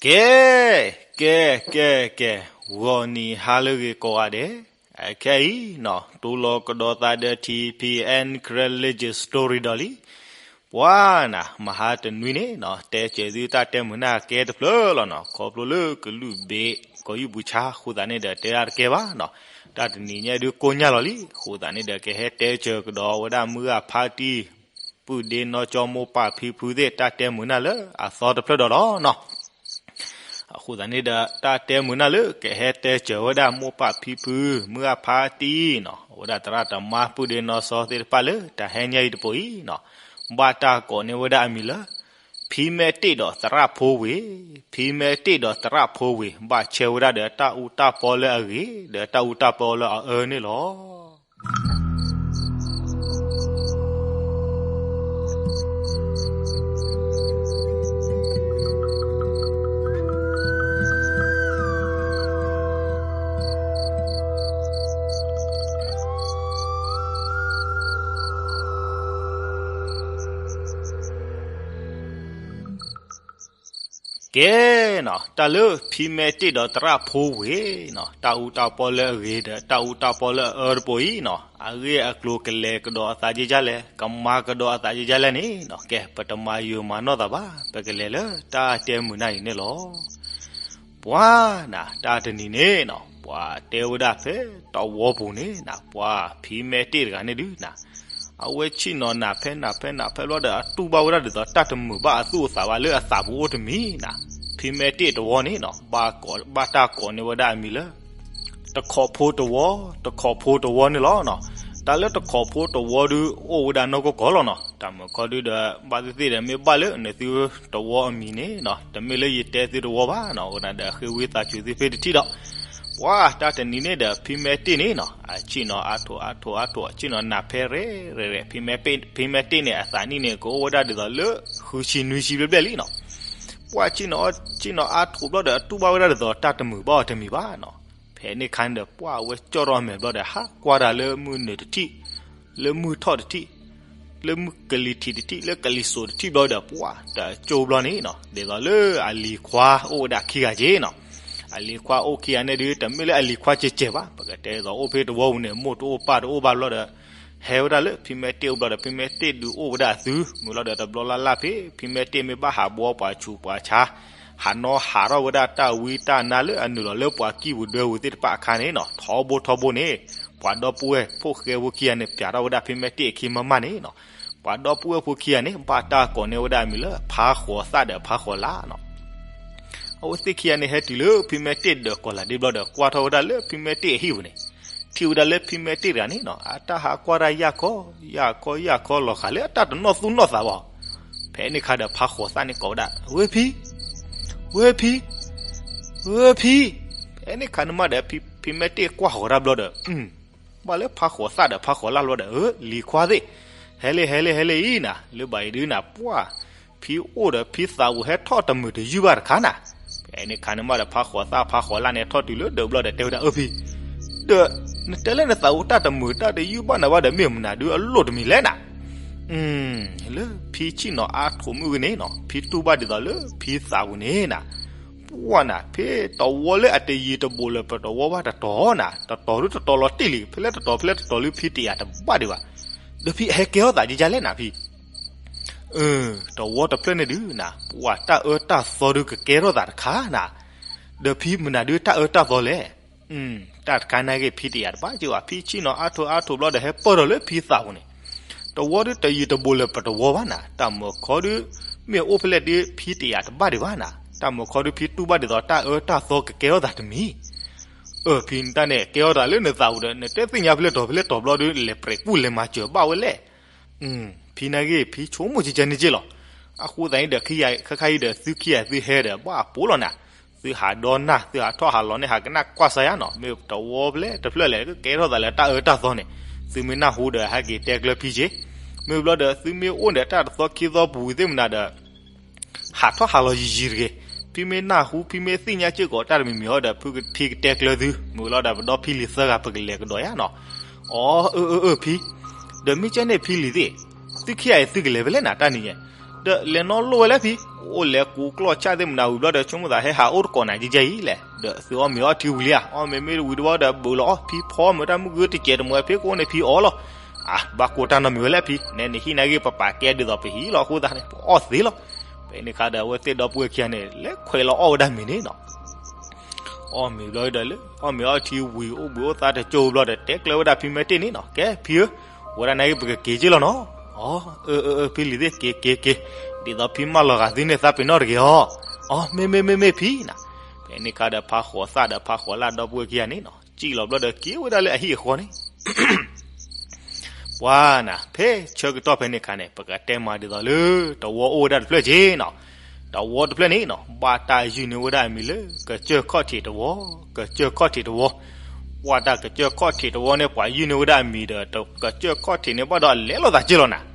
ကဲ, ကဲ, ကဲ, ကဲ, ဂီၤနံၤဟါလၢအဂ့ၤကိးဂၤဒဲး, အခဲအံၤနီၤ တိလီၤကဒီးသးဒီး ထံဖံအဲၣ် Karen Legend Story ဒီးလံ. ပှၤနၤ မဟါတနွံန့ၣ်နီၤ တဲစၢၤသုတၢ်တဲမုာ်နၢ်ကဲတဖျၢၣ်လီၤနီၤ ခီဖျိလၢကလုာ်ဘ့ၣ် ကီၢ်ယူၢ်ပူၤဆါအဃိသတးန့ၣ်ဒီး တဲဒၣ်တကဲဘၣ်နီၤ. တၢ်တနံၤညါဒုးကိညၢ်လီၤလံ အဃိသတးန့ၣ်ဒီး ကဟဲတဲစၢၤကဒီးဝဲဒၣ်မုၢ်ဂၢ်ဖါတံၢ် ပုၢ်ဒ့နီၢ်ကၠီမိၢ်ပၢ်ဖံဖုသ့ၣ် တၢ်တဲမုာ်နၢ်လၢအသီတဖျၢၣ်ဒီးလီၤနီၤ. အဃိသတးန့ၣ်ဒီး တၢ်တဲမုာ်နၢ်လၢကဟဲတဲစၢၤဝဲဒၣ်မိၢ်ပၢ်ဖံဖု မုၢ်ဂၢ်ဖါတံၢ်နီၤ အဝဲဒၣ်သရၣ်သမါ ပုၢ်ဒ့နီၢ်စီသ့ၣ်တဖၣ်လၢ တၢ်ဟဲညါအံၤတပိၤအံၤနီၤ ဘၣ်တၢ်ကိးန့ၢ်ဝဲဒၣ်အမံၤလၢ ဖံမဲတ့ၢ်ဒီးသရၣ်ဖိဝ့ၢ်, ဖံမဲတ့ၢ်ဒီးသရၣ်ဖိဝ့ၢ် ဘၣ်ဆဲဝဲဒၣ်ဒီးတၢ်အူတၢ်ပီလၢအဂ့ၤ ဒီးတၢ်အူတၢ်ပီလၢအအၢန့ၣ်လီၤ. ကဲနီၤ တၢ်လၢဖံမဲတ့ၢ်ဒီးသရၣ်ဖိဝ့ၢ်နီၤ တၢ်အူတၢ်ပီလၢအဂ့ၤဒီး တၢ်အူတၢ်ပီလၢအအၢတပိၤအံၤနီၤ အဂ့ၢ်အကျိၤကလဲၤကဒီးအသးယ့ၢ်ယလဲၣ် ကမၤကဒီးအသးယ့ၢ်ယလဲၣ်န့ၣ်နီၤ ကဲ ပတမၤယုာ်မၤနီၢ်သးဘၣ် ပကလဲၤလၢတၢ်တဲမုာ်နၢ်အံၤန့ၣ်လီၤ. ပှၤနၤ တၢ်တနံၤန့ၣ်နီၤ ပှၤတဲဝဲဒၣ်ဖဲတဝီပူၤန့ၣ်နၤ ပှၤဖံမဲတ့ၢ်တဂၤန့ၣ်ဒုးနၤ အဝဲဆ့ၣ်နီၤနၢ်ဖဲနၢ်ဖဲနၢ်ဖဲဘျီဒီး အတူၢ်ဘၣ်ဝဲဒၣ်ဒ်သိးတၢ်တမုာ်ဘၣ်အသူၣ်အသးဘၣ်လၢအသးပူၤအိၣ်တမံၤနၤ ဖံမဲတ့ၢ်တဝီန့ၣ်နီၤ ဘၣ်ကိး ဘၣ်တၢ်ကိးန့ၢ်ဝဲဒၣ်အမံၤလၢ တခီၣ်ဖိတဝီ, တခီၣ်ဖိတဝီန့ၣ်လီၤနီၤ. တၢ်လၢတခီၣ်ဖိတဝီဒုး အိၣ်ဝဲဒၣ်နီၢ်ကီၢ်ကီၢ်လီၤနီၤ. တၢ်မုာ်ခီဒုးဒီး ဘၣ်သ့ၣ်သ့ၣ်ဒီး မ့ၢ်ဘၣ်လၢနသုတဝီအမံၤန့ၣ်နီၤ, တမ့ၢ်လၢယတဲသုတဝီဘၣ်နီၤ. အဃိန့ၣ်ဒီး ဃ့ဝံသးစူၤသုဖဲတထံၣ်ဒီး, ပှၤတၢ်တနံၤန့ၣ်ဒီး ဖံမဲတ့ၢ်န့ၣ်နီၤ, အဆ့ၣ်နီၤအါထီၣ်အါထီၣ်အါထီၣ် အဆ့ၣ်နီၤနၢ်ဖဲရဲၣ်ရဲၣ်ရဲၣ်, ဖံမဲတ့ၢ်န့ၣ် အသးနံၣ်န့ၣ် ကအိၣ်ဝဲဒၣ်ဒ်သိးလၢ ဃုဆံနွံဆံဘျဲၣ်ဘျဲၣ်လံနီၤ. ပှၤဆ့ၣ်နီၤအါထီၣ်ဘျီဒီး အတူၢ်ဘၣ်ဝဲဒၣ်ဒ်သိးတၢ်တမုာ်ဘၣ်အီၤတမံၤဘၣ်နီၤ. ဖဲန့ၣ်အခါန့ၣ်ဒီး ပှၤဝဲကၠီၣ်ထီၣ်အမဲာ်ဘျီဒီး ဟးကွၢ်တၢ်လၢမုၢ်နုာ်တထံၣ်, လၢမုၢ်ထီၣ်တထံၣ်, လၢမုၢ်ကလံၤထံးတထံၣ်, လၢကလံၤစိးတထံၣ်ဘျီဒီး ပှၤတကၠိဘျီန့ၣ်နီၤ, ဒ်သိးလၢအလံၤခွါအိၣ်ဝဲဒၣ်ခံဂၤက့နီၤ. အလံၤခွါအိၣ်ခံဂၤန့ၣ်ဒုး တမ့ၢ်လၢအလံၤခွါကဲးကဲးဘၣ်, ပကတဲဒ်သိးအိၣ်ဖဲတဝီပူၤန့ၣ် မိၢ်တအိၣ်ပၢ်တအိၣ်ဘၣ်ဘျီဒီး ဟဲဝဲဒၣ်လၢဖံမဲတ့ၢ်အိၣ်ဘျီဒီး ဖံမဲတ့ၢ်ဒုးအိၣ်ဝဲဒၣ်အသုး, မုၢ်လီၤဒီးတဘျီလၢ်လၢ်ဖဲ ဖံမဲတ့ၢ်မ့ၢ်ဘၣ်ဟးဘှီပှၤဆူးပှၤဆါ, ဟးနီၣ်ဟးထီၣ်ဝဲဒၣ်တၢ်ဝံတၢ်နါလၢအနုာ်လီၤလၢပှၤကံၢ်ပူၤဒွဲပူၤသ့ၣ်တဖၣ်အခါန့ၣ်နီၤ, ထီဘိထီဘိန့ၣ် ပှၤဒီပုၢ်ဝဲၢ်ဖိၣ်ဃဲဖိခံဂၤန့ၣ် ပျးထီၣ်ဝဲဒၣ်ဖံမဲတ့ၢ်အခံမးမးန့ၣ်နီၤ. ပှၤဒီပုၢ်ဝဲၢ်ဖိခံဂၤန့ၣ် ဘၣ်တၢ်ကိးန့ၢ်ဝဲဒၣ်အမံၤလၢ ဖါဃိးသၣ်ဒီးဖါဃိးလါနီၤ. အဝဲသ့ၣ်ခံဂၤန့ၣ် ဟဲတုၤလၢဖံမဲတ့ၢ်ဒီးကီၢ်လၤဒ့ဘျီဒီး ကွၢ်ထီၣ်ဝဲဒၣ်လၢဖံမဲတ့ၢ်အဟံၣ်ပူၤန့ၣ်, ထံၣ်ဝဲဒၣ်လၢဖံမဲတ့ၢ်တဂၤန့ၣ်နီၤ အတၢ်ဟးကွၢ်တၢ်ယၢ်ခီ, ယၢ်ခီယၢ်ခီ လီၤဃာ်လၢအတၢ်တနီၣ်သူၣ်နီၣ်သးဘၣ်. ဖဲန့ၣ်အခါဒီး ဖါဃိးသၣ်န့ၣ်ကိးဝဲဒၣ် ဝ့ၢ်ဖံ, ဝ့ၢ်ဖံ, ဝ့ၢ်ဖံ. ဖဲန့ၣ်အခါန့ၣ်မးဒီး ဖံမဲတ့ၢ်ကွၢ်ဃီၤတၢ်ဘျီဒီး ဘၣ်လၢဖါဃိးသၣ်ဒီးဖါဃိးလါဘျီဒီး အၢ လံၤခွါသ့ၣ်, ဟဲလံ ဟဲလံ ဟဲလံအံၤနၤ, လၢဘၣ်အံၤဒုးနၤ ပှၢ် ဖံအိၣ်ဒီးဖံသးပူၤဟဲထီၣ်တမုာ်တယုၢ်ဘၣ်တခါနၤ. ဖဲန့ၣ်အခါန့ၣ်မးဒီး ဖါဃိးသၣ်ဖါဃိးလါန့ၣ် ထီၣ်တုၤလၢဒၢးဘျီဒီး တဲဝဲဒၣ် အၢ ဖံ, ဒီး နတဲလၢနသးပူၤတၢ်တမုာ်တၢ်တယုၢ်ဘၣ်နၤဘၣ်ဒီး မ့ၢ်မနုၤဒုးအလိၣ်တမံၤလဲၣ်နၤ. လၢဖံဆ့ၣ်နီၤအါထီၣ်မုၢ်ဂ့ၤန့ၣ်နီၤ ဖံတူၢ်ဘၣ်ဒ်သိးလၢဖံသးပူၤန့ၣ်နၤ, ပှၢ်နၤ ဖဲတဝီလၢအတယံၤတဘူးလၢၤပတဝီဘၣ်တတီၤနၤ, တတီၤဒုးတတီၤလီၤတံၢ်လံ, ဖဲလဲၣ်တတီၤဖဲလဲၣ်တတီၤလၢဖံတယာ်တဘၣ်ဒံးဘၣ်, ဒီးဖံအဟဲကဲထီၣ်သးယကလဲၣ်နၤဖံ. အၢ တဝီတဖျၢၣ်န့ၣ်ဒုးနၤ ပှၢ်တၢ်အၢတၢ်သီဒုးကကဲထီၣ်သးတခါနၤ, ဒီးဖံမနုၤဒုးတၢ်အၢတၢ်သီလဲၣ်. တၢ်တခါနာ်က့ ဖံတယာ်တဘၣ်က့ၤဘၣ်, ဖံဆ့ၣ်နီၤအါထီၣ်အါထီၣ်ဘျီဒီး ဟဲပၢၢ်ထီၣ်လၢဖံသးပူၤန့ၣ်, တဝီဒုးတယံၤတဘူးလၢၤပတဝီဘၣ်နၤ, တၢ်မုာ်ခီဒုး မ့ၢ်အိၣ်ဖဲလဲၣ်ဒုး ဖံတယာ်တဘၣ်ဒံးဘၣ်နၤ, တၢ်မုာ်ခီဒုး ဖံတူၢ်ဘၣ်ဒ်သိးတၢ်အၢတၢ်သီကကဲထီၣ်သးတမံၤ. အၢ ဖံနတၢ်န့ၣ်ကဲထီၣ်သးလၢနသးပူၤဒီး နတဲသ့ၣ်ညါဖဲလဲၣ်တီၤဖဲလဲၣ်တီၤဘျီဒုး လဲၤပြဲးကူၣ်လဲၤမၤစၢၤဘၣ်ဝဲလဲၣ်. ဖံနာ်က့ ဖံဆိကမိၣ်ကကန့ၣ်က့လီၤ. အဃိသတးန့ၣ်ဒီး ခါခါအံၤဒီး သုခံဂၤသုဟဲဒီးဘၣ်အပိာ်လီၤနၤ, သုဟးဒီနၢ် သုဟးထီၣ်ဟးလီၤန့ၣ် ဟးကနၣ်ကွၢ်စါယါနီၤ, မ့ၢ်တဝီဖဲလဲၣ်တဖျၢၣ်လဲၣ် ကကဲထီၣ်သးလၢတၢ်အၢတၢ်သီန့ၣ်, သုမ့ၢ်နၢ်ဟူဒီး ဟဲက့ၤတဲကျၢၤဖံက့ၤ, မ့ၢ်ဘျီဒီး သုမ့ၢ်အိၣ်ဒီးတၢ်တသီခံသီပူၤသ့ၣ်မနၤဒီး ဟးထီၣ်ဟးလီၤယံာ်ယံာ်တဂ့ၤ, ဖံမ့ၢ်နၢ်ဟူ ဖံမ့ၢ်သ့ၣ်ညါစ့ၢ်ကီးတၢ်တမံၤမံၤအီၤဒီး ဖံကတဲကျၢၤသု, မ့ၢ်လီၤဒီး ပဒီဖံလံၤသၢဂၤ ပကလဲၤကဒီးယါနီၤ. အီ အၢ အၢ အၢ ဖံ, ဒီးမ့ၢ်ကဲန့ၣ်ဖံလံၤသ့ၣ်, သုခံဂၤအံၤသုကလဲၤဖဲလဲၣ်နၤတၢ်နံၤညါ, ဒီး ဒီးလဲၤနီၣ်လိၣ်ဝဲလဲၣ်ဖံ, အိၣ်လဲၤကူကျီၢ်ဆၣ်သ့ၣ်မနုၤဝံၤဘျီဒီး ဆိကမိၣ်သးဟဲဟးအိၣ်တကိးနၤကဲကဲအံၤလဲၣ်, ဒီးသုအီၣ်မ့ၤအီထံဝံၤလံဧါ, အီၣ်မ့ၤမ့ၢ်တဝံၤတဘျီဒီး ဘုးလီၤအီၣ်ဖံဖီမ့ၤတၢ်မုၢ်ဂၢၢ်တစဲးတမှဲၤဖဲကိးန့ၣ်ဖံအီၣ်လီၤ. အါ ဘၣ်ကိၢ်တၢ်နီတမံၤဝဲလဲၣ်ဖံ, နဲနဟံၣ်နၤဂ့ၢ်ပပာ်ကဲဒ်သိးပဟံၣ်လီၤအဃိသတးန့ၣ် ပအီၣ်သ့လီၤ. ဖဲန့ၣ်အခါဒီး အဝဲသ့ၣ်ဒီပုၢ်ဝဲၢ်ခံဂၤန့ၣ် လဲၤခွဲးလီၤအီၣ်ဝဲဒၣ်မ့ၤန့ၣ်နီၤ. အီၣ်မ့ၤဘျီဒီး လၢအီၣ်မ့ၤအီထံဝံၤ အိၣ်ဘှံးအိၣ်သါတကၠိဘျီဒီး တဲကျၢၤဝဲဒၣ်ဖံမဲာ်တ့ၢ်န့ၣ်နီၤ, ကဲဖံဧၢ, ဝဲဒၣ်နၤဂ့ၢ်ပကက့ၤက့ၤလီၤနီၤ. အီ အၢ အၢ အၢ ဖံလံၤသ့ၣ်က့ၤက့ၤက့ၤ, ဒ်သိးဖံမၢလီၤဂာ်သုန့ၣ်သးပ့ၤနီၣ်တဂ့ၤအီၤ. အီ မ့ၢ်မ့ၢ်မ့ၢ်မ့ၢ်ဖံနၤ. ဖဲန့ၣ်အခါဒီး ဖးဃိးသၣ်ဒီးဖးဃိးလၣ်ဒီပုၢ်ဝဲၢ်ခံဂၤန့ၣ်နီၤ, စံၣ်လီၤဘျီဒီးက့ၤဝဲဒၣ်လၢအဟံၣ်အဃီန့ၣ် ပှၤနၤ ဖဲဆၢကတီၢ်ဖဲန့ၣ်အခါန့ၣ် ပကတဲမၤဒ်သိးလၢ တဝီအိၣ်ဝဲဒၣ်တဖျၢၣ်က့ၤနီၤ. တဝီတဖျၢၣ်န့ၣ်နီၤ ဘၣ်တၢ်ယုၢ်န့ၢ်ဝဲဒၣ်အမံၤလၢ ကစၢၢ်ခီၣ်ထံးတဝီ, ကစၢၢ်ခီၣ်ထံးတဝီ. ပှၤတၢ်ကစၢၢ်ခီၣ်ထံးတဝီန့ၣ် ပှၤယုၢ်န့ၢ်ဝဲဒၣ်အမံၤဒီး ကစၢၢ်ခီၣ်ထံးန့ၣ်ဘၣ်ဒီးလဲၤလိာ်သးက့ၤလီၤနၤ.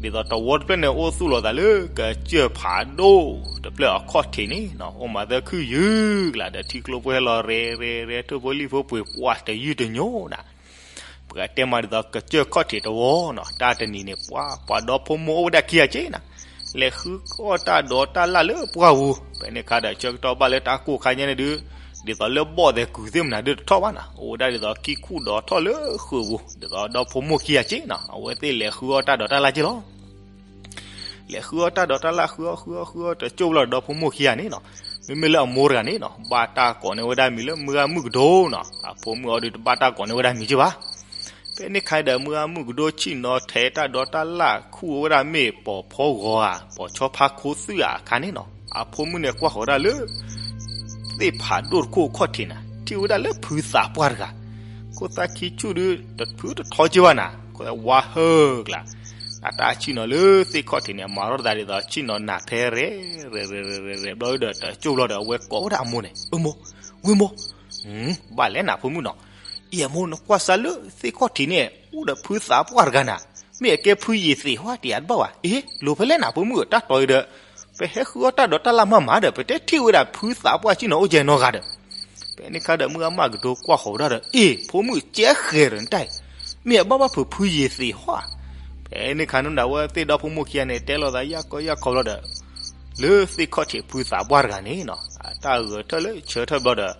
ဒ်သိးတဝီတဖျၢၣ်န့ၣ် အိၣ်သူၣ်လီၤသးလၢ ကစၢၢ်ဖးဒိၣ်တဖျၢၣ်အခီၣ်ထံးန့ၣ်နီၤ, အိၣ်မးသၢခုၣ်ယုၢ်ကလးဒီး ထံကျိဖိဟဲလီၤရဲၤရဲၤရဲၤ ထိၣ်ဖိလံၣ်ဖိပှ့ၤ ပှၤတယုၢ်တညိနၤ. ပကတဲမၤဒ်သိး ကစၢၢ်ခီၣ်ထံးတဝီနီၤ, တၢ်တနံၤန့ၣ် ပှၤ ပှၤဒီဖိမိၢ်အိၣ်ဝဲဒၣ်ခံဂၤက့ၤနၤ, လဲၤဃုအီၣ်တၢ်ဒိးတၢ်လၣ်လၢပှၢ်ပူၤ. ဖဲန့ၣ်အခါဒီးဆၢကတီၢ်ဘၣ်လၢတၢ်ကိၢ်ခါညါန့ၣ်ဒုး ဒ်သိးလၢဘီၣ်သဲးကုၤသ့ၣ်မနုၤဒုးတထီၣ်ဘၣ်နၤ, အိၣ်ဝဲဒၣ်ဒ်သိးကံၢ်ခူၣ်ဒီးထီၣ်လၢဃုာ်ပူၤ, ဒ်သိးဒီဖိမိၢ်ခံဂၤက့ၤနၤ အဝဲသ့ၣ်လဲၤဃုအီၣ်တၢ်ဒိးတၢ်လၣ်က့ၤလီၤ. လဲၤဃုအီၣ်တၢ်ဒိးတၢ်လၣ် ဃုအီၣ်ဃုအီၣ်ဃုအီၣ်တကၠိၢ်ဘျီဒီး ဒီဖိမိၢ်ခံဂၤန့ၣ်နီၤ, မ့မ့ၢ်လၢအမိၢ်တဂၤန့ၣ်နီၤ ဘၣ်တၢ်ကိးန့ၢ်ဝဲဒၣ်မံၤလၢမုၢ်ဂၤမုၣ်ကဒိနီၤ, အဖိမုၣ်အီၤဒုးတဘၣ်တၢ်ကိးန့ၢ်ဝဲဒၣ်မံၤက့ၤဘၣ်. ဖဲန့ၣ်ခါဒီး မုၢ်ဂၤမုၣ်ကဒိဆ့ၣ်နီၤထဲတၢ်ဒိးတၢ်လၣ် ခူၣ်ဝဲဒၣ်မ့ၢ်ပိာ်ဖီဂီၤဧါ ပိာ်ဆီဖါခိသုးဧါအခါန့ၣ်နီၤ, အဖိမုၣ်န့ၣ်ကွၢ်ဃီၤဝဲဒၣ်လၢ သ့ၣ်ဖးဒိၣ်တခိၣ်အခီၣ်ထံးနၤ ထံၣ်ဝဲဒၣ်လၢဖုသးပှၢ်တဂၤ, ခိၣ်သၣ်ခံဆူၣ်ဒုး တဖုတထီက့ၤဘၣ်နၤ, ခိၣ်သၣ်ဝါဟၢကျါ, အတၢ်ဆ့ၣ်နီၤလၢသ့ၣ်ခီၣ်ထံးန့ၣ် အမၤထီၣ်သးဒ်သိးဆ့ၣ်နီၤနၤဖဲရဲၣ် ရဲၣ်ရဲၣ်ရဲၣ်ရဲၣ်ဘျီဒီး တကၠိၢ်ဘျီဒီး အဝဲကိးဝဲဒၣ်အမိၢ်န့ၣ်, အၢမိၢ်, ဝ့ၢ်မိၢ်, ဘၣ်လဲၣ်နၤဖိမုၣ်နီၤ, အံၤအမိၢ် နကွၢ်စၢ်လၢသ့ၣ်ခီၣ်ထံးန့ၣ် အိၣ်ဒီးဖုသးပှၢ်တဂၤနၤ, မ့ၢ်အကဲဖုယ့ၤသ့းဟီတယၤတဘၣ်ဘၣ်, အ့ လိၤဖဲလဲၣ်နၤဖိမုၣ် တၢ်တီၤအံၤဒီး ပဟဲဃုအီၣ်တၢ်ဒိးတၢ်လၣ်မၤမၤဒီး ပတဲထံၣ်ဝဲဒၣ်ဖုသးပှၢ်ဆ့ၣ်နီၤအိၣ်ကဲနီတဂၤဒီး, ဖဲန့ၣ်ခါဒီး မုၢ်ဂၤမၢ်ကဒိကွၢ်ဃီၤဝဲဒၣ်ဒီး အ့ ဖိမုၣ်ကဲဃဲၤဒီးနတၢ်အံၤ, မ့ၢ်အဘၣ်ဘၣ်ဖုးဖုယ့ၤသ့းဟီဧါ. ဖဲန့ၣ်ခါန့ၣ်ဒီး အဝဲသ့ၣ်ဒီဖိမိၢ်ခံဂၤန့ၣ် တဲလိာ်သးယၢ်ကီယၢ်ခီဘျီဒီး လၢသ့ၣ်ခီၣ်ထံးဖုသးပှၢ်တဂၤန့ၣ်နီၤ အတၢ်ဂဲၤထၢၣ်လၢဆၢထၢၣ်ဘျီဒီး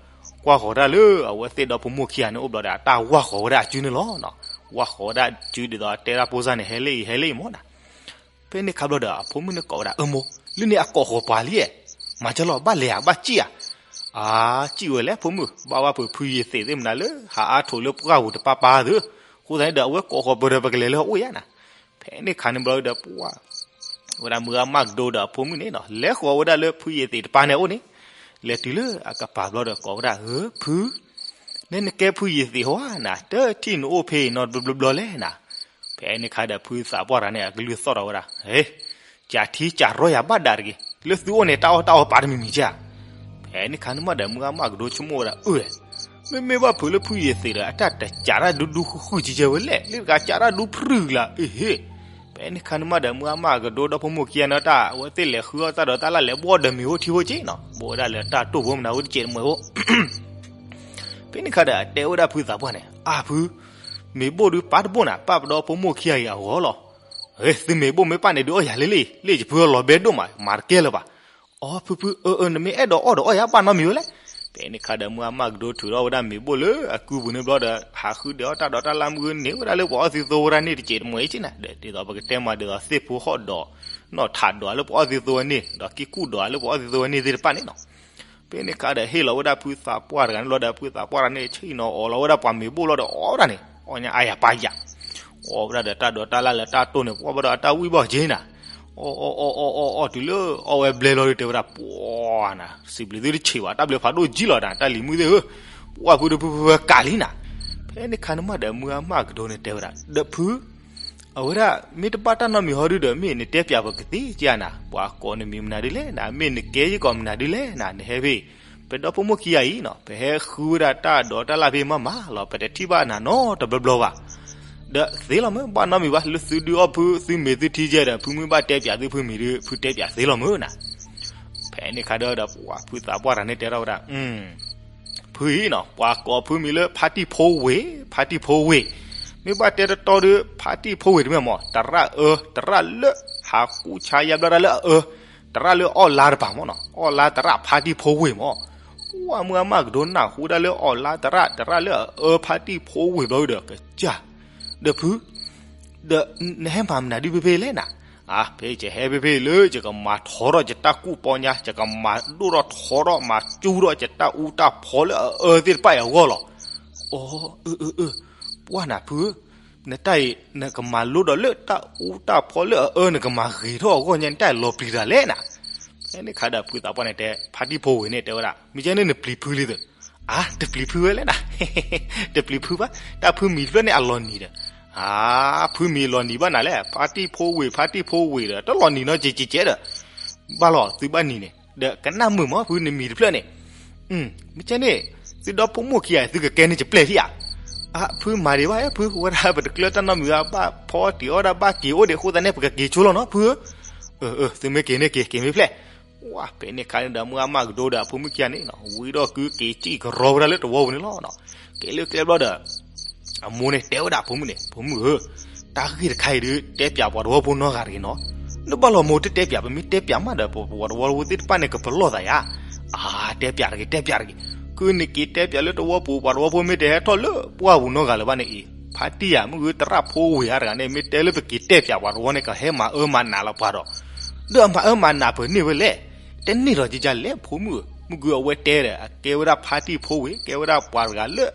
ကွၢ်ဃီၤတၢ်လၢအဝဲသ့ၣ်ဒီဖိမိၢ်ခံဂၤန့ၣ်အိၣ်ဘျီဒီး အတၢ်ဝၢ်ဃီၤဝဲဒၣ်အစုန့ၣ်လီၤ. ဝၢ်ဃီၤဝဲဒၣ်အစုဒ်သိးတဲတၢ်ဖိစၢ်န့ၣ် ဟဲလၢအံၤ ဟဲလၢအံၤမၢ်နၤ. ဖဲန့ၣ်ခါဘျီဒီး အဖိမုၣ်န့ၣ်ကိးဝဲဒၣ် အၢမိၢ် လၢန့ၣ်အကိးဃီၤပှၤလံဧါ, မၤကလီၤ ဘၣ်လဲၤဧါ ဘၣ်စံၣ်ဧါ. အါ စံၣ်ဝဲလဲၣ်ဖိမုၣ် ဘၣ်ဘၣ်ဖုးဖုယ့ၤသ့းသ့ၣ်မနုၤလၢ ဟးအါထိးလၢပှၢ်ပူၤတပၢ်ပၢ်သု, အဃိသတးန့ၣ်ဒီး အဝဲကိးဃီၤပၢၤဒီး ပကလဲၤလၢအအိၣ်ယါနၤ. ဖဲန့ၣ်ခါန့ၣ်ဘျီဒီး ပှၢ် ဝဲဒၣ်မုၢ်ဂၤမၢ်ကဒိဒီးအဖိမုၣ်န့ၣ်နီၤ လဲၤဃီၤဝဲဒၣ်လၢဖုယ့ၤသ့းတပၢ်န့ၣ်အအိၣ်န့ၣ်, လဲၤတုၤလၢအကပၤဘျီဒီးကိးဝဲဒၣ် အၢ ဖု နဲနကဲဖုယ့ၤသ့းဟီဧါနၤ တထံၣ်နအိၣ်ဖဲအံၤနီတဘျီဘျီလဲၣ်နၤ. ဖဲန့ၣ်ခါဒီး ဖုသးပှၢ်တဂၤန့ၣ် အကလုၢ်သီၣ်ထီၣ်ဝဲဒၣ် ဟ့ ကထံကရီယၤဘၣ်ဒၣ်တဂ့ၤ, လၢသုအိၣ်န့ၣ် တၢ်အီၣ်တၢ်အီပာ်တမံၤမံၤကဧါ. ဖဲန့ၣ်ခါန့ၣ်မးဒီး မုၢ်ဂၤမၢ်ကဒိဆိကမိၣ်ဝဲဒၣ် အၢ မ့မ့ၢ်ဘၣ်ဖုးလၢဖုယ့ၤသ့းဒီး အတၢ်တကးတၢ်ဒူဒူဃုာ်ဃုာ်ကဲကဲဝဲလဲၣ်, လၢတဂၤကးတၢ်ဒူဖုးကျါ အ့ဟ့. ဖဲန့ၣ်ခါန့ၣ်မးဒီး မုၢ်ဂၤမၢ်ကဒိဒီဖိမိၢ်ခံဂၤန့ၣ်တၢ် အဝဲသ့ၣ်လဲၤဃုအီၣ်တၢ်ဒိးတၢ်လၣ် လဲၤဘိၣ်ဒီးမ့ၤအိၣ်ထံဖိက့နီၤ, ဘိၣ်ဝဲဒၣ်လၢတၢ်တိၢ်ဖိမနုၤဝဲတစဲးတမှဲၤအိၣ် ဖဲန့ၣ်ခါဒီး အတဲဝဲဒၣ်ဖုသးပှၢ်န့ၣ် အၢ ဖု မ့ၤဘိၣ်ဒုးပာ်တဘိၣ်နၤ ပာ်ပဒီဖိမိၢ်ခံဂၤအံၤအဂီၢ်လီၤ. ဟ့ သုမ့ၤဘိၣ်မ့ၢ်ပာ်န့ၣ်ဒုးအီၣ်ယၤလံလံ, လံယဖုအလီၤဘဲဒိၣ်မး မၤတကဲလၢၤဘၣ်. အီ ဖုဖု အၢ အၢ နမ့ၢ်အဲၣ်ဒိးအီၣ်ဒီးအီၣ်ယၤ ဘၣ်နီတမံၤဝဲလဲၣ်. ဖဲန့ၣ်ခါဒီး မုၢ်ဂၤမၢ်ကဒိထုးထီၣ်ဝဲဒၣ်မ့ၤဘိၣ်လၢအကုပူၤန့ၣ်ဘျီဒီး ဟးဃုဒီးအီၣ်တၢ်ဒိးတၢ်လၣ်မုၢ်န့ၢ်ဝဲဒၣ်လၢပှၤအီၣ်သံသိဝဲဒၣ်န့ၣ်တစဲးတမှဲၤအံၤက့နၤ, ဒ်သိးပကတဲမးဒ်သိးသ့ၣ်ဖိဟီၣ်ဒီး နီၢ်ထးဒီးလၢပှၤအီၣ်သံသိဝဲန့ၣ် ဒီးကံၢ်ခူၣ်ဒီးလၢပှၤအီၣ်သံသိဝဲန့ၣ်သ့ၣ်တဖၣ်န့ၣ်နီၤ. ဖဲန့ၣ်ခါဒီးဟ့ၣ်လီၤဝဲဒၣ်ဖုသးပှၢ်တဂၤန့ၣ်လီၤဒီး ဖုသးပှၢ်တဂၤန့ၣ် ဆ့ၣ်နီၤအီၣ်လီၤဝဲဒၣ်ပှၤမ့ၤဘိၣ်လီၤဒီးအီၣ်ဝဲဒၣ်န့ၣ် အီၣ်ညါအါယၤပၢ်ယၤ, အီၣ်ဝဲဒၣ်ဒီးတၢ်ဒိးတၢ်လၣ်လၢတၢ်တိၢ်န့ၣ် ပှၢ်ဘၣ်ဒီးအတၢ်ဝံၣ်ဘၣ်က့နၤ, အီၣ်အီၣ်အီၣ်အီၣ်အီၣ်အီၣ်တုၤလၢအီၣ်ဝဲဘျဲလီၤဒီးတဲဝဲဒၣ် ပှၢ်နၤ စံးဘျုးသုတဆံးဘၣ် တၢ်ဘျုးဖးဒိၣ်ကံလီၤနၤ တၢ်လံၤမုၣ်သ့ၣ်ဧၢ, ပှၢ်ဖုဒီးဖုဖုဝဲကးလံနၤ. ဖဲန့ၣ်ခါန့ၣ်မးဒီး မုၢ်ဂၤမၢ်ကဒိန့ၣ်တဲဝဲဒၣ် ဒီးဖု အဝဲဒၣ် မ့ၢ်တဘၣ်တၢ်နီတမံၤဟီဒုဒီး မ့ၢ်နတဲပျးပကသ့ကနၤ, ပှၤကိးနမံၤမနုၤဒုလဲၣ်နၤ, မ့ၢ်နကဲယကီးမနုၤဒုလဲၣ်နၤ, နဟဲဖဲ ပဒီဖိမိၢ်ခံဂၤအံၤနီၤ ပဟဲဃုဝဲဒၣ်တၢ်ဒိးတၢ်လၣ်ဖဲမးမးလီၤ, ပတထံၣ်ဘၣ်နၤနီတဘျီဘျီဘၣ်. ဒီးသ့လီၤမ့ၢ် ဘၣ်နီတမံၤဘၣ်, လၢသုဒုးအီၣ်ဖုသုမ့ၤသုထံကဲဒီး ဖုမ့ၢ်ဘၣ်တဲပျးသုဖုမ့ၤဒု ဖုတဲပျးသ့လီၤမ့ၢ်နၤ. ဖဲန့ၣ်ခါဒီး ပှၤဖုသးပှၢ်တဂၤန့ၣ်တဲထီၣ်ဝဲဒၣ် ဖုအံၤနီၤ ပှၤကိးဖုမံၤလၢ ဖါတံၢ်ဖိဝ့ၢ်, ဖါတံၢ်ဖိဝ့ၢ်, မ့ၢ်ဘၣ်တဲတတီဒု ဖါတံၢ်ဖိဝ့ၢ်တမ့ၢ်မး တရၣ်အၢ တရၣ်လၢ ဟးဃူဆါယါဘျီတၢ်လၢအအၢ, သရၣ်လၢအီၣ်လါတပၤမၢ်နီၤ, အီၣ်လါသရၣ်ဖါတံၢ်ဖိဝ့ၢ်မၢ်. ပှၢ်မုၢ်အမၢ်ကဒိနၢ်ဟူတၢ်လၢအီၣ်လါသရၣ် သရၣ်လၢအအၢဖါတံၢ်ဖိဝ့ၢ်ဘျီဒီး ကစၢ်, ဒီးဖု ဒီးနဟဲမၤမနုၤဒုဖဲဖဲလဲၣ်နၤ. အါ ဖဲယဟဲဖဲဖဲလၢ ယကမၤထီထီၣ်ယတၢ်ကူၣ်ပီညါ, ယကမၤဒိၣ်ထီၣ်ထီထီၣ်မၤစူၢ်ထီၣ်ယတၢ်အူတၢ်ဖီလၢအအၢသ့ၣ်တဖၣ်အံၤအဂီၢ်လီၤ. အိ အၢ အၢ အၢ, ပှၢ်နၤဖုဧၢ, နတၢ်အံၤ နကမၤလိဒီးလၢတၢ်အူတၢ်ဖီလၢအအၢ နကမၤဂ့ၤထီၣ်အဂီၢ်ညါ နတၢ်အံၤလီၤပျံၤတၢ်လဲၣ်နၤ. ဖဲန့ၣ်ခါဒီးဖုသးပှၢ်န့ၣ်တဲ ဖါတံၢ်ဖိဝ့ၢ်န့ၣ်တဲဝဲဒၣ် မ့ၢ်ကဲန့ၣ်နပျံၤဖုလံသု အါ တပျံၤဖုဝဲလဲၣ်နၤ, တပျံၤဖုဘၣ်, တၢ်ဖုမံၤတဖျၢၣ်န့ၣ်အလီၤနံၤဒီး, အါ ဖုမံၤလီၤနံၤဘၣ်နၤလဲၣ်, ဖါတံၢ်ဖိဝ့ၢ် ဖါတံၢ်ဖိဝ့ၢ်ဒီး တလီၤနံၤနီတကဲးကဲးဒီး, ဘၣ်လီၤသုဘၣ်နံၤန့ၣ် ဒီးကနၣ်မုာ်မၢ် ဖုနမံၤတဖျၢၣ်န့ၣ်, မ့ၢ်ကဲန့ၣ် သုဒီဖိမိၢ်ခံဂၤ သုကကဲန့ၣ်ကပျဲၢ်လံဧါ. အါ ဖုမၤဒံးဘၣ် ဖုဝဲဒၣ်ပတကျၢၤတၢ်နီတမံၤဘၣ်, ဘၣ်ဖီတ့ၢ်အီၣ်ဒၣ်ဘၣ်က့ၤအိၣ်ဒံးအဃိသတးန့ၣ် ပကက့ၤဆိလီၤနီၤ ဖုဧၢ. အၢ အၢ သုမ့ၢ်က့ၤန့ၣ်က့ၤ က့ၤမ့ၢ်ဖျဲၣ်. ဝါ ဖဲန့ၣ်ခါန့ၣ်ဒီး မုၢ်အါမးကဒိဒီး အဖိမုၣ်ခံဂၤန့ၣ်နီၤ ဝံထီၣ်ကုက့ၤစံၣ်ကရီဝဲဒၣ်လၢတဝီပူၤန့ၣ်လီၤ. က့ၤလၢကျဲဘျီဒီး အမိၢ်န့ၣ်တဲဝဲဒၣ်အဖိမုၣ်န့ၣ် ဖိမုၣ်ဧၢ, တၢ်ဂ့ၢ်တခါအံၤဒုး တဲပၠးပှၤတဝီဖိနီတဂၤတဂ့ၤနီၤ. နဘၣ်လီၤမိၢ်တတဲပၠး ပမ့ၢ်တဲပၠးမးဒီး ပှၤတဝီဖိသ့ၣ်တဖၣ်န့ၣ် ကပလီၢ်သးယါ. အါ တဲပၠးတဂ့ၤ တဲပၠးတဂ့ၤ, ကုနက့ၤတဲပၠးလၢတဝီပူၤ ပှၤတဝီဖိမ့ၢ်တဟဲထီၣ်လၢပှၢ်ပူၤနီတဂၤလၢၤဘၣ်န့ၣ်အံၤ ဖါတံၢ်ဧါ မ့ၢ်ဂ့ၤ သရၣ်ဖိဝ့ၢ်ဧါတဂၤန့ၣ် မ့ၢ်တဲလၢပက့ၤတဲပၠးပှၤတဝီန့ၣ် ကဟဲမၤအၢမၤနးလီၤပှၤဒီး, ဒီးအမၤအၢမၤနးပှၤန့ၢ်ဝဲလဲၣ်. တန့ၢ်ဒီးကကလဲၣ် ဖိမုၣ်ဧၢ, မ့ၢ်ဂ့ၤအဝဲတဲဒီး အကဲဝဲဒၣ်ဖါတံၢ်ဖိဝ့ၢ် ကဲဝဲဒၣ်ပှၤတဂၤလၢ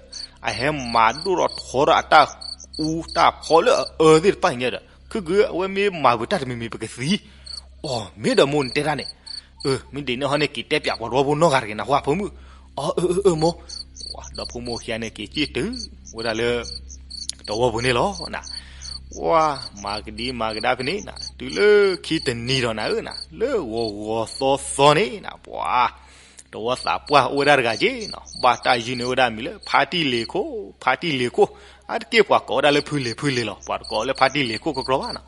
အဟဲမၤဒိၣ်ထီၣ်ထီထီၣ်အတၢ်အူတၢ်ဖီလၢအအၢသ့ၣ်တဖၣ်အံၤန့ၣ်ဒီး ခုၣ်ဂ့ၤအဝဲမ့ၢ်မၤပှၤတၢ်တမံၤမံၤပကသံ. အီၤ မ့ၢ်ဒီးမိၢ်နတဲတၢ်န့ၣ်, အၢ မ့ၢ်ဒ်န့ၣ်ဟီန့ၣ် က့ၤတဲပၠးပှၤတဝီဖိနီတဂၤတဂ့ၤနၤ ဝါ ဖိမုၣ်. အၢ အၢ အၢ အၢ မိၢ်. ဒီးဖိမိၢ်ခံဂၤန့ၣ် က့ၤစံၣ်တုၤဝဲဒၣ်လၢ တဝီပူၤန့ၣ်လီၤနၤ. ဝါ မၤကဒံမၤကဒါဖဲန့ၣ်နၤ တုၤလၢခံတနံၤဒီးနၤဧၢနၤ လၢဂီၤဂီၤသီသီန့ၣ်နၤ ပှၤ တဝီသးပှၢ်အိၣ်ဝဲဒၣ်တဂၤက့နီၤ ဘၣ်တၢ်ယုၢ်န့ၢ်ဝဲဒၣ်မံၤလၢ ဖါတံၢ်လ့ၤခိၣ် ဖါတံၢ်လ့ၤခိၣ်. အါတက့ၢ်ပှၤကိးဝဲဒၣ်လၢဖုလ့ၤ ဖုလ့ၤလီၤ. ပှၤတကိးလၢဖါတံၢ်လ့ၤခိၣ်ကကြီဘၣ်နီၤ.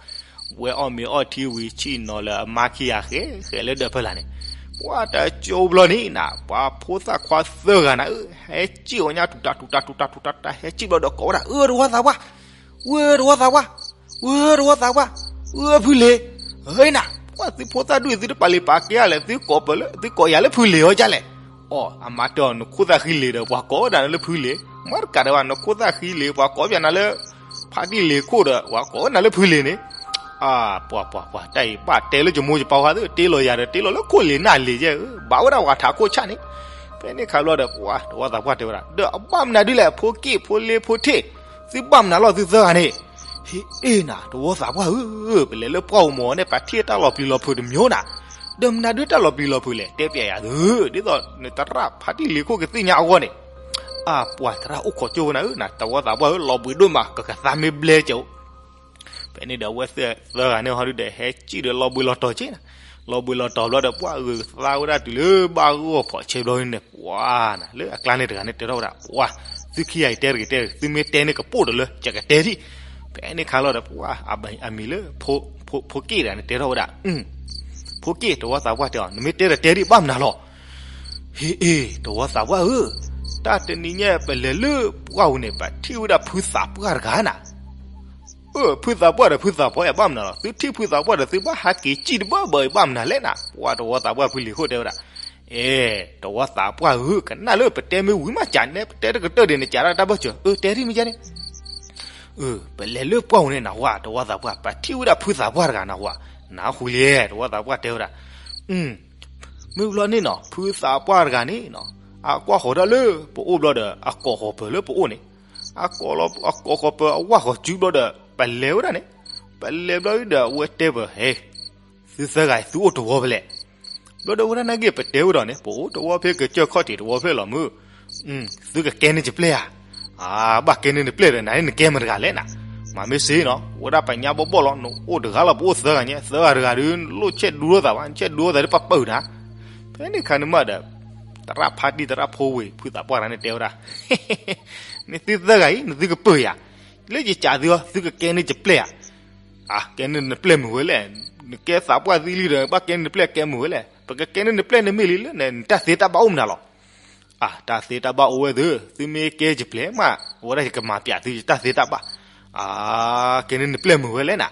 ဝဲအီၣ်မ့ၤအီထံဝံၤ ဆံၣ်နီၤလၢအမါခံဂၤဃဲ ဃဲလၢဒၢးဖီလာ်န့ၣ်, ပှၤတကၠိဘျီန့ၣ်နၤ ပှၤဖိသၣ်ခွါသၢဂၤနၤဧၢ ဟဲစံၣ်အီၤညါ ထူးတၢ်ထူးတၢ်ထူးတၢ်ထူးတၢ် ဟဲစံၣ်ဘျီဒီးကိးဝဲဒၣ် အၢ တဝီသးပှၢ်, ဝဲတဝီသးပှၢ်, ဝဲတဝီသးပှၢ်, ဝဲဖုလ့ၤ, ဟဲနၤ ပှၤသုဖိသၣ်ဒူၣ် သုတပာ်လံၤပာ်ကဲလဲၣ် သုကိးပၢၤလၢ သုကိးယၤလၢဖုလ့ၤအီၤဒ်လဲၣ်. အီ အမါတဲအီၤ နခိၣ်သၣ်ဃံလ့ၤဒီး ပှၤကိးဝဲဒၣ်နၤလၢဖုလ့ၤ, မ့ၢ်တကးဒံးဘၣ် နခိၣ်သၣ်ဃံလ့ၤ ပှၤကိးပၠးနၤလၢ ဖါတံၢ်လ့ၤခိၣ်ဒီး ပှၤကိးဝဲနၤလၢဖုလ့ၤန့ၣ်. အါ ပှၤ ပှၤ ပှၤ တၢ်အံၤဘၣ်တဲလၢယမိၢ်ယပၢ်ဝဲသ့ၣ် တ့လီၤယၤဒီး တ့လီၤလၢခိၣ်လ့ၤနၢ်လ့ၤယဲၢ်ဧၢ, ဘၣ်ဝဲဒၣ်ပှၤထးခိၣ်ဆၣ်န့ၣ်. ဖဲန့ၣ်ခါဘျီဒီး ပှၤ တဝီသးပှၢ်တဲဝဲဒၣ် ဒီးအဘၣ်မနုၤဒ်လဲၣ် ဖိက့ၣ်ဖိလ့ဖိထ့ၣ်, သုဘၣ်မနုၤလီၤသုသၢဂၤန့ၣ်. ဟ့ၣ် အ့ၣ်နၤ တဝီသးပှၢ်ဧၢ, ပလဲၤလၢပှၢ်ပူၤမ့ၢ်န့ၣ် ပထံၣ်တၢ်လီၤပျံၤလီၤဖုးတမျိုးနၤ, ဒီးမနုၤဒ်တၢ်လီၤပျံၤလီၤဖုးလဲၣ် တဲပၠးယၤသု, ဒ်သိးနသရၣ်ဖါတံၢ်လ့ၤခိၣ်ကသ့ၣ်ညါအဂီၢ်န့ၣ်. အါ ပှၤသရၣ်အိၣ်ခိးကၠိဝဲနၤဧၢနၤ တဝီသးပှၢ်ဧၢ လီၤဘှံးဒိၣ်မး ကကသါမ့ၢ်ဘျဲကၠိ ဖဲန့ၣ်ဒီးအဝဲသ့ၣ်သၢဂၤန့ၣ်ဟီဒုဒီး ဟဲစံၣ်ဒီးလီၤဘှံးလီၤတီၤက့နၤ, လီၤဘှံးလီၤတီၤဘျီဒီး ပှၤဂုာ်သါဝဲဒၣ်တုၤလၢဘၣ်ဂီၢ်ဖီးဆဲဘျီန့ၣ် ပှၤနၤ လၢအကျါန့ၣ်တဂၤန့ၣ်တဲထီၣ်ဝဲဒၣ် ပှၤ သုခံဂၤအံၤတဲတဂ့ၤတဲတဂ့ၤ သုမ့ၢ်တဲန့ၣ်ကပိၣ်ဒီးလၢ ယကတဲဒံး. ဖဲန့ၣ်ခါလီၤဒီး ပှၤ အမံၤလၢ ဖိက့ၣ်တဂၤန့ၣ်တဲထီၣ်ဝဲဒၣ် ဖိက့ၣ် တဝီသးပှၢ်တဲအီၤ နမ့ၢ်တဲဒီးတဲဒံးဘၣ်မနုၤလီၤ. ဟ့ၣ်အ့ၣ် တဝီသးပှၢ်ဧၢ, တၢ်တနံၤညါပလဲၤလၢပှၢ်ပူၤန့ၣ် ပထံၣ်ဝဲဒၣ်ဖုသးပှၢ်တဂၤနၤ. အၢ ဖုသးပှၢ်ဒီးဖုသးပှၢ်အံၤဘၣ်မနုၤလီၤ, သုထံၣ်ဖုသးပှၢ်ဒီးသုဘၣ်ဟးက့ၤစံၣ်တဘၣ်ဘၣ်အံၤဘၣ်မနုၤလဲၣ်နၤ. ပှၤတဝီသးပှၢ်ဖုလ့ၤခိၣ်တဲဝဲဒၣ်, အဲ တဝီသးပှၢ်ဧၢ, ကနၣ်လၢပတဲမ့ၢ်ဝံၤမး ကးနဲ ပတဲတကတၢၢ်ဒံးန့ၣ် ကးတၢ်တၢ်ဘၢၣ်စၢၤ, အၢ တဲဒံးမ့ၢ်ကဲန့ၣ် အၢ ပလဲၤလၢပှၢ်ပူၤန့ၣ်နၤဝဲ တဝီသးပှၢ် ပထံၣ်ဝဲဒၣ်ဖုသးပှၢ်တဂၤနၤဝဲ, နၢ်ဟူလံ တဝီသးပှၢ်တဲဝဲဒၣ်. မ့ၢ်ဘျီန့ၣ်နီၤ ဖုသးပှၢ်တဂၤန့ၣ်နီၤ အကွၢ်ဃီၤတၢ်လၢပအိၣ်ဘျီဒီး အကိးဃီၤပၢၤလၢပအိၣ်န့ၣ်, အကိးဃီၤပၢၤအဝၢ်ဃီၤစုဘျီဒီး ပလဲၤဝဲဒၣ်န့ၣ်, ပလဲၤဘျီဒီးအဝဲတဲပၢၤ ဟဲ သုသၢဂၤအံၤသုအိၣ်တဝီဖဲလဲၣ်. ဘျီဒီးဝဲဒၣ်နာ်က့ ပတဲဝဲဒီးန့ၣ် ပအိၣ်တဝီဖဲကစၢၢ်ခီၣ်ထံးတဝီဖဲလီၤမုၢ်, သုကကဲန့ၢ်ယပျဲၢ်ဧါ. အါ ဘၣ်ကဲန့ၢ်နပျဲၢ်ဒီး နၤန့ၣ်နကဲမတၤတဂၤလဲၣ်နၤ. မၤမ့ၢ်စ့နီၤ ဝဲဒၣ်ပညါဘီဘီၣ်လီၤ နအိၣ်တဂၤလီၤပအိၣ်သၢဂၤညါ သၢဂၤတဂၤဒီး နလိၣ်ဆဲးဒူလိာ်သးဘၣ် နဆဲးဒူလိာ်သးဒီးပပၢၢ်နၤ. ဖဲန့ၣ်ခါန့ၣ်မးဒီး သရၣ်ဖါတံၢ်သရၣ်ဖိဝ့ၢ် ဖုသးပှၢ်တဂၤန့ၣ်တဲဝဲဒၣ် နသုသၢဂၤအံၤ နသုကပၢၢ်ယၤ, လၢယကးသုအီၤ သုကကဲန့ၢ်ယပျဲၢ်ဧါ. အါ ကဲန့ၢ်နပျဲၢ်မုၢ်ဝဲလဲၣ်, နကဲသးပှၢ်သံလံဒီး ဘၣ်ကဲန့ၢ်နပျဲၢ်ကဲမုၢ်ဝဲလဲၣ်, ပကကဲန့ၢ်နပျဲၢ်န့ၣ်မ့ၢ်လံလၢ နတၢ်သ့တၢ်ဘၣ်အိၣ်မနုၤလီၤ. အါ တၢ်သ့တၢ်ဘၣ်အိၣ်ဝဲသု, သုမ့ၢ်ကဲယပျဲၢ်မး အဝဲဒၣ်ယကမၤပၠးသုယတၢ်သ့တၢ်ဘၣ်. အါ ကဲန့ၢ်နပျဲၢ်မုၢ်ဝဲလဲၣ်နၤ.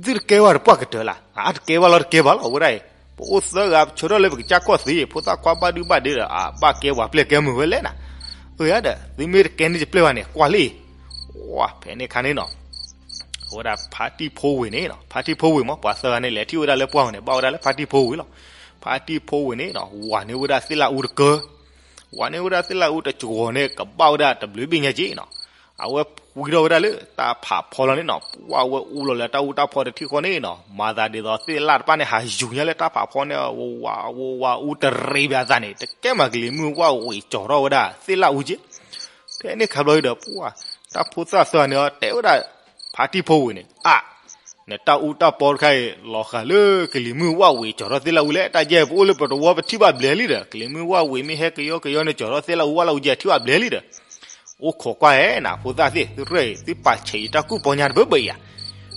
သုတကဲဝဲတပှၢ်ကတၢၢ်လၢ်, အတကဲဝဲလီၤတကဲဘၣ်လီၤ အဝဲဒၣ်အံၤ, ပအိၣ်သၢဂၤပဆၢထၢၣ်လၢပကစၢ်ခီၣ်သ့, ဖိသၣ်ခွါဘၣ်ဒုဘၣ်ဒ့ဒီး အဘၣ်ကဲပှၤပျဲၢ်ကဲမုာ်ဝဲလဲၣ်နၤ, အၢယၤဒီး သုမ့ၢ်တကဲန့ၢ်ယပျဲၢ်ဘၣ်န့ၣ် ကွၢ်လံ, ဝဲဖဲန့ၣ်ခါန့ၣ်နီၤ, အဝဲဒၣ်ဖါတံၢ်ဖိဝ့ၤန့ၣ်နီၤ, ဖါတံၢ်ဖိဝ့ၤမ့ၢ် ပှၤသၢဂၤန့ၣ် လဲၤထံၣ်ဝဲဒၣ်လၢပှၢ်ပူၤန့ၣ် ဘၣ်ဝဲဒၣ်လၢဖါတံၢ်ဖိဝ့ၤလီၤ, ဖါတံၢ်ဖိဝ့ၤန့ၣ်နီၤ ဝၤန့ၢ်ဝဲဒၣ်သ့ၣ်လၣ်အူတကၢ ဝၤန့ၢ်ဝဲဒၣ်သ့ၣ်လၣ်အူတကၠီၤန့ၣ် ကဘၣ်ဝဲဒၣ်တဘျုးဘ့ၣ်ညါက့နီၤ, အဝဲဝံထီၣ်ဝဲဒၣ်လၢတၢ်ဖးဖီလီၤန့ၣ်နီၤ, ပှၢ်ဝဲအူလီၤလၢတၢ်အူတၢ်ဖီတထံၣ်ဃီန့ၣ်နီၤ, မၤသးဒ်သိးသ့ၣ်လၣ်တဖၣ်န့ၣ် ဟးယူၤညါလၢတၢ်ဖးဖီန့ၣ် ဝဝဝအူတရံးဘၣ်အသးန့ၣ် တကဲမးကလံၤမုၢ်ဝၣ်ဝ့ၤကၠီၤထီၣ်ဝဲဒၣ်သ့ၣ်လၣ်အူက့ ဖဲန့ၣ်ခါဘျီဒီး ပှၢ်တၢ်ဖိသၣ်သၢဂၤန့ၣ် တဲဝဲဒၣ်ဖါတံၢ်ဖိဝ့ၤန့ၣ် အါ နတၢ်အူတၢ်ပီတခါအံၤ လီၤဃာ်လၢကလံၤမုၢ်ဝၣ်ဝ့ၤကၠီၤထီၣ်သ့ၣ်လၣ်အူလဲၣ်, တၢ်ယဲၢ်ပအိၣ်လၢပတဝီပထံၣ်ဘၣ်ဘျဲလံဒီး ကလံၤမုၢ်ဝၣ်ဝ့ၤမ့ၢ်ဟဲကယီကယီန့ၣ် ကၠီၤထီၣ်သ့ၣ်လၣ်အူဝၣ်လၣ်အူကဲထံၣ်ဘၣ်ဘျဲလံဒီး အိၣ်ခိးကွၢ်ဧဲနၤ ဖိသၣ်သ့ၣ် သုရဲၣ်အံၤ သုပာ်ဆဲးယတၢ်ကူၣ်ပီညါတဘၢဘၢအံၤဧါ,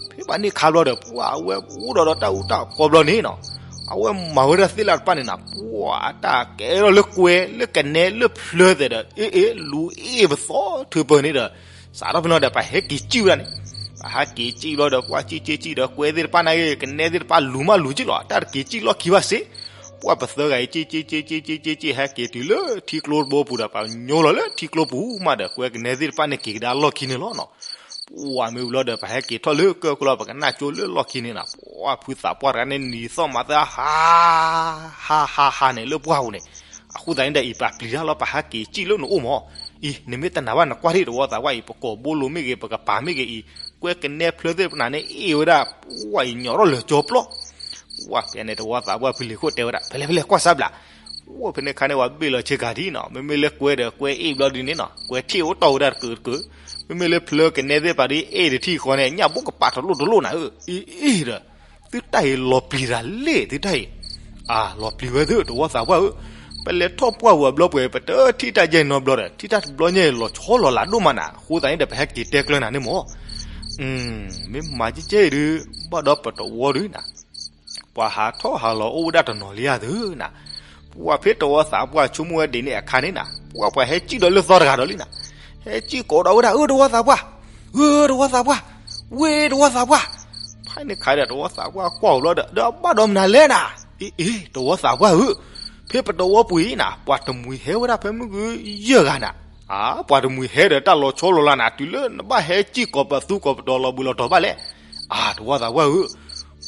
ဖဲဘၣ်န့ၣ်ခါဘျီဒီး ပှၢ်အဝဲအိၣ်ဒီးဒီးတၢ်အူတၢ်ပီဘျီန့ၣ်နီၤ, အဝဲမၤဝဲဒၣ်သ့ၣ်လၣ်တဖၣ်န့ၣ်နၤ ပှၢ်အတၢ်ကဲထီၣ်လၢကွဲလၢကနဲလၢဖျၢသဲးဒီး အ့ၣ်အ့ၣ် လူၤအ့ၣ်ပသီထုးပၢၤန့ၣ်ဒီး စးထီၣ်ဖဲန့ၣ်ဒီး ပှၤဟဲက့ၤစံၣ်ဝဲဒၣ်န့ၣ်, ပှၤဟဲက့ၤစံၣ်ဘျီဒီး ပှၢ်စံၣ်စံၣ်စံၣ်ဒီး ကွဲသ့ၣ်တဖၣ်န့ၣ်ဂ့ၤ ကနဲသ့ၣ်တဖၣ်လူၤမးလူၤက့လီၤ တၢ်တက့ၤစံၣ်လီၢ်ခံဘၣ်စ့ၢ်, ပှၢ်ပသၢဂၤအံၤ စံၣ်စံၣ်စံၣ်စံၣ်စံၣ်စံၣ် ဟဲက့ၤတုၤလၢထံကျိတဘိပူၤဒီး ပှၤညိလီၤလၢထံကျိပူၤမးဒီး ကွဲကနဲသ့ၣ်တဖၣ်န့ၣ်က့ၤကဒါလီၢ်ခံန့ၣ်လီၤနီၤ, ပှၢ်မ့ၢ်ဝံၤလီၤဒီး ပှၤဟဲက့ၤထီၣ်လၢကၢၢ်ကျီ ပကနၣ်ကၠိလၢလီၢ်ခံန့ၣ်နၤ ပှၢ်ဖုသးပှၢ်တဂၤန့ၣ် နံၤသီၣ်မၤသၢ ဟါ ဟါဟါဟါန့ၣ်လၢပှၢ်ပူၤန့ၣ်, အဃိသတးန့ၣ်ဒီးအံၤ ပှၤပျံၤတၢ်လီၤ ပှၤဟဲက့ၤစံၣ်လၢနအိၣ်မး, အံၤ နမ့ၢ်တနာ်ဘၣ်နကွၢ်ထံၣ်တဝီသးပှၢ်အံၤ ပကိာ်ဘိလိၤမ့ၢ်ဂ့ၤ ပကပၤမ့ၢ်ဂ့ၤအံၤ ကွဲကနဲဖျၢသ့ၣ်တဖၣ်န့ၣ် အ့ၣ်ဝဲဒၣ် ပှၢ်အံၤညီထီၣ်လၢာ်ကၠီပျီ, ပှၢ်ဖဲန့ၣ် တဝီသးပှၢ်ဖုလံၤခိၣ်တဲဝဲဒၣ် ဖဲလဲၣ်ဖဲလဲၣ် ကွၢ်စၢ်ဘျး, ပှၢ်ဖဲန့ၣ်ခါန့ၣ် ပှၤဘ့ၣ်လီၤဆ့ကၤဒ်နီၤ မ့မ့ၢ်လၢကွဲဒီးကွဲအ့ၣ်ဘျီဒ်န့ၣ်နီၤ ကွဲထံၣ်အိၣ်တီၢ်ဝဲဒၣ်တကုာ်တကုာ်, မ့မ့ၢ်လၢဖျၢကနဲသ့ၣ်တဖၣ်ဒ်အ့ၣ်တထံၣ်ဃီန့ၣ် ညၣ်ဘိကပာ်တလိၣ်တလိၣ်နၤဧၢ, အံၤအံၤဒီး သုတၢ်အံၤလီၤပျံၤတၢ်လဲၣ် သုတၢ်အံၤ, အါ လီၤပျံၤဝဲသုတဝီသးပှၢ်ဧၢ, ပလဲၤထီၣ်ပှၢ်ဝဲဘျီပှဲၤ ပတထံၣ်တၢ်ယဲၢ်နီတဘျီဒီး ထံၣ်တၢ်တဘျီညါအံၤ လီၤဆီလီၤလးဒိၣ်မးနၤ အဃိသတးန့ၣ်ဒီး ပဟဲက့ၤတဲကျၢၤနၤန့ၣ်မး, မ့ၢ်မၤကဲကဲအံၤဒုး ဘၣ်ဒီးပတဝီဒုးနၤ ပှၤဟးထီၣ်ဟးလီၤအိၣ်ဝဲဒၣ်တနီၤလံဧါသုနၤ, ပှၢ်ဖဲတဝီသးပှၢ်ဆိကမိၣ်ဝဲဒ်န့ၣ်အခါန့ၣ်နၤ ပှၢ်ပှၤဟဲစံၣ်ဒီးလၢသီတဂၤဒီးလံနၤ, ဟဲစံၣ်ကိးဒီးဝဲဒၣ် အၢ တဝီသးပှၢ်, အၢ တဝီသးပှၢ်, ဝ့ တဝီသးပှၢ်, ဖဲန့ၣ်ခါဒီးတဝီသးပှၢ်ကွၢ်အီၤဘျီဒီး ဒီးဘၣ်ဒီးမနုၤလဲၣ်နၤ, အ့ အ့ တဝီသးပှၢ်ဧၢ, ဖဲပတဝီပူၤအံၤနၤ ပှၤတမှံၤဟဲဝဲဒၣ်ဖဲမုၢ်ဂုၢ်ယဲၢ်ဂၤနၤ, အါ ပှၤတမှံၤဟဲဒီးတၢ်လီၤဆီလီၤလးနၤ တုၤလၢနဘၣ်ဟဲစံၣ်ကိးပသူကိးပတီၤလီၤဘှံးလီၤတီၤဘၣ်လဲၣ်, အါ တဝီသးပှၢ်ဧ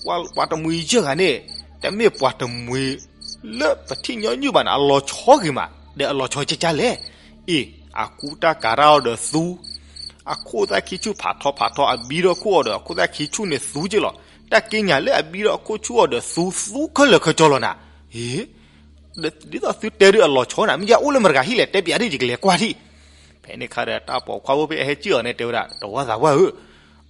ၢ, ပှၤတမှံၤယဲၢ်ဂၤန့ၣ် တမ့ၢ်ပှၤတမှံၤ လၢပထံၣ်ညီနုၢ်ဘၣ်န့ၣ် အလီၤဆီဂ့ၤမး ဒီးအလီၤဆီကၢ်ကၢ်လဲၣ်, အ့ အကူတၢ်ကၤတၢ်အီၤဒီးသူ, အခိၣ်သၣ်ခံဆူၣ်ဖးထီဖးထီ အဘံထီၣ်ခိၣ်အီၤဒီး အခိၣ်သၣ်ခံဆူၣ်န့ၣ်သူက့လီၤ, တၢ်က့ညါလၢအဘံထီၣ်အခိၣ်ဆူၣ်အီၤဒီးသူ သူခဲလၢာ်ခဲဆ့လီၤနၤ, အ့ ဒ်သိးသုတဲဒုးအလီၤဆီနၤ မ့ၢ်ယါအိၣ်လၢမတဂၤဟံၣ်လဲၣ် တဲပျးဒ်ယကလဲၤကွၢ်ထံၣ်, ဖဲန့ၣ်ခါဒီးတၢ်ပိာ်ခွါဖိဖဲအဟဲစံၣ်အီၤန့ၣ်တဲဝဲဒၣ် တဝီသးပှၢ်ဧၢ,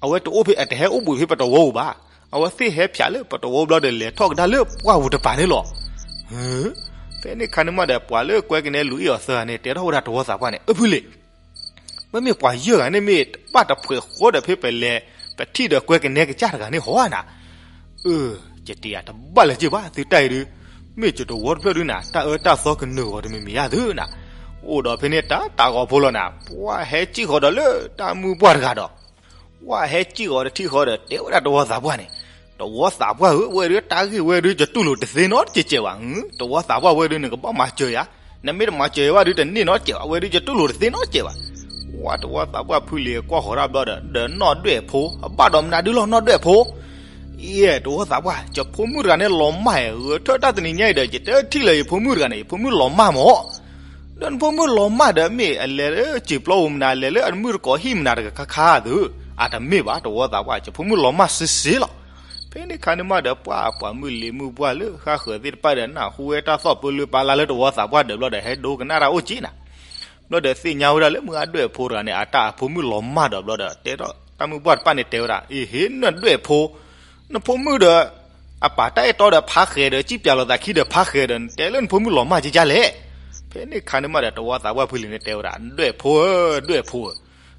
အဝဲတအိၣ်ဖဲအတဟဲအိၣ်ဘှံးဖဲပတဝီပူၤဘၣ်, အဝဲသ့ၣ်ဟဲဖၠးလၢပတဝီဘျီဒီးလဲၤထီၣ်ကဒါလၢပှၢ်ပူၤတပၤန့ၣ်လီၤ, ဖဲန့ၣ်ခါန့ၣ်မးဒီး ပှၤလၢကွဲကနဲလူၤအ့ၣ်အီၤသၢဂၤန့ၣ် တဲထီၣ်ဝဲဒၣ်တဝီသးပှၢ်န့ၣ် အဖုလံၤ မ့မ့ၢ်ပှၤယဲၢ်ဂၤန့ၣ်မ့ၢ်ဘၣ်တဖှဲးဃီဒီးဖဲပလဲၤ ပထံၣ်ဒီးကွဲကနဲကစၢ်တဂၤန့ၣ်ဟီဧါနၤ, အၢ ယတယၤတဘၣ်လၢၤက့ဘၣ် သုတၢ်အံၤဒုး, မ့ၢ်ယတဝီတဖျၢၣ်ဒုးနၤ တၢ်အၢတၢ်သီကနုာ်ဂီၤတမံၤမံၤဧါသုနၤ, အိၣ်ဒီးဖဲန့ၣ်တၢ်တၢ်ဂီၤဖိလီၤနၤ ပှၤဟဲစံၣ်ဃီၤဒီးလၢတၢ်မုၢ်ပှၢ်တဂၤဒီး ပှၤဟဲစံၣ်ဃီၤတထံၣ်ဃီဒီး တဲဝဲဒၣ်တဝီသးပှၢ်န့ၣ်, တဝီသးပှၢ်ဧၢ ဝဲဒုးတၢ်ဂ့ၢ်ဝဲဒုးယတူၢ်လိာ်တသ့နီတစဲးကဲးဘၣ်, တဝီသးပှၢ်ဝဲဒုးနကဘၣ်မၤစၢၤယၤ, နမ့ၢ်တမၤစၢၤယၤဘၣ်ဒုးတန့ၢ်နီတစဲးဘၣ် ဝဲဒုးယတူၢ်လိာ်တသ့နီတစဲးဘၣ်, ဝဲတဝီသးပှၢ်ဖုလံၤကွၢ်ဃီၤတၢ်ဘျီဒီး ဒီးနီၢ်ဒွဲၣ်ဖိ အဘၣ်ဒီးမနုၤဒုးလီၤနီၢ်ဒွဲၣ်ဖိ ယဲ တဝီသးပှၢ် ယဖိမုၣ်တဂၤန့ၣ်လီၤမၢ်ဧါ, ဂဲၤထၢၣ်တၢ်တနံၤညါအံၤဒီး ယတထံၣ်လၢၤယဖိမုၣ်တဂၤန့ၣ် ယဖိမုၣ်လီၤမၢ်မး, ဒီးနဖိမုၣ်လီၤမၢ်ဒီးမ့ၢ်အလဲၤလၢစံာ်ပျီဧိၤမနုၤ လဲၤလၢအမုၢ်တကိးဟံၣ်မနုၤတဂၤခါခါဧါသု, အတမ့ၢ်ဘၣ် တဝီသးပှၢ် ယဖိမုၣ်လီၤမၢ်စ့ၢ်စ့ၢ်လီၤ, ဖဲန့ၣ်ခါန့ၣ်မးဒီး ပှၤပှၤမုၣ်လံၤမုၣ်ပှၢ်လၢဃၣ်ဃၢၤသ့ၣ်တဖၣ်ဒီး နၢ်ဟူဝဲတၢ်သီၣ်ပၢလၢပာ်လၢတဝီသးပှၢ်ဒီးဘျီဒီး ဟဲဒိကနၣ်တၢ်အိၣ်က့နၤ ဘျီဒီးသ့ၣ်ညါဝဲဒၣ်လၢမုၢ်ဂၤဒွဲၣ်ဖိတဂၤန့ၣ် အတၢ်အဖိမုၣ်လီၤမၢ်ဒီးဘျီဒီး တဲထီၣ်တၢ်မုၢ်ပှၢ်တဖၣ်န့ၣ်တဲဝဲဒၣ် အ့ဟ့ နဒွဲၣ်ဖိ, နဖိမုၣ်ဒီး အပာ်တၢ်အဲၣ်တီဒီးဖါဃဲၤဒီး စံၣ်ပၠးလိာ်သးခံဒီးဖါဃဲၤဒီး နတဲလၢနဖိမုၣ်လီၤမၢ်ကကလဲၣ်, ဖဲန့ၣ်ခါန့ၣ်မးဒီး တဝီသးပှၢ်ဖုလံၤန့ၣ်တဲဝဲဒၣ် ဒွဲၣ်ဖိဧၢ ဒွဲၣ်ဖိဧၢ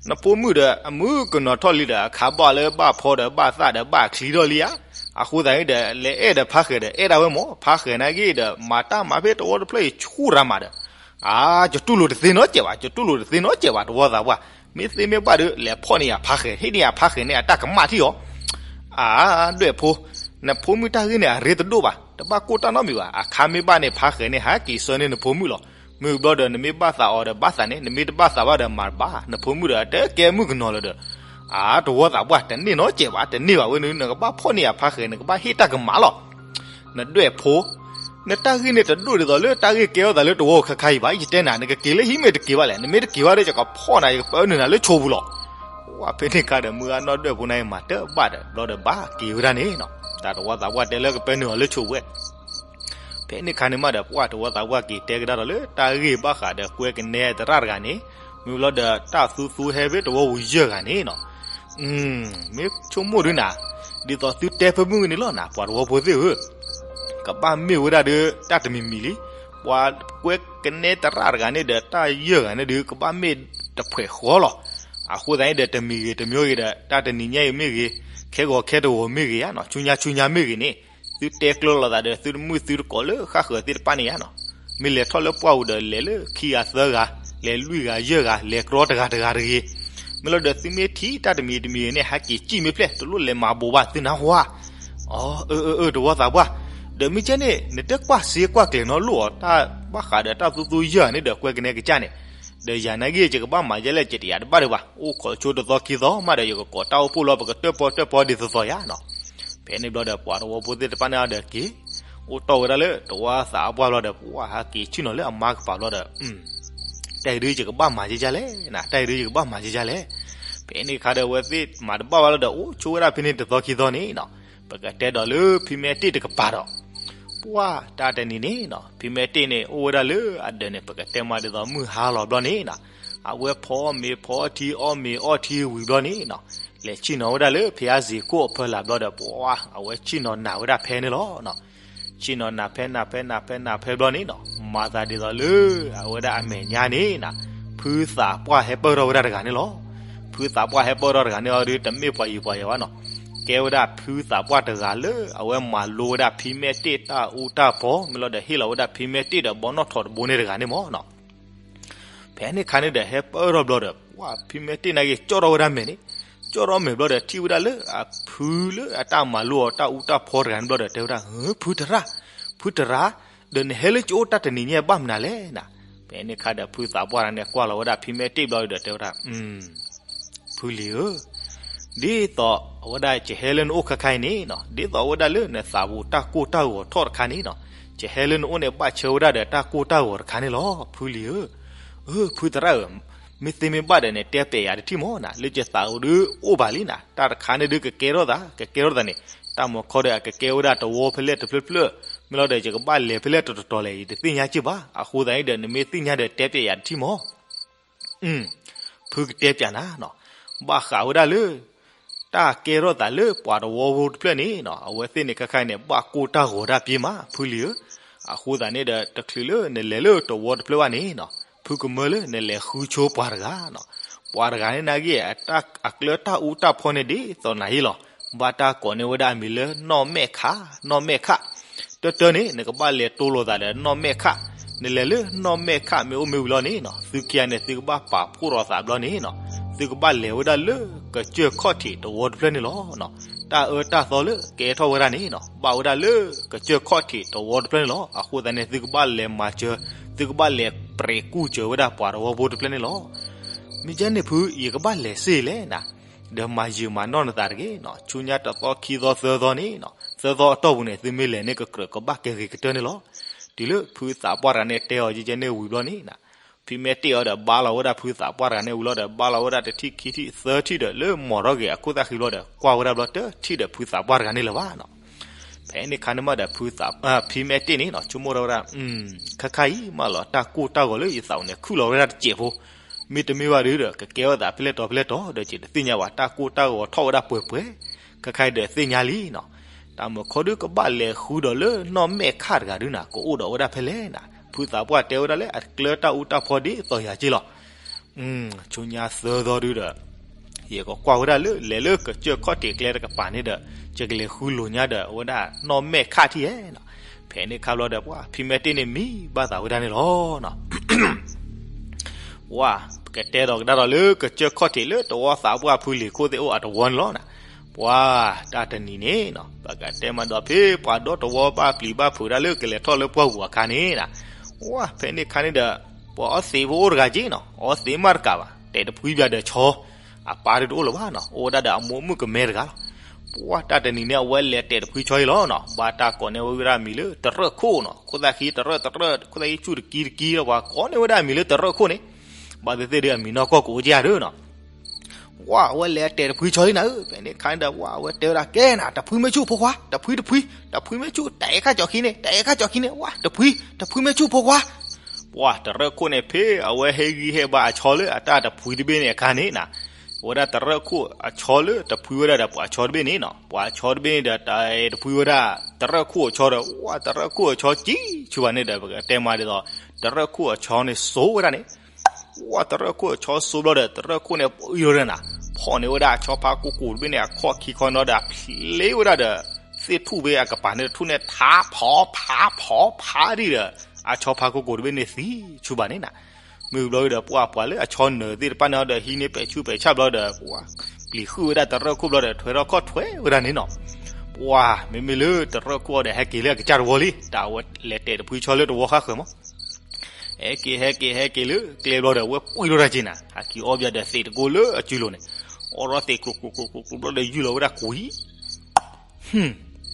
နဖိမုၣ်ဒီး အမုၢ်ကနီၤထီၣ်လံဒီး အခါဘၣ်လၢဘၣ်ဖီဒီးဘၣ်သၣ်ဒီးဘၣ်ချံထီၣ်လံဧါ, အဃိသတးန့ၣ်ဒီး လဲၤအဲၣ်ဒီးဖါဃဲၤဒီး အဲၣ်ဒၣ်ဝဲမး ဖါဃဲၤနာ်က့ဒီး မၤတၢ်မၤဖဲတဝီတဖျၢၣ်အံၤဆူၣ်ရၤမးဒီး, အါ ယတူၢ်လိာ်တသ့နီတစဲးဘၣ် ယတူၢ်လိာ်တသ့နီတစဲးဘၣ် တဝီသးပှၢ်, မ့ၢ်သ့မ့ၢ်ဘၣ်ဒီး လဲၤဖီၣ်န့ၢ်ယၤဖါဃဲၤ ဟ့ၣ်န့ၢ်ယၤဖါဃဲၤန့ၣ် အတၢ်ကမၣ်ထံၣ်အီၤ အၢ ဒွဲၣ်ဖိ, နဖိမုၣ်တၢ်ဂ့ၢ်န့ၣ် အရ့တဒိၣ်ဘၣ်, တဘၣ်ကိၢ်တၢ်နီတမံၤဘၣ်. အခါမ့ၢ်ဘၣ်န့ၣ် ဖါဃဲၤန့ၣ် ဟဲက့ၤဆှၢန့ၢ်နဖိမုၣ်လီၤ. မ့ၢ်ဘျီဒီး နမ့ၢ်ဘၣ်သးအီၤဒီးဘၣ်သးန့ၣ်, နမ့ၢ်တဘၣ်သးဘၣ်ဒီးမၤတဘၣ်, နဖိမုၣ်ဒီးအတကဲမုၣ်ကနီၤလၢၤဒီး, အၢ တဝီသးပှၢ် တန့ၢ်နီတစဲးဘၣ်, တန့ၢ်ဘၣ်ဝဲန့ၣ် နကဘၣ်ဖီၣ်န့ၢ်အဖါဃဲၤ, နကဘၣ်ဟ့ၣ်တၢ်ကမၣ်လီၤ. နဒွဲၣ်ဖိ, နတၢ်ဂ့ၢ်န့ၣ်တဒိၣ်ဒ်သိးလၢတၢ်ဂ့ၢ်ကဲထီၣ်သးလၢတဝီခါခါအံၤဘၣ်. ယတဲနၤ နကက့ၤလၢဟံၣ်မ့ၢ်တက့ၤဘၣ်လဲၣ်, နမ့ၢ်တက့ၤဘၣ်ဒီး ယကဖီၣ်နၤ, ယကပၢနုာ်နၤလၢဆိပူၤလီၤ. ဝဲဖဲန့ၣ်အခါဒီး မုၢ်ဂၢ်နီၢ်ဒွဲၣ်ဖိန့ၣ် မၤတဘၣ်ဒီး ဘျီဒီးဘၣ်က့ၤဝဲဒၣ်န့ၣ်နီၤ, တၢ်တဝီသးပှၢ်တဲလၢကပၢနုာ်အီၤလၢဆိပူၤဝဲ ဖဲန့ၣ်အခါန့ၣ်မးဒီး ပှၢ်တဝီသးပှၢ်က့ၤတဲကဒါဒီးလၢတၢ်ဂ့ၢ်ဘၣ်ဃးဒီးကွဲကနဲသရၣ်တဂၤန့ၣ်, မ့ၢ်ဘျီဒီးတၢ်သူသူဟဲဖဲတဝီပူၤယဲၢ်ဂၤန့ၣ်နီၤ, မ့ၢ်ဆိကမိၣ်ဒုနၤ, ဒ်သိးသုတဲဖဲမုၢ်ဂ့ၤန့ၣ်လီၤနၤ ပှၤတဝီဖိသ့ၣ်ဧၢ, ကဘၣ်မ့ၢ်ဝဲဒၣ်ဒီး တၢ်တမံၤမံၤလံ, ပှၤကွဲကနဲသရၣ်တဂၤန့ၣ်ဒီးတၢ်ယဲၢ်ဂၤန့ၣ်ဒီး ကဘၣ်မ့ၢ်တဖှဲးဃီလီၤ. အဃိသတးန့ၣ်ဒီး တမံၤဂ့ၤတမံၤဂ့ၤဒီး တၢ်တနံၤညါအံၤမ့ၢ်ဂ့ၤ, ခဲဂီၤခဲတဂီၤမ့ၢ်ဂ့ၤဧါနီၤ, ဆူညါဆူညါမ့ၢ်ဂ့ၤန့ၣ်, သုတဲကျၢၤလိာ်သးဒီး သုတမုာ်သုတကိးလၢဃၣ်ဃၢၤသ့ၣ်တဖၣ်န့ၣ်ဧါနီၤ, မ့ၢ်လဲၤထီၣ်လၢပှၢ်ပူၤဒီး လဲၤလၢခံဂၤသၢဂၤ, လဲၤလွံၢ်ဂၤယဲၢ်ဂၤ, လဲၤကြီတဂၤတဂၤတဂ့ၤ, မ့ၢ်လီၤဒီးသုမ့ၢ်ထံၣ်တၢ်တမံၤတမံၤန့ၣ် ဟဲက့ၤစံၣ်မ့ၢ်ဖျဲၣ်, တလိၣ်လဲၤမၤဘိးဘၣ်သုနၢ်ဟူဧါ. အၢ အၢ အၢ တဝီသးပှၢ်, ဒီးမ့ၢ်ကဲန့ၣ် နတကွၢ်စ့ကွၢ်ကျဲၤနီတလိၣ်အီၤ, တၢ်ဘၣ်ဃးဒီးတၢ်သူသူယဲၢ်ဂၤန့ၣ်ဒီး ကွဲကနဲကစၢ်န့ၣ်, ဒီးယၤနာ်က့ ယကဘၣ်မၤဒ်လဲၣ် ယတယာ်တဘၣ်ဒံးဘၣ်, အိၣ်ခိးဆိတသီခံသီမးဒီး ယကကိးတၢ်အိၣ်ဖှိၣ်လီၤ ပကတၢၣ်ပီၣ်တၢၣ်ပီၣ်ဒ်သိးသိးယါနီၤ. ဖဲန့ၣ်ဘျီဒီး ပှၤတဝီဖိသ့ၣ်တဖၣ်န့ၣ်ဒီးက့ၤ အိၣ်တီၢ်ဝဲဒၣ်လၢတဝီသးပှၢ်ဘျီဒီး ပှၤဟဲက့ၤဆ့ၣ်နီၤလၢအမါကပၤဘျီဒီး, တၢ်အံၤဒုးယကဘၣ်မၤကကလဲၣ်နၤ, တၢ်အံၤဒုးယကဘၣ်မၤကကလဲၣ်. ဖဲန့ၣ်အခါဒီး အဝဲသ့ၣ်မၤတဘၣ်ဘၣ်လီၤဒီး အိၣ်ဆိဝဲဒၣ်ဖဲန့ၣ်တသီခံသီန့ၣ်နီၤ, ပကတဲဒီးလၢဖံမဲတ့ၢ်တကပၤဒီး ပှၢ်တၢ်တနံၤန့ၣ်နီၤ, ဖံမဲတ့ၢ်န့ၣ် အိၣ်ဝဲဒၣ်လၢအဒၢးန့ၣ် ပကတဲမးဒ်သိးမုၢ်ဟါလီၤဘျီန့ၣ်နီၤ, အဝဲဖီမ့ၤဖီထံအီၣ်မ့ၤအီထံဝံၤဘျီန့ၣ်နီၤ, လဲၤဆ့ၣ်နီၤဝဲဒၣ်လၢဖဲအစ့ၤခိၣ်အဖီလာ်ဘျီဒီး ပှၢ်အဝဲဆ့ၣ်နီၤနၤဝဲဒၣ်ဖဲန့ၣ်လီၤ. ဆ့ၣ်နီၤနၤဖဲနၤဖဲနၤဖဲနၤဖဲဘျီန့ၣ်နီၤ, မၤသးဒ်သိးလၢ အဝဲဒၣ်အမဲာ်ညါန့ၣ်နီၤ, ဖုသးပှၢ်ဟဲပၢၢ်ထီၣ်ဝဲဒၣ်တဂၤန့ၣ်လီၤ. ဖုသးပှၢ်ဟဲပၢၢ်ထီၣ်တဂၤန့ၣ်အီၤဒီး တမ့ၢ်ပှၤယံၤပှၤယၤဘၣ်နီၤ, ကဲဝဲဒၣ်ဖုသးပှၢ်တဂၤလၢ အဝဲမၤလိဝဲဒၣ်ဖံမဲတ့ၢ်တၢ်အူတၢ်ပီ, မ့ၢ်လီၤဒီးဟ့ၣ်လီၤဝဲဒၣ်ဖံမဲတ့ၢ်ဒီးဘီနီၣ်ထိးတဘိန့ၣ်တဂၤန့ၣ်မ့ၢ်နီၤ. ဖဲန့ၣ်အခါန့ၣ်ဒီး ဟဲပၢၢ်ထီၣ်ဘျီဒီး ပှၢ်ဖံမဲတ့ၢ်နာ်က့ ကၠီၣ်ထီၣ်ဝဲဒၣ်မဲာ်န့ၣ်, ကၠီၣ်ထီၣ်မဲာ်ဘျီဒီး ထံၣ်ဝဲဒၣ်လၢအဖုလၢအတၢ်မၤလိအီၤတၢ်အူတၢ်ပီတဂၤန့ၣ်ဘျီဒီး တဲဝဲဒၣ်, ဖုတရၣ်, ဖုတရၣ်, ဒီးနဟဲလၢကၠိအိၣ်တၢ်တနံၤညါဘၣ်မနုၤလဲၣ်နၤ. ဖဲန့ၣ်အခါဒီး ဖုသးပှၢ်တဂၤန့ၣ် ကွၢ်လီၤဝဲဒၣ်ဖံမဲတ့ၢ်ဘျီဒီး တဲဝဲဒၣ်, ဖုလံၤဧၢ, ဒ်သိးအဝဲဒၣ်ယဟဲလၢနအိၣ်ခါခါအံၤန့ၣ်နီၤ, ဒ်သိးအဝဲဒၣ်လၢနသးပူၤတၢ်ကိၢ်တၢ်ဂီၤထီၣ်တခါန့ၣ်နီၤ, ယဟဲလၢနအိၣ်န့ၣ် ဘၣ်ဆၢဝဲဒၣ်ဒီးတၢ်ကိၢ်တၢ်ဂီၤတခါန့ၣ်လီၤ ဖုလံၤဧၢ. အၢ ဖုသရၣ်ဧၢ, မ့ၢ်သ့မ့ၢ်ဘၣ်ဒီး နတဲပျဲယၤတထံၣ်မ့ၢ်နၤ, လၢယသးပူၤဒုးအိၣ်ဘၣ်လံနၤ, တၢ်တခါန့ၣ်ဒုးကကဲထီၣ်သး ကကဲထီၣ်သးန့ၣ်, တၢ်မီၤခီဒီးအကကဲဝဲဒၣ်တဝီဖဲလဲၣ်တဖျၢၣ်ဖျၢၣ်, မ့ၢ်လီၤဒီးယကဘၣ်လဲၤဖဲလဲၣ်တတီၤတီၤလဲၣ် ယတသ့ၣ်ညါက့ၢ်ဘၣ်. အဃိသတးန့ၣ်ဒီး နမ့ၢ်သ့ၣ်ညါဒီးတဲပျဲယၤတထံၣ်မ့ၢ် ဖုကတဲပျဲနၤနီၤ, ဘၣ်ဃးဝဲဒၣ်လၢ တၢ်ကဲထီၣ်သးလၢပှၤတဝီဖိတဖျၢၣ်န့ၣ်နီၤ, အဝဲသ့ၣ်န့ၣ်ခဲခါအံၤန့ၣ် ဘၣ်ကိၢ်တၢ်ဂီၤတၢ်ပ့ၤမး ဖုလံၤဧၢ. အဃိသတးန့ၣ်ဒီး တချုးလၢနလဲၤလၢတဝီတဖျၢၣ်ဘၣ်န့ၣ်နီၤ, ဖုကမၢလၢနလဲၤဃုဆိပှၤတဂၤနီၤ. ပှၤတဂၤန့ၣ်နာ်က့ အကျၢၤတၢ်အူတၢ်ဖီန့ၣ်ဒ်သိးနၤအံၤလီၤ. ဘၣ်တၢ်ကိးန့ၢ်ဝဲဒၣ်အမံၤလၢနီၢ်မဲာ်ခး, နီၢ်မဲာ်ခး တၢ်တၢ်န့ၣ် နကဘၣ်လဲၤတိလိာ်သးဒီးနီၢ်မဲာ်ခး, နလဲၤလၢနီၢ်မဲာ်ခးမ့ၢ်အိၣ်မ့ၢ်ဝံၤလီၤန့ၣ်နီၤ, သုခံဂၤန့ၣ် သုကဘၣ်ပာ်ဖှိၣ်ထီၣ်သးဘျီန့ၣ်နီၤ, သုကဘၣ်လဲၤဝဲဒၣ်လၢကစၢၢ်ခီၣ်ထံးတဝီတဖျၢၣ်န့ၣ်လီၤ. တၢ်အၢတၢ်သီလၢကဲထီၣ်ဝဲဒၣ်န့ၣ်နီၤ, ဘၣ်ဝဲဒၣ်လၢကစၢၢ်ခီၣ်ထံးတဝီတဖျၢၣ်န့ၣ်လီၤ. အဃိသတးန့ၣ် သုကဘၣ်လဲၤမၤစၢၤ, သုကဘၣ်လဲၤပြဲးကူၣ်စၢၤဝဲဒၣ်ပှၤတဝီဖိတဖျၢၣ်န့ၣ်လီၤ. မ့ၢ်ကဲန့ၣ်ဖု ယကဘၣ်လဲၤစ့ၢ်လဲၣ်နၤ, ဒီးမၤယုာ်မၤနီၢ်နသးတဂ့ၤနီၤ, ဆူညါတသီခံသီသၢသီန့ၣ်နီၤ, သၢသီအတီၢ်ပူၤန့ၣ် သုမ့ၢ်လဲၤန့ၣ် ကကြၢးကဘၣ်ကဲဂ့ၤကတၢၢ်န့ၣ်လီၤ. တုၤလၢဖုသးပှၢ်တဂၤန့ၣ်တဲအီၤကဲန့ၣ်ဝံၤဘျီန့ၣ်နီၤ, ဖံမဲာ်တ့ၢ်အီၤဒီး ဘါလီၤဝဲဒၣ်ဖုသးပှၢ်တဂၤန့ၣ်ဝံၤလီၤဒီး ဘါလီၤဝဲဒၣ်တထံၣ်ခံထံၣ်သၢထံၣ်ဒီး လၢမိာ်ထီၣ်ဂ့ၤအခိၣ်သၣ်ဃံဘျီဒီး ကွၢ်ဝဲဒၣ်ဘျီတထံၣ်ဒီးဖုသးပှၢ်တဂၤန့ၣ်လၢၤဘၣ်နီၤ. ဖဲန့ၣ်ခါန့ၣ်မးဒီး ဖံမဲာ်တ့ၢ်န့ၣ်နီၤ ဆိကမိၣ်ထီၣ်ဝဲဒၣ် ခါခါအံၤမးလီၤ တၢ်ကိၢ်တၢ်ဂီၤလၢယသးပူၤန့ၣ် ခုၣ်လီၤဝဲဒၣ်တစဲးဖိ, မ့တမ့ၢ်ဘၣ်ဒီး ကကဲထီၣ်သးဖဲလဲၣ်တီၤဖဲလဲၣ်တီၤဒီး ယတသ့ၣ်ညါဘၣ် တၢ်ကိၢ်တၢ်ဂီၤထီၣ်ဝဲဒၣ်ပှဲၤပှဲၤ, ခါခါအံၤဒီးသ့ၣ်ညါလံနီၤ. တၢ်မုၢ်ခီဒုးကဘၣ်လဲၤဃုဒီးလၢနီၢ်မဲာ်ခးတဂၤဒုးနၤ ကအိၣ်ဒီးဝဲဒၣ်ဖဲလဲၣ်နၤ, ဖုသးပှၢ်တဲဝဲဒၣ်လၢအကျၢၤတၢ်အူတၢ်ဖီဒ်သိးယၤက့ၢ်လီၤ. ဆူညါသၢသီဒုးဒီး ယကကွၢ်ဝဲဒၣ်လၢ လဲၤလၢကစၢၢ်ခီၣ်ထံးကျဲတကပၤန့ၣ်ဒီး ယကလဲၤဃုလိာ်ညါဒီး အဝဲဒၣ်နီၢ်မဲာ်ခးထံၣ်ဧဲနီၤ. ဖဲန့ၣ်ခါဘျီဒီး ပှၤဖံမဲာ်တ့ၢ်န့ၣ်မံဘၣ်သးဝဲဒၣ်န့ၣ်လီၤ. ဝါ, ပကတဲဒီးကဒါဒီးလၢကစၢၢ်ခီၣ်ထံးလၢတဝီသးပှၢ်ဖုလံၤခိၣ်သ့ၣ်အိၣ်အတဝီန့ၣ်လီၤနၤ. ဝါ, တၢ်တနံၤန့ၣ်နီၤ ပကတဲမးဒီးဖဲပှၤဒီတဝီဘၣ်ပျံၤဘၣ်ဖုးဒၣ်လၢကလဲၤထီၣ်လၢပှၢ်ပူၤအခါန့ၣ်နီၤ, ဝါ, ဖဲန့ၣ်အခါန့ၣ်ဒီး ပှၤအီသံးဖိအိၣ်တဂၤက့နီၤ, အီသံးမးတကးဘၣ်, တဲာ်တဖှံဘၣ်ဒီးဆီ, အပၢ်ဒုးတအိၣ်လၢၤဘၣ်နီၤ, အိၣ်ဝဲဒၣ်ဒီးအမိၢ်မုၣ်ကမဲတဂၤလီၤ. ပှၤတၢ်တနံၤန့ၣ် အဝဲလဲၤတဲာ်တဖှံဆီအံၤလီၤနီၤ, ဘၣ်တၢ်ကိးန့ၢ်ဝဲဒၣ်မံၤလၢတရၢၣ်ခိၣ်နီၤ, ခိၣ်သၣ်ဃံတရၢၣ်တရၢၣ် ခိၣ်သၣ်ဃံဆူၣ်တကံတကံလီၤ, ပှၤကိးန့ၢ်ဝဲဒၣ်မံၤလၢတရၢၣ်ခိၣ်န့ၣ်, ဘၣ်သ့ၣ်သ့ၣ်ဒီးအမံၤနီၢ်ကီၢ်ကအိၣ်ကယၤဒၢနီၤ ဝါ, အဝဲလဲၤတဲာ်တဖှံဆီလံနၤဧၢ, ဖဲန့ၣ်အခါန့ၣ်ဒီး ဝါ, အဝဲတဲဝဲဒၣ်ကဲနၤ, တဖှံမ့ၢ်ဆူၣ်ဖိခွါ, တဖှံတဖှံ, တဖှံမ့ၢ်ဆူၣ်, တအဲၣ်ခါကၠီခံန့ၣ်, တအဲၣ်ခါကၠီခံန့ၣ်, ဝါ, တဖှံ, တဖှံမ့ၢ်ဆူၣ်ဖိခွါ. ပှၤတရၢၣ်ခိၣ်န့ၣ် ဖဲအဝဲဟဲဂံၢ်ဟဲဘါအဆီလၢအတၢ်တဖှံတဘ့ၣ်န့ၣ်အခါန့ၣ်နၤ, ဝဲဒၣ်တရၢၣ်ခိၣ်အဆီလၢတဖှံဝဲဒၣ်ဒီးပှၤဆီတဘ့ၣ်န့ၣ်နီၤ, ပှၤဆီတဘ့ၣ်န့ၣ်ဒီး တအဲၣ်တဖှံဝဲဒၣ်တရၢၣ်ခိၣ်အဆီဒီး ဝါ, တရၢၣ်ခိၣ်အဆီကံဆူၣ်ဘၣ်န့ၣ်ဒီး ပကတဲမးဒ်သိး တရၢၣ်ခိၣ်အဆီန့ၣ်စိဝဲဒၣ်န့ၣ် ဝါ, တရၢၣ်ခိၣ်အဆီစိဘျီဒီး တရၢၣ်ခိၣ်န့ၣ် ပအံၤလီၤဒီးနၤ, ဖီၣ်န့ၢ်ဝဲဒၣ်အဆီဖါကိၢ်ကိၢ်တဘ့ၣ်န့ၣ် အခီၣ်ခံခီနီၤဒီး ဖျ့ဝဲဒၣ်ဒီး သ့ၣ်ထူၣ်ဖဲအကပၤန့ၣ်တထူၣ်န့ၣ် ထါဖီဖးဖီဖးဒံးဒီး အဆီဖါကိၢ်ကိၢ်တဘ့ၣ်န့ၣ်သံဆူၣ်ဘၣ်န့ၣ်နၤ. မ့ၢ်ဘျီဒီး ပှၤပှၤလၢအဆီနၢၤသ့ၣ်တဖၣ်န့ၣ်ဒီး ဟံးန့ၢ်ပဲာ်ဆူၣ်ပဲာ်ဆၣ်ဘျီဒီး ပှၤပျံၤဃုာ်ဝဲဒၣ်တရၢၣ်ခိၣ်ဘျီဒီး ထွဲထီၣ်ခီၣ်ထွဲဝဲဒၣ်န့ၣ်နီၤ. ပှၤမ့မ့ၢ်လၢတရၢၣ်ခိၣ်အံၤဒီး ဟဲက့ၤလၢအကစၢ်တဝီလံ, တၢ်အဝဲလဲၤတဲာ်တဖှံဆီလၢတဝီဃါဃၢၤမး ဟဲက့ၤ ဟဲက့ၤ ဟဲက့ၤလၢကျဲဘျီဒီး အဝဲကွံာ်လိာ်တၢ်က့ၤနၤ, ဟဲက့ၤအီဘၣ်ဒီးသ့ၣ်တကိးလၢအစုလိၤန့ၣ်, အီထီၣ်သ့ၣ်ကျိၤကျိၤကျိၤကျိၤကျိၤဘျီဒီး ယူၢ်လီၤဝဲဒၣ်ကွံာ်, ဟ,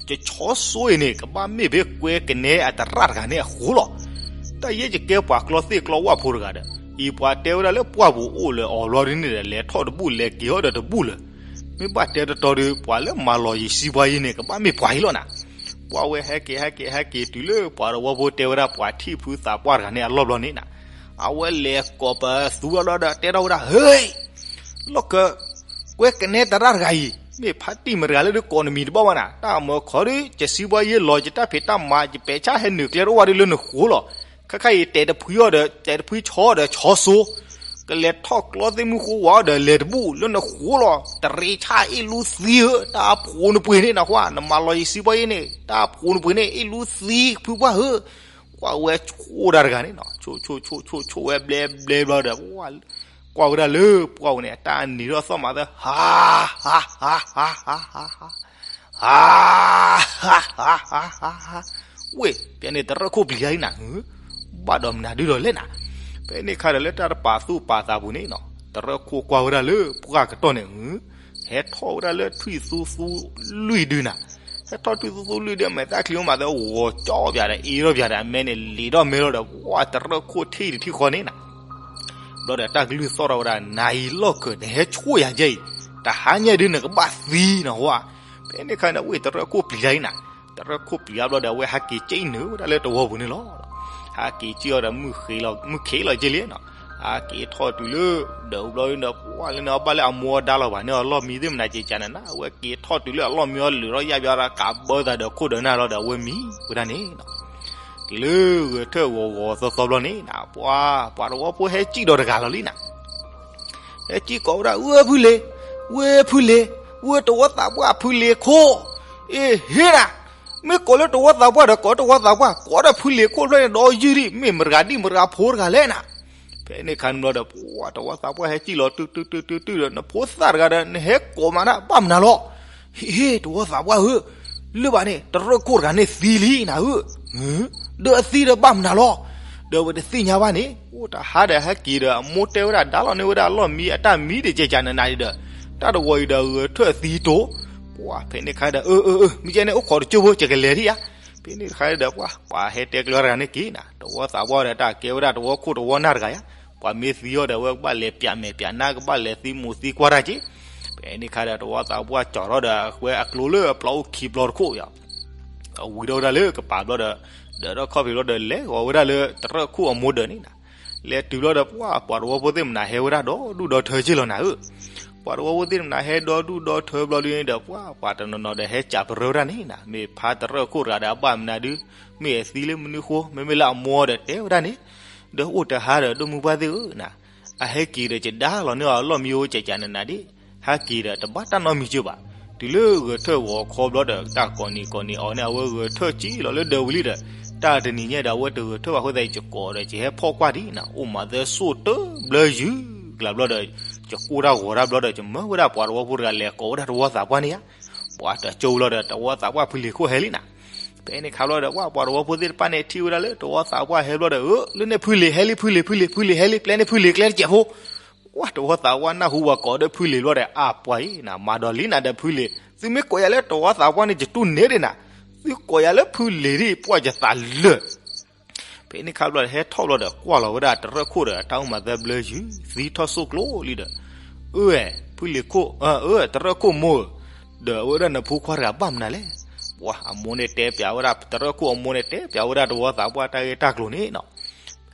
ယဆီစိအံၤန့ၣ် ကဘၣ်မ့ၢ်ဖဲကွဲကနဲအသရၣ်တဂၤန့ၣ်အဃိလီၤ. တၢ်ယဲယကဲပှၤကျီသ့ၣ်ကျီဝၣ်ဖိတဂၤဒီး အံၤပှၤတဲဝဲဒၣ်လၢပှၢ်ပူၤအိၣ်လၢအီၤဘျီဒ်န့ၣ်ဒီး လဲၤထီၣ်တဘူၣ် လဲၤက့ၤအီၤဒီးတဘူၣ်လၢၤ. မ့ၢ်ဘၣ်တဲတတီၤဒီး ပှၤလၢမၤလီၤယံၤစံးပှၤယံၤန့ၣ် ကဘၣ်မ့ၢ်ပှၤအံၤလီၤနၤ. ပှၤဝဲဟဲက့ၤ ဟဲက့ၤ ဟဲက့ၤတုၤလၢပှၤတဝီဖိတဲဝဲဒၣ်ပှၤထံၣ်ဖုသးပှၢ်တဂၤန့ၣ်အလီၢ်ဘျီန့ၣ်နၤ, အဝဲလဲၤကိးပသူအလီၢ်ဒီးတဲထီၣ်ဝဲဒၣ်, ဟ့, လီၢ်ခၢၣ်, ကွဲကနဲသရၣ်တဂၤအံၤ မ့ၢ်ဖါတံၢ်မတၤတဂၤလၢဒုးကိးနမံၤတဘၣ်ဘၣ်နၤ, တၢ်မၤခီဒီး ယစံးပှၤယံၤလီၤ ယတၢ်ဖံးတၢ်မၤ ယပဲာ်ဆၣ်ဟဲနုာ်ကျဲတအိၣ်ဘၣ်ဒီးလၢနဃိလီၤ. ခဲခါအံၤတဲာ်တဖှံအီၤဒီး တဲာ်တဖှံဆီဒီးဆီစိ ကလဲၤထီၣ်ကျီသ့ၣ်မုၢ်ဃိဝါဒီးလဲၤတဘူၣ်လၢနဃိလီၤ. တရံးဆၣ်အ့ၣ်လူသံဧၢ, တၢ်ဖှိၣ်နပှ့ၤန့ၣ်နဃိ, နမၤလီၤယံၤစံးပှၤယံၤန့ၣ် တၢ်ဖှိၣ်နပှ့ၤန့ၣ် အ့ၣ်လူသံဖုပှၢ်ဧၢ. ကွၢ်ဝဲဆိၣ်တၢ်တဂၤန့ၣ်နီၤ, ဆိၣ်ဆိၣ်ဆိၣ်ဆိၣ်ဆိၣ်ဝဲဘျဲဘျဲဘျီဒီး ကွၢ်ဝဲဒၣ်လၢပှၢ်ပူၤန့ၣ် အတၢ်နံၤထီၣ်သီၣ်မးသၢ ဟါ ဟါ ဟါ ဟါ ဟါ ဟါ ဟါ ဟါ ဟါ ဟါ ဟါ ဝ့ၢ် ဖဲန့ၣ်တရၢၣ်ခိၣ်ပျံၤယါအံၤနၤ, ဘၣ်ဒီးမနုၤဒုဒီးလဲၣ်နၤ. ဖဲန့ၣ်အခါဒီးလၢတၢ်တပာ်သူၣ်ပာ်သးပူၤန့ၣ်နီၤ, တရၢၣ်ခိၣ်ကွၢ်ဝဲဒၣ်လၢပှၢ်ကတီၢ်န့ၣ် ဟဲထီၣ်ဝဲဒၣ်လၢထွံၣ်သူသူလွံၢ်ဒုနၤ. ဟဲထီၣ်ထွံၣ်သူသူလွံၢ်ဒု အမဲာ်သၣ်ချံအိၣ်မးသၢ ဂီၤကၠီၣ်ပၠးဒီး အ့ၣ်ထီၣ်ပၠးဒီး အမဲန့ၣ်လံၤထီၣ်မဲထီၣ်ဒီး ဝါ တရၢၣ်ခိၣ်ထံၣ်တထံၣ်ဃီန့ၣ်နၤ. ဘျီဒီးတၢ်ကလုၢ်သီၣ်ထီၣ်ဝဲဒၣ် နၤအံၤလီၢ်ခၢၣ် နဟဲဆိၣ်ယၤကဲအံၤ, တဟါညါဒုးနကဘၣ်သံနဟါ. ဖဲန့ၣ်အခါန့ၣ် ဝ့ၢ်တရၢၣ်ခိၣ်ပျံၤယါအံၤနၤ, တရၢၣ်ခိၣ်ပျံၤယါဘျီဒီး အဝဲဟးက့ၤကၠံၣ်နုာ်ဝဲဒၣ်လၢတဝီပူၤန့ၣ်လီၤ. ဟးက့ၤကၠံၣ်အီၤဒီး မုၢ်ခ့လီၤက့ၤလံနီၤ, ဟးက့ၤထီၣ်တုၤလၢ ဒီးဘျီဒီး ပှၢ်လၢန့ၣ် အဘၣ်လၢအမိၢ်အဒါလီၤဘၣ်န့ၣ် အလီၢ်မံသ့ၣ်မနၤကဲကးနၤနၤ, အဝဲက့ၤထီၣ်တုၤလၢအလီၢ်မံအီၤ လုာ်ထီၣ်ယၣ်ဘၣ်ဒီး ကးဘၢသးဒီးခိၣ်ဒီးနၢ်လီၤဒီး အဝဲမံဝဲဒၣ်န့ၣ်နီၤ. တုၤလၢဂဲၤထၢၣ်ဂီၤဂီၤသီသီဘျီန့ၣ်နၤ, ပှၤ ပှၤတဝီဖိဟဲကၠံၣ်ဒီးတဂၤလီၤလံနၤ. ဟဲကၠံၣ်ကိးဝဲဒၣ် ဝ့ၢ်ဖုလ့ၤ, ဝ့ၢ်ဖုလ့ၤ, ဝ့ၢ်တဝီသးပှၢ်ဖုလ့ၤခိၣ်, အ့ဟ့နၤ, မ့ၢ်ကိးလၢတဝီသးပှၢ်ဒီး ကိးတဝီသးပှၢ်, ကိးဒီးဖုလ့ၤခိၣ်ဖျၢၣ်န့ၣ် ဒီးယုၢ်ဒံး မ့ၢ်မတဂၤဒံးမတဂၤဖိတဂၤလဲၣ်နၤ. ဖဲန့ၣ်အခါန့ၣ်ဘျီဒီး ပှၤတဝီသးပှၢ်ဟဲကၠံၣ်လီၤတုၤတုၤတုၤတုၤတုၤဒီး နဖိသၣ်တဂၤဒီး နဟဲကိးမးတၢ်ဘၣ်မနုၤလီၤ. ဟ့ၣ် တဝီသးပှၢ်ဧၢ, လၢဘၣ်န့ၣ် တရၢၣ်ခိၣ်တဂၤန့ၣ်သံလံနၤဧၢ, ဒီးအသံဒီးဘၣ်မနုၤလီၤ. ဒီးဝဲတသ့ၣ်ညါဘၣ်န့ၣ် အိၣ်တဟါဒီးဟဲက့ၤဒီး အမိၢ်တဲဝဲဒၣ်ဒါလီၤန့ၢ်ဝဲဒၣ်အလီၢ်မံ အတၢ်မံဒံးကဲကးနၤနၤဒီး တၢ်တဝီအံၤဒီးဂဲၤထၢၣ်သံတိၤ, ပှၤဖဲန့ၣ်အခါဒီး အၢ အၢ အၢ မ့ၢ်ကဲန့ၣ် အိၣ်ခိးတကၠိဖိ ယကလဲၤဒံးယါ. ဖဲန့ၣ်တခါဒီး ပှၤ ပှၤဟဲတဲကျၢၤတဂၤန့ၣ်က့ၤနၤ, တဝီသးပှၢ်ဒီးတၢ်ကဲဝဲဒၣ်တဝီခိၣ်တဝီနၢ်တဂၤယါ, ပှၤမ့ၢ်သံအီၤဒီး အဝဲကဘၣ်လဲၤပျးမဲာ်ပျးနါ ကဘၣ်လဲၤသံမိၢ်သံကွၢ်တၢ်က့ၤ. ဖဲန့ၣ်အခါဒီး တဝီသးပှၢ်ကၠီထီၣ်ဒီး အဝဲအကျိလၢအပျီအိၣ်ခံပျီတခိၣ်ယါ, အဝံၤထီၣ်ဝဲဒၣ်လၢကပၤဘျီဒီး ဒၢးထီၣ်ခီၣ်ဖံးဘျီဒီး လဲၤဂီၤဝဲဒၣ်လၢတရၢၣ်ခိၣ်အမိၢ်ဒၢးန့ၣ်နၤ. လဲၤတုၤဘျီဒီး ပှၤ ပှၤတဝီဖိသ့ၣ်မနၤဟဲဝဲဒၣ်ဒီဒူၣ်ဒီထၢက့ၤလီၤနၤဧၢ. ပှၤတဝီဖိသ့ၣ်မနၤဟဲဒီဒူၣ်ဒီထၢဘျီဒုန့ၣ်ဒီး ပှၤ ပှၤတနီၤနီၤဒီးဟဲစံးပတြၢၤဝဲဒၣ်န့ၣ်နၤ, မ့ၢ်ဖါတရၢၣ်ခိၣ်တဂၤဒီးအဘၣ်မနုၤဒု, မ့ၢ်အသံလၢမနုၤဃိ, မ့မ့ၢ်လၢအမိၢ်ဒီးတဲဝဲဒၣ်န့ၣ်, ဒီးအိၣ်တဟါဒီး ဒိၣ်မုၢ်ပှၢ်သ့ၣ်ဧၢနၤ, အဟဲက့ၤဒီး ယဒါလီၤန့ၢ်အီၤအလီၢ်မံအိၣ်ကဲကးနၤနၤဒၣ်, ဟဲက့ၤဒီးတဘၣ်တၢ်နီတမံၤကၢၤဘၣ်. တုၤလၢဂဲၤထၢၣ်ဂီၤခီဘျီဒီး တၢ်ကိးနံၤကိးနံၤအီၤန့ၣ် အဝဲဂဲၤထၢၣ်ကၠံၣ်လီၤလၢဒၢးဝံၤလံဒီး တၢ်တနံၤညါဒီး အဝဲတဂဲၤထၢၣ်ဘၣ်အဃိသတး ယကိးဒီး ယဟဲဖီၣ်ကွၢ်ဒံးနၤ, အိၣ်မးသၢစိၣ်တဘျၢယုၢ် ကျါဘျီဒီး ယကိၢ်တၢ်ဂီၤတၢ်ဘျီဒီး ယမၢဝဲဒၣ်ပှၤသဝီဖိတဂၤလဲၤကိးဝဲဒၣ်တဝီသးပှၢ်န့ၣ်ဧါ. ပှၤတကၠိဘျီဒီး တဝီသးပှၢ်ဖုလံၤခိၣ်ဟဲလံနၤ. ဖဲန့ၣ်ခါဘျီဒီး ပှၤသဝီဖိသ့ၣ်တဖၣ်န့ၣ်ထံၣ်ဝဲဒၣ်လၢတဝီသးပှၢ်ဟဲဘျီဒီး အၢ လၢန့ၣ်ဖုလံၤဟဲလံ ဖုလံၤ ဖုလံၤ ဖုလံၤဟဲလံ ပျဲန့ၣ်ဖုလံၤကျဲတစဲးဖိ ပှၤတဝီသးပှၢ်နၢ်ဟူပှၤကိးဒီးဖုလံၤဘျီဒီး အါပှၤအံၤနၤ မၤဒီးလံနၤဒီးဖုလံၤ သုမ့ၢ်ကိးယၤလၢတဝီသးပှၢ်န့ၣ် ယတူၢ်န့ၢ်ဒံးနၤ, သုကိးယၤလၢဖုလံၤဒံး ပှၤယသးလၢာ် ဖဲန့ၣ်ခါဘျီဒီး ဟဲထီၣ်ဘျီဒီး ကွၢ်လီၤဝဲဒၣ်တရၢၣ်ခိၣ်ဒီး တၢ်အိၣ်မၤသၢဘျၢယုၢ် သံထီၣ်စိၣ်ကျိၤလံဒီး အၢ ဖုလံၤခိၣ် အၢ တရၢၣ်ခိၣ်မိၢ်ဧၢ, ဒီးအဝဲဒၣ်နဖိခွါတဂၤဘၣ်မနုၤလဲၣ်. ပှၤအမိၢ်န့ၣ်တဲပၠးဝဲဒၣ် တရၢၣ်ခိၣ်အမိၢ်န့ၣ် တဲပၠးဝဲဒၣ်တဝီသးပှၢ်တၢ်ဂ့ၢ်တၢ်ကျိၤန့ၣ်နီၤ.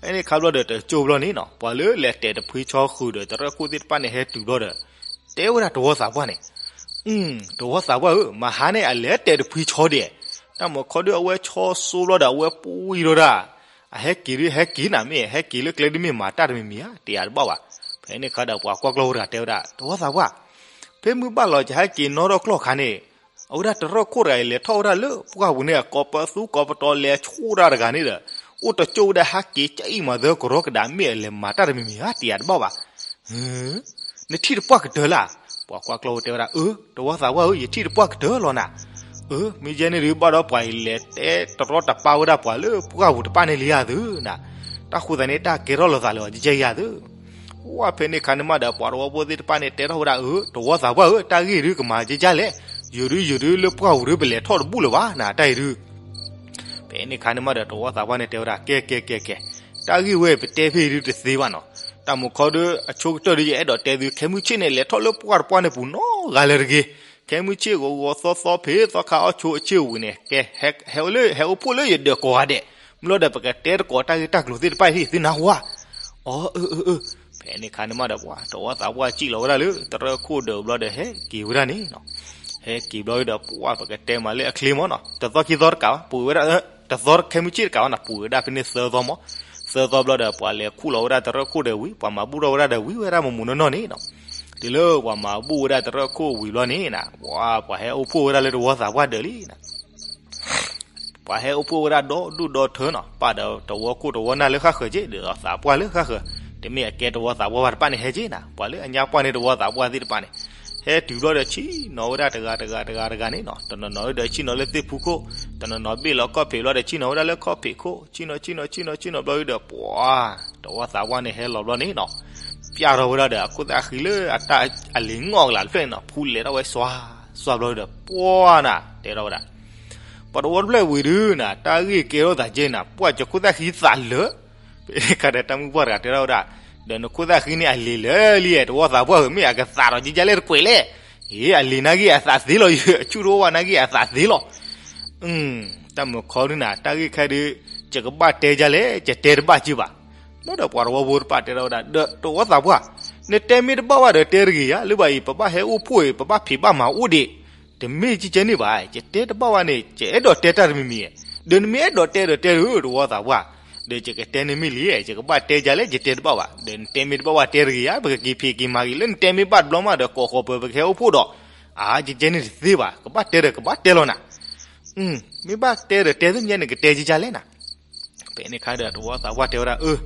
ဖဲန့ၣ်ခါဘျီဒီး တကၠိဘျီန့ၣ်နီၤ ပှၤလၢလဲၤတဲာ်တဖှံဆီဃုာ်ဒီး တရၢၣ်ခိၣ်သ့ၣ်တဖၣ်န့ၣ် ဟဲတုၤဘျီဒီး တဲဝဲဒၣ်တဝီသးပှၢ်န့ၣ် တဝီသးပှၢ်ဧၢ, မဟါန့ၣ်အလဲၤတဲာ်တဖှံဆီဒဲး, တၢ်မုၢ်ခီဒုးအဝဲဆီစိဘျီဒီး အဝဲပှံၢ်ဒီးဒၣ်, အဟဲက့ၤဒုးဟဲက့ၤနၤမ့ၢ် ဟဲက့ၤလၢကျဲဒုးမ့ၢ်မၤတၢ်တမံၤမံၤဧါ တယၤတဘၣ်ဘၣ်. ဖဲန့ၣ်ခါဒီးပှၤကွၢ်ကျီၢ်ဖိတဂၤတဲဝဲဒၣ် တဝီသးပှၢ်, ဖဲမုၢ်ဘၣ်လီၤကဟဲက့ၤနီၣ်ထီၣ်ကျီၢ်ခါန့ၣ်, အဝဲဒၣ်တရၢၣ်ခိၣ်တဂၤအံၤလဲၤထီၣ်ဝဲဒၣ်လၢပှၢ်ပူၤန့ၣ် ကိးပသူကိးပတီၤလဲၤဆူတၢ်တဂၤန့ၣ်ဒီး, အိၣ်တကၠိဝဲဒၣ်ဟဲက့ၤကအံၣ်မၤသၢကရီကဒါမ့ၢ်အလဲၤမၤတၢ်တမံၤမံၤဧါ တယၤတဘၣ်ဘၣ်. နထံၣ်တပှၢ်ကတၢၢ်လၢ်. ပှၤကွၢ်ကျီၢ်ဖိတဲဝဲဒၣ် အၢ, တဝီသးပှၢ်ဧၢ, ယထံၣ်တပှၢ်ကတၢၢ်လီၤနၤ. အၢ, မ့ၢ်ယဲန့ၣ်ဒုးဘၣ်ဒီးပှၤအံၤလဲၤတဲတရီတပါဝဲဒၣ်ပှၤလၢပှၢ်ပူၤတဖၣ်န့ၣ်လံဧါသုနၤ. တၢ်ဃိသတးန့ၣ် တၢ်ကဲထီၣ်လိာ်သးလၢအီၤကဲကဲယၤသု. ဝဲဖဲန့ၣ်ခါန့ၣ်မးဒီး ပှၤသဝီဖိသ့ၣ်တဖၣ်န့ၣ် တဲထီၣ်ဝဲဒၣ် အၢ, တဝီသးပှၢ်ဧၢ, တၢ်ဂ့ၢ်ဒုးကမၤကဲကဲလဲၣ်. ယိၤဒုးယိၤဒုးလၢပှၢ်ပူၤဒုးပလဲၤထီၣ်တဘူၣ်လၢၤဘၣ်နၤ တၢ်အံၤဒုး ဖဲန့ၣ်ခါန့ၣ်မးဒီး တဝီသးပှၢ်န့ၣ်တဲဝဲဒၣ် ကဲကဲကဲကဲ, တၢ်ဂ့ၢ်ဝဲပတဲဖဲအံၤဒုးတသ့ဘၣ်နီၤ. တၢ်မုၢ်ခီဒုးအဆိကတၢၢ်ဒုးယအဲၣ်ဒိးတဲသု ခဲမုၢ်ဆ့ၣ်န့ၣ် လဲၤထီၣ်လၢပှၢ်တပှၢ်န့ၣ်ပူၤနီတဂၤလၢၤတဂ့ၤ. ခဲမုၢ်ဆ့ၣ်ဂီၤဂီၤသီသီဖဲသီခါအီၣ်ဆိအဆ့ၣ်ဝံၤန့ၣ် ကဲ ဟဲအိၣ်လၢ ဟဲအိၣ်ဖှိၣ်လၢယဒၢးကိးဂၤဒဲး, မ့ၢ်လီၤဒီးပကတဲတကိးတၢ်ဂ့ၢ်တၢ်ကျိၤသ့ၣ်တဖၣ်အံၤ သုနၢ်ဟူဧါ. အီ အၢ အၢ အၢ. ဖဲန့ၣ်ခါန့ၣ်မးဒီး ပှၤတဝီသးပှၢ်စံၣ်လီၤဝဲဒၣ်လၢ တရၢၢ်ခိၣ်ဒၢးဘျီဒီး ဟဲက့ၤဝဲဒၣ်န့ၣ်နီၤ. ဟဲက့ၤဘျီဒီး ပှၤပကတဲမးလၢအချ့မးနီၤ, တသီခံသီတကးဘၣ် ပူၤဝဲဒၣ်, တသီခဲမုၢ်ဆ့ၣ်တကးဘၣ်နီၤ, ပူၤဝဲဒၣ်ဖဲန့ၣ်သၢသီမး. သၢသီဘျီဒီး ပှၤလဲၤခူၣ်လီၤဝဲဒၣ်တရၢၢ်ခိၣ်ဒီးဝံၤ ပှၤမၤဘူၣ်ထီၣ်ဝဲဒၣ်ဒီးဝံၤဝဲဒၣ်မုၢ်မုၢ်နီၢ်နီၢ်န့ၣ်နီၤ. တုၤလၢပှၤမၤဘူၣ်ဝဲဒၣ်တရၢၢ်ခိၣ်ဝံၤဘျီန့ၣ်နီၤ, ပှၤဟဲအိၣ်ဖှိၣ်ဝဲဒၣ်လၢတဝီသးပှၢ်ဒၢးလံနီၤ. ပှၤဟဲအိၣ်ဖှိၣ်ဝဲဒၣ်ဒီဒူၣ်ဒီထၢနီၤ, ပာ်ဒီးတဝီခိၣ်တဝီနၢ်လၢဃၣ်ဃၢၤက့ၤ ဒီးသးပှၢ်လၢဃၣ်ဃၢၤ, တမ့ၢ်အကဲတဝီသးပှၢ်ဘၣ်တဖၣ်န့ၣ်ဟဲက့ၤနီၤ, ပှၤလၢအညါပှၢ်န့ၣ်တဝီသးပှၢ်သ့ၣ်တဖၣ်န့ၣ်, ဟဲတုၤဘျီဒီးဆ့ၣ်နီၤဝဲဒၣ်တဂၤတဂၤတဂၤတဂၤန့ၣ်နီၤ, တနီၤနီၤဒီးဆ့ၣ်နီၤလၢသ့ၣ်ဖူခိၣ်, တနီၤနီၤဘ့ၣ်လီၤကီၢ်ဖံးဘျီဒီးဆ့ၣ်နီၤဝဲဒၣ်လၢကီၢ်ဖံးခိၣ်, ဆ့ၣ်နီၤဆ့ၣ်နီၤဆ့ၣ်နီၤဆ့ၣ်နီၤဘျီဒီး ပှၤ တဝီသးပှၢ်န့ၣ်ဟဲလီၤဘျီန့ၣ်နီၤ, ပျၢ်ထီၣ်ဝဲဒၣ်ဒီးအခိၣ်သၣ်ဃံလၢအတၢ်အလံၤငီၢ်ကလးတဖျၢၣ်န့ၣ်နီၤ, ဖူလဲၤထီၣ်ဝဲစွါ, စွါဘျီဒီး ပှၤနၤ တဲထီၣ်ဝဲဒၣ် ပှၤတဝီတဖျၢၣ်ဝံၤဒုးနၤ တၢ်ဂ့ၢ်ကဲထီၣ်သးကဲနၤ ပှၤယခိၣ်သၣ်ဃံသးလၢာ်, ဖဲန့ၣ်ခါဒီးတၢ်မုၢ်ပှၢ်တဂၤတဲထီၣ်ဝဲဒၣ်, ဒီးနခိၣ်သၣ်ဃံန့ၣ်အလံၤလၢာ်လံ, တဝီသးပှၢ်ဧၢ, မ့ၢ်အကသးဒီးကဲကဲလဲၣ်တကွဲးလဲၣ်, အ့ အလံၤနာ်က့အသးသ့လီၤ, အဆူၣ်တအိၣ်ဘၣ်နာ်က့အသးသ့လီၤ. တၢ်မုၢ်ခီဒုးနၤ တၢ်ဂ့ၢ်ခဲဒုး ယကဘၣ်တဲကဲလဲၣ်, ယတဲတဘၣ်က့ဘၣ်. ဘျီဒီးပှၤတဝီဖိတဖၣ်တဲထီၣ်ဝဲဒၣ်, ဒီးတဝီသးပှၢ်, နတဲမ့ၢ်တဘၣ်ဘၣ်ဒီးတဲတဂ့ၤယၤ, လၢဘၣ်အံၤ ပဘၣ်ဟဲအိၣ်ဖှိၣ်အံၤ ပဘၣ်ဖံးဘၣ်မၤအိၣ်ဒံး, တမ့ၢ်ကဲကဲန့ၣ်ဘၣ်, ယတဲတဘၣ်ဘၣ်န့ၣ် ယအဲၣ်ဒိးတဲတၢ်တမံၤမံၤ, ဒီးနမ့ၢ်အဲၣ်ဒိးတဲဒီးတဲဒီး တဝီသးပှၢ်, ဒီးယကတဲန့ၢ်မ့ၢ်လံ, ယကဘၣ်တဲကဲလဲၣ် ယတဲတဘၣ်ဘၣ်, ဒီးနတဲမ့ၢ်တဘၣ်ဘၣ်တဲတဂ့ၤယၤ, ပကက့ၤဖံးက့ၤမၤဂ့ၤ လၢနတဲမ့ၢ်ဘၣ်တဘျီမးဒီး ကိးဃီၤပၢၤ ပကဟဲအိၣ်ဖှိၣ်ဒီး, အါ ကဲကဲန့ၣ်တသ့ဘၣ်, ကဘၣ်တဲဒီးကဘၣ်တဲလီၤနၤ. မ့ၢ်ဘၣ်တဲဒီးတဲသ့ၣ်မ့ၢ်န့ၣ် ကတဲကဲကဲလဲၣ်နၤ. ဖဲန့ၣ်ခါဒီးတဝီသးပှၢ်တဲဝဲဒၣ်, အၢ,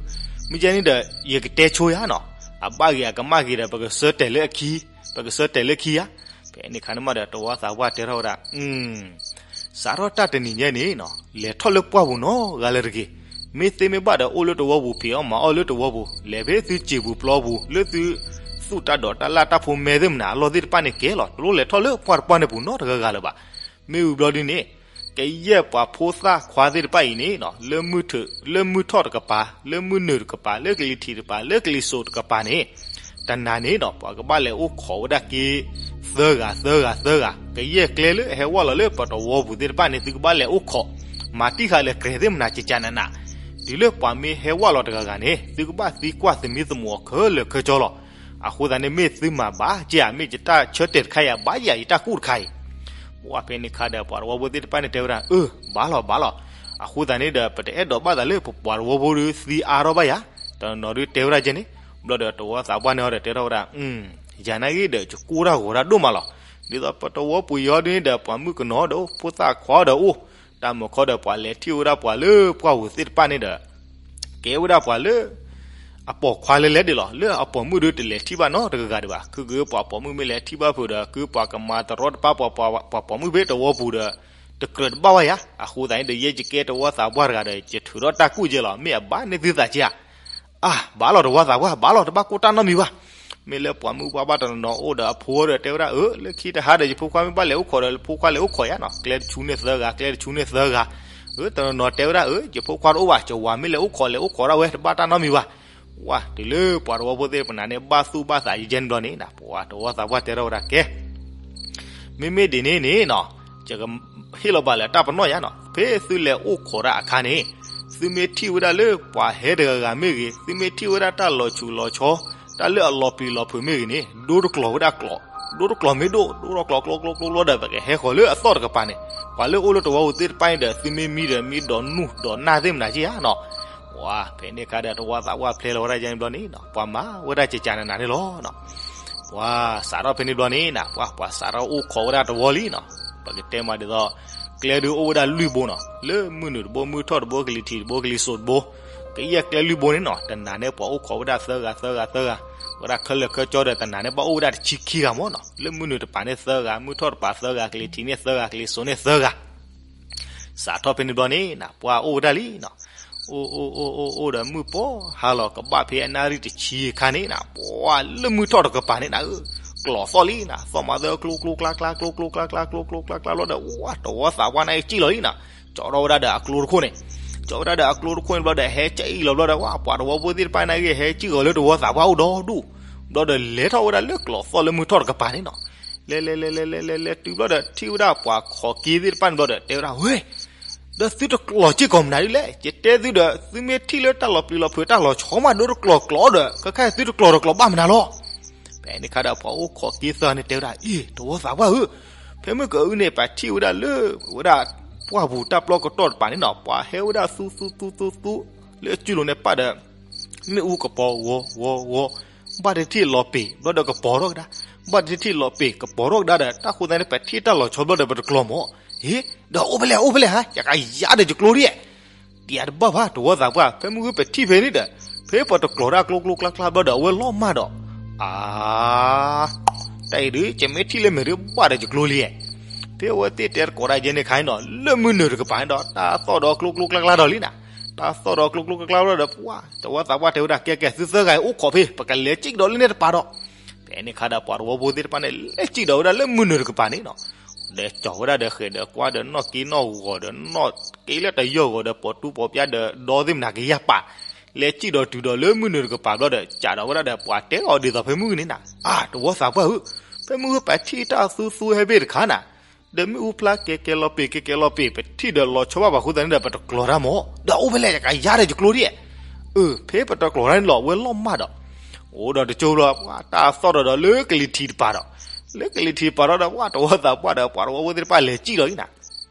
မ့ၢ်ကဲန့ၣ်ဒီး ယကတဲဆိယၤနီၤ, အဘၣ်ဂ့ၤအကမၣ်ဂ့ၤဒီး ပကဆၢတဲာ်လၢအခံ, ပကဆၢတဲာ်လၢခံယၤ. ဖဲန့ၣ်ခါန့ၣ်မးဒီး တဝီသးပှၢ်တဲထီၣ်ဝဲဒၣ်, စးထီၣ်တၢ်တနံၤညါန့ၣ်နီၤ လဲၤထီၣ်လၢပှၢ်ပူၤနီတဂၤလၢၤတဂ့ၤ, မ့ၢ်သ့မ့ၢ်ဘၣ်ဒီး အိၣ်လၢတဝီပူၤ ဖံးအီၣ်မၤအီၣ်လၢတဝီပူၤ, လဲၤဖဲသုစံာ်ပူၤပျီပူၤ လၢသုသူၣ်တၢ်ဒိးတၢ်လၢ်တၢ်ဖိမဲသ့ၣ်မနၤအလီၢ်သ့ၣ်တဖၣ်န့ၣ်ကဲလီၤ, တလိၣ်လဲၤထီၣ်လၢပှၢ်တပှၢ်န့ၣ်ပူၤနီတဂၤဂၤလၢၤဘၣ်. မ့ၢ်ဝံၤဘျီဒုန့ၣ် ကယဲၢ်ပှၤဖိသၣ်ခွါသ့ၣ်တဖၣ်အံၤန့ၣ်နီၤ လၢမုၢ်ထီၣ်တကပၤ, လၢမုၢ်နုာ်တကပၤ, လၢကလံၤထံးတကပၤ, လၢကလံၤစိးတကပၤန့ၣ်, တနၤန့ၣ်နီၤ ပှၤကဘၣ်လဲၤအိၣ်ခိးဝဲဒၣ်က့ၤ သၢဂၤ သၢဂၤ သၢဂၤ, ကယဲၢ်ကျဲလၢအဟဲဝၢ်လီၤလၢပတဝီပူၤသ့ၣ်တဖၣ်န့ၣ် သုကဘၣ်လဲၤအိၣ်ခိး, မၤတံၢ်ဃာ်လၢကြဲးသ့ၣ်မနၤကကနးနး, တုၤလၢပှၤမ့ၢ်ဟဲဝၢ်လီၤတဂၤဂၤန့ၣ် သုကဘၣ်သံကွၢ်သမံသမိးအီၤခဲလၢာ်ခဲဆ့လီၤ. အဃိသတးန့ၣ် မ့ၢ်သုမၤဘၣ်က့ဧါ, မ့ၢ်ယတၢ်ဆၢတဲာ်တခါအံၤ ဘၣ်ယၤယတၢ်ကူၣ်တခါအံၤ. ပှၤဖဲန့ၣ်ခါဒီး ပှၤတဝီဖိသ့ၣ်တဖၣ်န့ၣ်တဲဝဲဒၣ်, အၢ, ဘၣ်လီၤ ဘၣ်လီၤ. အဃိသတးန့ၣ်ဒီး ပတအဲၣ်ဒိးဘၣ်သးလၢပပှၤတဝီဖိဒုးသံအါထီၣ်ဘၣ်ယၤ, တနီၤနီၤဒုးတဲဝဲဒၣ်ကဲန့ၣ်. ဘျီဒီးတဝီသးပှၢ်န့ၣ်ဒီးတဲထီၣ်ဝဲဒၣ်, ယၤနာ်ဂ့ၤဒီး ယကူၣ်တၢ်ဂီၤတၢ်ဒိၣ်မးလီၤ. ဒ်သိးပတဝီပူၤယီၤဒုန့ၣ်ဒီး ပှၤမုၣ်ကနီၤဒီးအိၣ်, ဖိသၣ်ခွါဒီးအိၣ်, တၢ်မုၢ်ခီဒီးပှၤလဲၤထံၣ်ဝဲဒၣ်ပှၤလၢပှၢ်ပူၤသ့ၣ်တဖၣ်န့ၣ်ဒီး ကဲဝဲဒၣ်ပှၤလၢ အပိာ်ခွါလဲၤလဲၤဒံးလီၤ. လၢအပိာ်မုၣ်ဒုးတလဲၤထံၣ်ဘၣ်နီတဂၤဂၤဒံးဘၣ်. ခုဂ့ၤပှၤပိာ်မုၣ်မ့ၢ်လဲၤထံၣ်ဘၣ်ဖုးဒီး ခုပှၤကမၤတရီတပါပှၤပိာ်မုၣ်ဖဲတဝီပူၤဒီး တကြၢးတဘၣ်ဝဲယၤ. အဃိသတးန့ၣ်ဒီး ယဲယကဲတဝီသးပှၢ်တဂၤဒီး ယထုးထီၣ်တၢ်ကူၣ်ကဲလီၤ. မ့ၢ်အဘၣ်န့ၢ်သုသးကဲဧါ. အါ ဘၣ်လီၤတဝီသးပှၢ် ဘၣ်လီၤ တဘၣ်ကိၢ်တၢ်နီတမံၤဘၣ်. မ့ၢ်လၢပှၤမုၣ်ပှၤဘၣ်တနီၤနီၤအိၣ်ဒီးအဖိဒီးတဲဝဲဒၣ် အၢ လၢခံတဟါဒီး ယဖိခွါမ့ၢ်ဘၣ်လဲၤအိၣ်ခိးဒီး ဖိခွါလဲၤအိၣ်ခိးယၤနီၤ. ကျဲတဆူန့ၢ်သၢဂၤ ကျဲတဆူန့ၢ်သၢဂၤ. အၢ တနီၤနီၤတဲဝဲဒၣ် အၢ ယဖိခွါတအိၣ်ဘၣ် ယဝၤမ့ၢ်လဲၤအိၣ်ခိးလဲၤအိၣ်ခိးဒၣ်ဝဲ တဘၣ်တၢ်နီတမံၤဘၣ်. ဝါ တုၤလၢပှၤတဝီဖိသ့ၣ်တဖၣ်န့ၣ် ဘၣ်သူၣ်ဘၣ်သးယဲန့ၣ်ဘျီန့ၣ် ပှၤတဝီသးပှၢ်တဲထီၣ်ဝဲဒၣ် ကဲ မ့မ့ၢ်ဒ်န့ၣ်န့ၣ်နီၤ ယကဟ့ၣ်လီၤဘၣ်လၢတၢ်ပနီၣ်ယါနီၤ. ဖဲသုလဲၤအိၣ်ခိးတၢ်အခါန့ၣ် သုမ့ၢ်ထံၣ်ဝဲဒၣ်လၢပှၤဟဲတဂၤဂၤမ့ၢ်ဂ့ၤ, သုမ့ၢ်ထံၣ်ဝဲဒၣ်တၢ်လီၤဆူးလီၤဆီ, တၢ်လၢအလီၤပျံၤလီၤဖုးမ့ၢ်ဂ့ၤန့ၣ် ဒိတကျီၤဝဲဒၣ်ကျိာ်, ဒိတကျီၤမ့ၢ်ဒိၣ်, ဒိတကျီၤကျိကျိကျိကျိဒီး ပကဟဲဃီၤလၢအသီၣ်တကပၤန့ၣ်, ပှၤလၢအိၣ်လၢတဝီပူၤသ့ၣ်တဖၣ်န့ၣ်ဒီး သုမ့ၢ်မံဒီးမံဒီးနူၢ်ဒီးနၢ်သ့ၣ်မနၤက့ဧါနီၤ. ဝါ ဖဲန့ၣ်အခါဒီး တဝီသးပှၢ်ဖျဲလီၤဝဲဒၣ်ယဲန့ၣ်ဘျီန့ၣ်နီၤ, ပှၤမၤဝဲဒၣ်ကကနနၤန့ၣ်လီၤနီၤ. ပှၤစးထီၣ်ဖဲန့ၣ်ဘျီန့ၣ်နီၤ, ပှၤ ပှၤစးထီၣ်အိၣ်ခိးဝဲဒၣ်တဝီလံနီၤ. ပကတဲမးဒ်သိး ကျဲဒုးအိၣ်ဝဲဒၣ်လွံၢ်ဘိနီၤ, လၢမုၢ်နုာ်တဘိ, မုၢ်ထီၣ်တဘိ, ကလံၤထံးတဘိ, ကလံၤစိးတဘိ, ကယဲၢ်ကျဲလွံၢ်ဘိန့ၣ်နီၤ, တနၤန့ၣ်ပှၤအိၣ်ခိးဝဲဒၣ်သၢဂၤသၢဂၤသၢဂၤ, ဝဲဒၣ်ခဲလၢာ်ခဲဆ့ဒီး တနၤန့ၣ်ဘၣ်အိၣ်ဝဲဒၣ်တဆံခံဂၤမ့ၢ်နီၤ, လၢမုၢ်နုာ်တပၤန့ၣ်သၢဂၤ, မုၢ်ထီၣ်တပၤသၢဂၤ, ကလံၤထံးန့ၣ်သၢဂၤ, ကလံၤစိးန့ၣ်သၢဂၤ. စးထီၣ်ဖဲန့ၣ်ဘျီန့ၣ်နီၤ, ပှၤအိၣ်ဝဲဒၣ်လံနီၤ. အိၣ်အိၣ်အိၣ်အိၣ်အိၣ်ဒီး မုၢ်ပှၢ်ဟါလီၤကဘၣ်ဖဲအနၣ်ရံၣ်တဆံအခါန့ၣ်နီၤ, ပှၤလၢမုၢ်ထီၣ်တကပၤန့ၣ်နီၤ, ကျိာ်သီၣ်လံနီၤ, သီၣ်မၤသၢကျိကျိကျါကျါ ကျိကျိကျါကျါ ကျိကျိကျါကျါလီၤဒီး ဝါ တဝီသးပှၢ်န့ၣ်စံၣ်လီၤလံနီၤ, ကၠီထီၣ်ဝဲဒၣ်ဒီးအကျိတခိၣ်န့ၣ်, ကၠီဝဲဒၣ်ဒီးအကျိတခိၣ်န့ၣ်ဘျီဒီး ဟဲကၠီလီၤဘျီဒီး ဝါ ပှၤတဝီဖိသ့ၣ်တဖၣ်န့ၣ်ဂ့ၤ ဟဲစံၣ်ဂီၤလၢတဝီသးပှၢ်အိၣ်ဒီဒူၣ်, ဘျီဒီးလဲၤထီၣ်ဝဲဒၣ်လၢကျိာ်သီၣ်လၢမုၢ်ထီၣ်တကပၤန့ၣ်နီၤ. လဲၤလဲၤလဲၤလဲၤလဲၤလဲၤလဲၤတုၤဘျီဒီး ထံၣ်ဝဲဒၣ်ပှၤခိးက့သ့ၣ်တဖၣ်န့ၣ်ဘျီဒီး တဲဝဲဒၣ် ဝဲ ဒီးသုတကျိာ်စ့ၢ်ကီးမနုၤဒ်လဲၣ်, ယတဲသုဒီး သုမ့ၢ်ထံၣ်လၢတၢ်လီၤပျံၤလီၤဖုးတၢ်လီၤဆီမးဒိတကျိာ်ကျိာ်ဒီး ခဲခါအံၤသုတကျိာ်တကျိာ်ဘၣ်မနုၤလီၤ. ဖဲန့ၣ်အခါဒီး ပှၤအိၣ်ခိးက့သၢဂၤန့ၣ်တဲဝဲဒၣ် အ့ တဝီသးပှၢ်ဧၢ, ဖဲမုၢ်ကအုန့ၣ် ပထံၣ်ဝဲဒၣ်လၢ ဝဲဒၣ်ပှၢ်ပူၤတၢ်ပျီကတီၢ်တပၤန့ၣ်နီၤ, ပှၤဟဲဝဲဒၣ်သူသူသူသူသူ လၢအစုလိၤန့ၣ်ပၣ်ဒီး မ့ၣ်အူကပီၤဂီၤဂီၤဂီၤ, ဘၣ်တထံၣ်လီၤပ့ၤ ဘျီဒီးကပီၤထီၣ်ကဒါ, ဘၣ်တထံၣ်လီၤပ့ၤ ကပီၤထီၣ်ကဒါဒီး တၢ်ဃိသတးန့ၣ် ပထံၣ်တၢ်လီၤဆီဘျီဒီး ပတကျိာ်မး, ဟ့ ဒီးအိၣ်ဖဲလဲၣ် အိၣ်ဖဲလဲၣ်ဟါ, ယကယၤဒီးယကျိဒ်, တယၤတဘၣ်ဘၣ် တဝီသးပှၢ်, ဖဲမုၢ်ဂ့ၤပထံၣ်ဖဲန့ၣ်ဒီး ဖဲပတကျိာ်တၢ်ကျိကျိကျါကျါဘျီဒီး အဝဲလီၤမၢ်ဒီး, အါ တၢ်အံၤဒုး ယမ့ၢ်ထံၣ်လၢမဲာ်ဒုးဘၣ်ဒီးယကျိလံ, ဖဲအဝဲသ့ၣ်တဲတကိးတၢ်ယဲန့ၣ်ခါန့ၣ်နီၤ, လၢမုၢ်နုာ်တကပၤန့ၣ်ဒီး တၢ်သီၣ်ဒီးကျိကျိကျါကျါဒီးလံနီၤ, တၢ်သီၣ်ဒီးကျိကျိကျါကျါဘျီဒီး ပှၤ တဝီသးပှၢ်တဲဝဲဒၣ် ကဲကဲ သုသၢဂၤအံၤအိၣ်ခိးဖဲ ပကလဲၤစံၣ်ကဒီးလၢန့ၣ်တပၤဒီး, ဖဲန့ၣ်အခါဒီး ပှၤတဝီဖိသ့ၣ်တဖၣ်န့ၣ် လဲၤစံၣ်ဒီးဝဲဒၣ်လၢမုၢ်နုာ်တကပၤန့ၣ်နီၤ, ဒီးကၠီဝဲဒၣ်ဒီးဃဲၤဒီးကွၢ်ဒီးနီၣ်က့နီၣ်ဂီၤဒီးနီၣ်က့လၢတယီၢ်ဂီၤဒီး ပိာ်တူၢ်ပိာ်ပျါဒီးဒီသ့ၣ်မနၤကယၢ်ပာ်, လဲၤစံၣ်ဒီးတုၤဒီးလၢမုၢ်နုာ်တကပၤဘျီဒီး ကးဒီးဝဲဒၣ်ဒီး ပှၤတဲအီၤဒ်သိးဖဲမုၢ်ဂ့ၤန့ၣ်နီၤ, အါ တဝီသးပှၢ်ဧၢ, ဖဲမုၢ်ဂ့ၤပထံၣ်တၢ်သူသူဟဲဘ့ၣ်တခါနီၤ, ဒီးမ့ၣ်အူဖျါကဲကဲလီၤပ့ၤ ကဲကဲလီၤပ့ၤ ပထံၣ်ဒီးလီၤဆီဘၣ်ပှၤဃိသတးန့ၣ်ဒီး ပတကျိာ်တၢ်မး, ဒီးအိၣ်ဖဲလဲၣ် ယကယၤဒီးယကျိဒ်, အၢ ဖဲပတကျိာ်တၢ်န့ၣ်လီၤ ဝဲလီၤမၢ်ဒီး, အိၣ်ဒီးတကၠိဘျီ ပှၤတၢ်သီၣ်ဒီးဒီးလၢကလံၤထံးတပၤဒီး, လၢကလံၤထံးတပၤဒီး ပှၤတဝီသးပှၢ်ဒီး ပှၤတဝီဖိသ့ၣ်တဖၣ်လဲၤစံၣ်ဒီးလံနီၤ,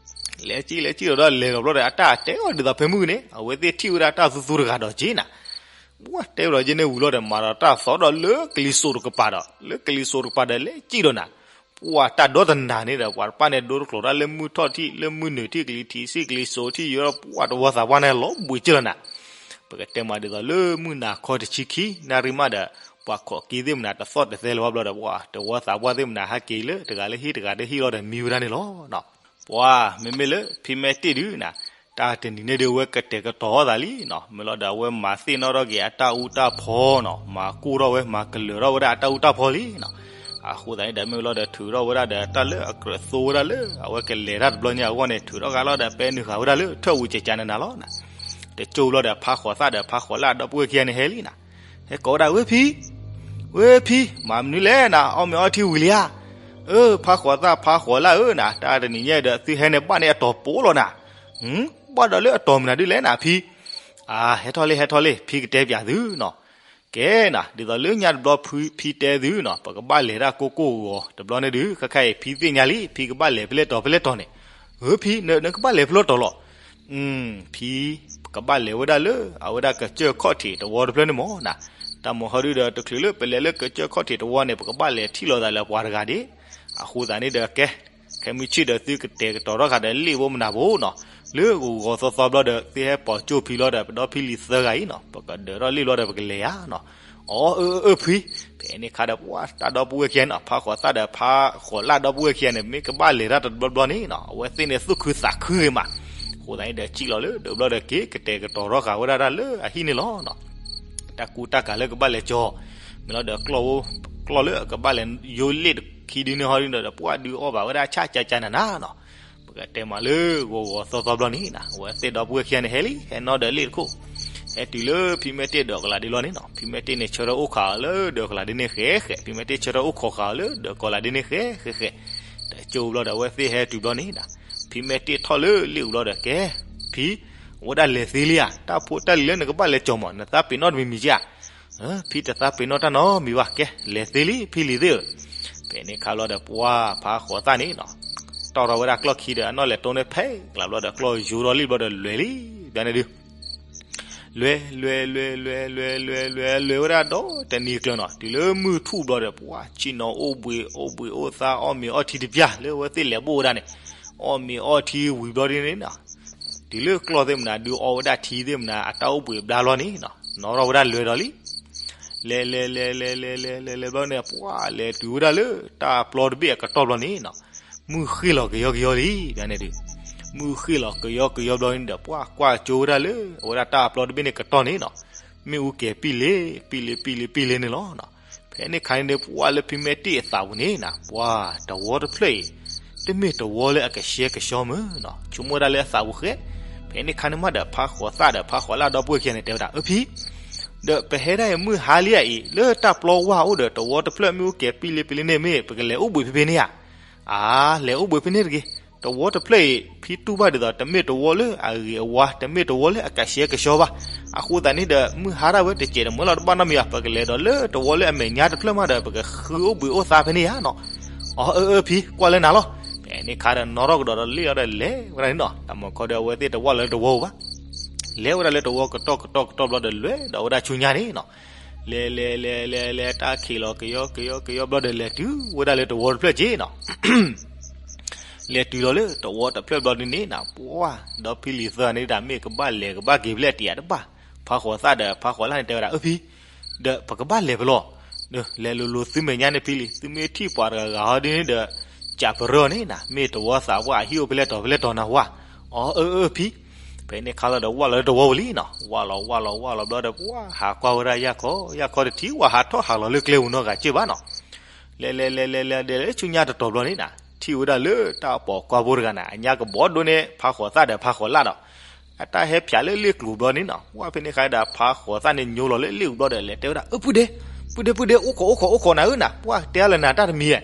လဲၤစံၣ်လဲၤစံၣ်ဒီးဒီးလဲၤလီၤဘျီဒီး အတၢ်တဲအီၤဒ်သိးဖဲမုၢ်ဂ့ၤန့ၣ် အဝဲသ့ၣ်ထံၣ်ဝဲဒၣ်တၢ်သူသူတဂၤဒီးက့နီၤ, ပှၤတဲဝဲဒီးယဲန့ၣ်ဝံၤလီၤဒီး မၤဒီးတၢ်သီၣ်ဒီးလၢကလံၤစိးတကပၤဒီး လၢကလံၤစိးတကပၤဒီးလဲၤစံၣ်ဒီးနီၤ, ပှၤတၢ်ဒီတနၤန့ၣ်ဒီး ပှၤတဖၣ်န့ၣ် ဒိတကျိာ်တၢ်လၢမုၢ်ထီၣ်ထံၣ် လၢမုၢ်နုာ်ထံၣ် ကလံၤထံးဆံၣ်ကလံၤစိးထံၣ်ယီၤ ပှၤတဝီသးပှၢ်န့ၣ်လီၤဘှံးကၢလီၤနီၤ, ပကတဲမးဒ်သိးလၢမုၢ်နၤခီတဆံခံ နၣ်ရံၣ်မးဒီး ပှၤခိးက့သ့ၣ်မနၤတသီၣ်တသဲလၢၤဘၣ်ဘျီဒီး ပှၤတဝီသးပှၢ်သ့ၣ်မနၤဟဲက့ၤလၢတဂၤလၢဟံၣ်တဂၤလၢဟံၣ်လီၤဒီးမံဝဲဒၣ်န့ၣ်လီၤနီၤ. ပှၤမ့မ့ၢ်လၢဖံမဲတ့ၢ်ဒုးနီၤ, တၢ်တနံၤန့ၣ်ဒုးအဝဲကတဲာ်ကတီၤအသးလံနီၤ, မ့ၢ်လီၤဒီးအဝဲမၤသ့ၣ်နီၣ်ထီၣ်က့ၤအတၢ်အူတၢ်ဖီနီၤ, မၤကိၢ်ထီၣ်ဝဲ မၤကလၢၤထီၣ်ဝဲဒၣ်အတၢ်အူတၢ်ဖီလံနီၤ, အဃိသတးန့ၣ်ဒီးမ့ၢ်လီၤဒီးထုးထီၣ်ဝဲဒၣ်ဒီးတၢ်လၢအကြၢးသိဝဲဒၣ်လၢ အဝဲကလဲၤတၢ်တဘျီညါအဂီၢ်န့ၣ် ထုးထီၣ်ကဒီးဒီး ပဲနုာ်ဃာ်ဝဲဒၣ်လၢထၢၣ်ပူၤကကနနၤလီၤနီၤ, တကၠိဘျီဒီးဖးဃိးသၣ်ဒီးဖးဃိးလၢအဒီပုၢ်ဝဲၢ်ခံဂၤန့ၣ်ဟဲလံနီၤ, ဟဲကိးဝဲဒၣ်ဝဲဖံ ဝဲဖံ မၤမနုၤလဲၣ်နီၤ, အီၣ်မ့ၤအီထံဝံၤလံဧါ, အၢ ဖးဃိးသၣ်ဖးဃိးလၢအၢနီၤ, တၢ်တနံၤညါဒီးသုဟဲန့ၣ်ဘၣ်န့ၢ်အတီၤပိလီၤနီၤ, ဘၣ်ဒီးလၢအတီၤမနုၤဒ်လဲၣ်နီၤဖံ, အၢ ဟဲထီၣ်လံ ဟဲထီၣ်လံ ဖံကတဲပၠးသုနီၤ, ကဲနီၤ ဒ်သိးလၢညါတဘျီဖံတဲသုနီၤ, ပကဘၣ်လဲၤတၢ်ကိၢ်ကိၢ်ဂီၤဂီၤ တဘျီန့ၣ်ဒုး ခဲခါအံၤဖံသ့ၣ်ညါလံ ဖံကဘၣ်လဲၤဖဲလဲၣ်တီၤဖဲလဲၣ်တီၤန့ၣ်, အၢ ဖံ နကဘၣ်လဲၤဖဲလဲၣ်တီၤလီၤ ဖံကဘၣ်လဲၤဝဲဒၣ်လၢ အဝဲဒၣ်ကစၢၢ်ခီၣ်ထံးတဝီတဖျၢၣ်န့ၣ်မ့ၢ်နီၤ, တၢ်မၤဟီဒုဒီး တချုးလၢပလဲၤလၢကစၢၢ်ခီၣ်ထံးတဝီန့ၣ် ပကဘၣ်လဲၤထံၣ်လိာ်သးလၢပှၤတဂၤဒၣ်, အဃိသတးန့ၣ်ဒီးကဲ, ခဲမုၢ်ဆ့ၣ်ဒီးသုကတဲာ်ကတီၤထီၣ်ဃာ်ဒီးလ့ၣ်ဘိမနၤဘိနီၤ, လၢဂီၤဂီၤသီသီဘျီဒီး သ့ၣ်ဟဲပိာ်ကၠိၣ်ဖံဘျီဒီး ပဒီဖံလံၤသၢဂၤအံၤနီၤ ပကဒၢးထီၣ်လ့ၣ်ဘျီဒီး ပကလဲၤဧါနီၤ. အီ အၢ အၢ ဖံ, ဖဲန့ၣ်ခါဒီး ပှၢ်တၢ်ဒီပုၢ်ဝဲၢ်ခံဂၤနီၤ ဖးဃိးသၣ်ဒီးဖးဃိးလၣ်ဒီပုၢ်ဝဲၢ်ခံဂၤန့ၣ် မ့ၢ်ကဘၣ်လဲၤတၢ်တဘျီဘျီန့ၣ်နီၤ အဝဲသ့ၣ်န့ၣ်သူၣ်ခုသးခုဂ့ၤမး. အဃိသတးန့ၣ်ဒီး စံၣ်လီၤလၢဒၢးဘျီဒီး က့ၤကတဲာ်ကတီၤထီၣ်ဃာ်ဝဲဒၣ်တၢ်လၢအဟံၣ်န့ၣ်လီၤနီၤ. တၢ်ကူတၢ်ကၤလၢကဘၣ်လဲၤကၠီၤ မ့ၢ်လီၤဒီး ကျီၢ်လၢအကဘၣ်လဲၤယိလ့ၣ်တခံဒုန့ၣ်ဟီဒုဒီး ပှၢ်ဒုးအီၣ်ဘၣ်ဝဲဒၣ်ဆၣ်ကၠၢ်ကၠၢ်နးနးနီၤ. ပကတဲမးလၢဂီၤဂီၤသီသီဘျီန့ၣ်နီၤ အဝဲသ့ၣ်ဒီပုၢ်ဝဲၢ်ခံဂၤန့ၣ် ဟဲလံ ဟဲနီၣ်ဒီးလ့ၣ်တခိၣ်, ဟဲတုၤလၢဖံမဲတ့ၢ်ဒၢးကီၤလၤဒ့လီၤန့ၣ်နီၤ ဖံမဲတ့ၢ်န့ၣ် ဆၢထၢၣ်အိၣ်ခိးအီၤလၢဒၢးကီၤလၤဒ့န့ၣ်ဃဲးဃဲး ဖံမဲတ့ၢ်ဆၢထၢၣ်အိၣ်ခိးဃာ်အီၤလၢဒၢးကီၤလၤဒ့န့ၣ်ဃဲးဃဲးဃဲး, တကၠိဘျီဒီး အဝဲသ့ၣ်ဟဲတုၤဘျီန့ၣ်နီၤ ဖံမဲတ့ၢ်ထီၣ်လၢလ့ၣ်အူဘျီဒီး ကဲ, ဖံ, အဝဲဒၣ်လဲၤသ့လံဧါ တၢ်ဖိတၢ်လံၤလၢနကဘၣ်လဲၤကၠီၤမး နသးပ့ၤနီၣ်တမံၤမံၤဧါ. ဖံတသးပ့ၤနီၣ်တၢ်နီတမံၤဘၣ် ကဲလဲၤသ့လံ ဖံလံၤသ့ၣ်ဧၢ. ဖဲန့ၣ်ခါဘျီဒီး ပှၢ်ဖးဃိးသၣ်န့ၣ်နီၤ တီၢ်ထီၣ်ဝဲဒၣ်ကျီၢ်ခံဒီး အနီၣ်လဲၤတိန့ၢ်ဖဲကျါဘျီဒီး ကျီၢ်ယိထီၣ်လံဘျီဒီး လဲၤလံ, ဘျီန့ၣ်ဒုး လဲၤ လဲၤ လဲၤ လဲၤ လဲၤ လဲၤဝဲဒၣ်ဒီးတနံၤကျၢၤနီၤ တုၤလၢမုၢ်ထူၣ်ဘျီဒီး ပှၢ်ဆ့ၣ်နီၤအိၣ်ဘှံး အိၣ်ဘှံးအိၣ်သါ အီၣ်မ့ၤအီထံတပျၢ် လၢအဝဲသ့ၣ်လဲၤဘိၣ်ဝဲဒၣ်န့ၣ်, အီၣ်မ့ၤအီထံဝံၤဘျီဒ်န့ၣ်နီၤ တုၤလၢကျီၢ်သ့ၣ်မနုၤ ဒုးအီဝဲဒၣ်ထံသ့ၣ်မနုၤ အတၢ်အိၣ်ဘှံးအဘျါလီၤန့ၣ်နီၤ နီၣ်ထီၣ်ဝဲဒၣ်လဲၤဒီးလံ လဲၤ လဲၤ လဲၤ လဲၤ လဲၤ လဲၤ လဲၤ လဲၤဘျီန့ၣ် ပှၢ်လဲၤတုၤဝဲဒၣ်လၢတၢ်ပျီတဘ့ၣ်အကတီၢ်ဘျီန့ၣ်နီၤ မုၢ်ဃ့ၢ်လီၤကယီကယီလံ ဘျီန့ၣ်ဒုး မုၢ်ဃ့ၢ်လီၤကယီကယီဘျီန့ၣ်ဒီး ပှၢ်ကွၢ်ကၠိဝဲဒၣ်လၢ အဝဲဒၣ်တၢ်ပျီတဘ့ၣ်န့ၣ်ကတီၢ်န့ၣ်နီၤ မ့ၣ်အူကဲၤပံၣ်လ့ၤ ပံၣ်လ့ၤ ပံၣ်လ့ၤ ပံၣ်လ့ၤန့ၣ်လီၤ. ဖဲန့ၣ်ခါန့ၣ်ဒီး ပှၢ်လၢဖံမဲတ့ၢ်အသးပူၤန့ၣ်နီၤ ပှၢ်တဝီတဖျၢၣ်အံၤ တမ့ၢ်တဝီလၢအကဆှဲကဆှီမ့ၢ်နီၤ ဆိကမိၣ်ဝဲဒၣ်လၢအသးပူၤဃဲ, ဖဲန့ၣ်ခါန့ၣ်မးဒီး ဖးဃိးသၣ်ဒီးဖးဃိးလၣ်ဒီပုၢ်ဝဲၢ်ခံဂၤန့ၣ် တဲဝဲဒၣ် အၢ ဖံ, ဒီးပဟဲဒၣ်အံၤမုၢ်ဟါလံဧါအံၤ လၢတၢ်ပျီဝၢ်အိၣ်ဒီး တဝီတဖျၢၣ်မ့ၣ်အူကဲၤပံၣ်လ့ၤပံၣ်လ့ၤန့ၣ် မ့ၢ်ပကလဲၤအိၣ်ဘှံးဖဲဖဲန့ၣ်ဧါ. အါ, လဲၤအိၣ်ဘှံးဖဲန့ၣ်တဂ့ၤ, တဝီတဖျၢၣ်အံၤ ဖံတူၢ်ဘၣ်ဒ်သိး တမ့ၢ်တဝီလၢအဂ့ၤအဝါ တမ့ၢ်တဝီလၢအကဆှဲကဆှီဘၣ်. အဃိသတးန့ၣ်ဒီး မုၢ်ဟါဒၣ်ဝဲတစဲးတမုာ်လီၤတဘၣ်နီတမံၤဘၣ်, ပကလဲၤဒီးလၢတဝီလၢအမဲာ်ညါတဖျၢၣ်မးဒီး ပကဃုအိၣ်ဘှံးအိၣ်သါဖဲန့ၣ်ဧါနီၤ. အီ အၢ အၢ ဖံ ကွၢ်လၢနၤလီၤ. ဖဲန့ၣ်ခါဒီး နီၣ်ထီၣ်ကဒီးဒီးလ့ၣ်လီၤဒီးလဲၤဝဲဒၣ်န့ၣ်နီၤ. တၢ်မီၤခီဒီး အဝဲသ့ၣ်တဝၢ်လီၤလၢတဝီပူၤဘၣ်. လဲၤဝဲဒၣ်လၢတဝီကတီၢ်ကတီၢ်ကတီၢ်ဘျီဒီး လဲၤဒီးဝဲဒၣ်ဆူညါန့ၣ်နီၤ. လဲၤလဲၤလဲၤလဲၤလဲၤ တၢ်ခံးလီၤကယီကယီကယီဘျီဒီး လဲၤတုၤဝဲဒၣ်လၢတဝီတဖျၢၣ်က့ၤနီၤ. လဲၤတုၤလီၤလၢတဝီတဖျၢၣ်ဘျီဒ်န့ၣ်နီၤ ပှၢ် ဒီးဖံလံၤသၢဂၤန့ၣ်ဒၣ် မ့ၢ်ကဘၣ်လဲၤကဘၣ်က့ၤဖဲလဲၣ်တယာ်တဘၣ်. ဖးဃိးသၣ်ဒီးဖးဃိးလၣ်န့ၣ် တဲဝဲဒၣ် အၢ ဖံ, ဒီးပကဘၣ်လဲၤဖဲလဲၣ်. လဲၤလိၤလိၤသုမဲာ်ညါန့ၣ်ဖံလံၤ, သုမ့ၢ်ထံၣ်ပှၤတဂၤဂၤဟီဒ်န့ၣ်ဒီး ကးပရၢအီၤန့ၣ်နီၤ, မ့ၢ်တဝီသးပှၢ်အဟံၣ်အိၣ်ဖဲလဲၣ်တီၤဖဲလဲၣ်တီၤနၤဝဲ. အီ အၢ အၢ ဖံ. ဖဲန့ၣ်ခါလီၤဒီး ဝၢ်လီၤလၢတဝီပူၤလံနီၤ. ဝၢ်လီၤဝၢ်လီၤဝၢ်လီၤဘျီဒီး ပှၢ်ဟးကွၢ်ဝဲဒၣ်ယၢ်ခီယၢ်ခီတထံၣ် ဝဲဟးထီၣ်ဟးလီၤလၢကျဲပူၤနီတဂၤစ့ၢ်ဘၣ်နီၤ. လဲၤလဲၤလဲၤလဲၤလဲၤလဲၤလဲၤဆူညါတတီၤဘျီန့ၣ်နီၤ, ထံၣ်ဝဲဒၣ်လၢတၢ်ပိာ်ခွါဖိတဂၤန့ၣ် အညါကဘီဒိန့ၢ်ဖးဃိးသၣ်ဒီးဖးဃိးလၣ်ဒီး အတၢ်ဟဲဖျိးလၢလ့ၣ်ကျိၤဘျီန့ၣ်နီၤ, ပှၢ်ဖဲန့ၣ်ခါဒီး ဖးဃိးသၣ်န့ၣ်ညိလီၤလၢလ့ၣ်အူဘျီဒီး လဲၤတဲဝဲဒၣ် အၢ ပုၢ်ဒ့, ပုၢ်ဒ့ ပုၢ်ဒ့ အိၣ်ခိး အိၣ်ခိး အိၣ်ခိးနၤဧၢနီၤ, ပှၢ်တဲအါလၢနၤတၢ်တမံၤဧါ.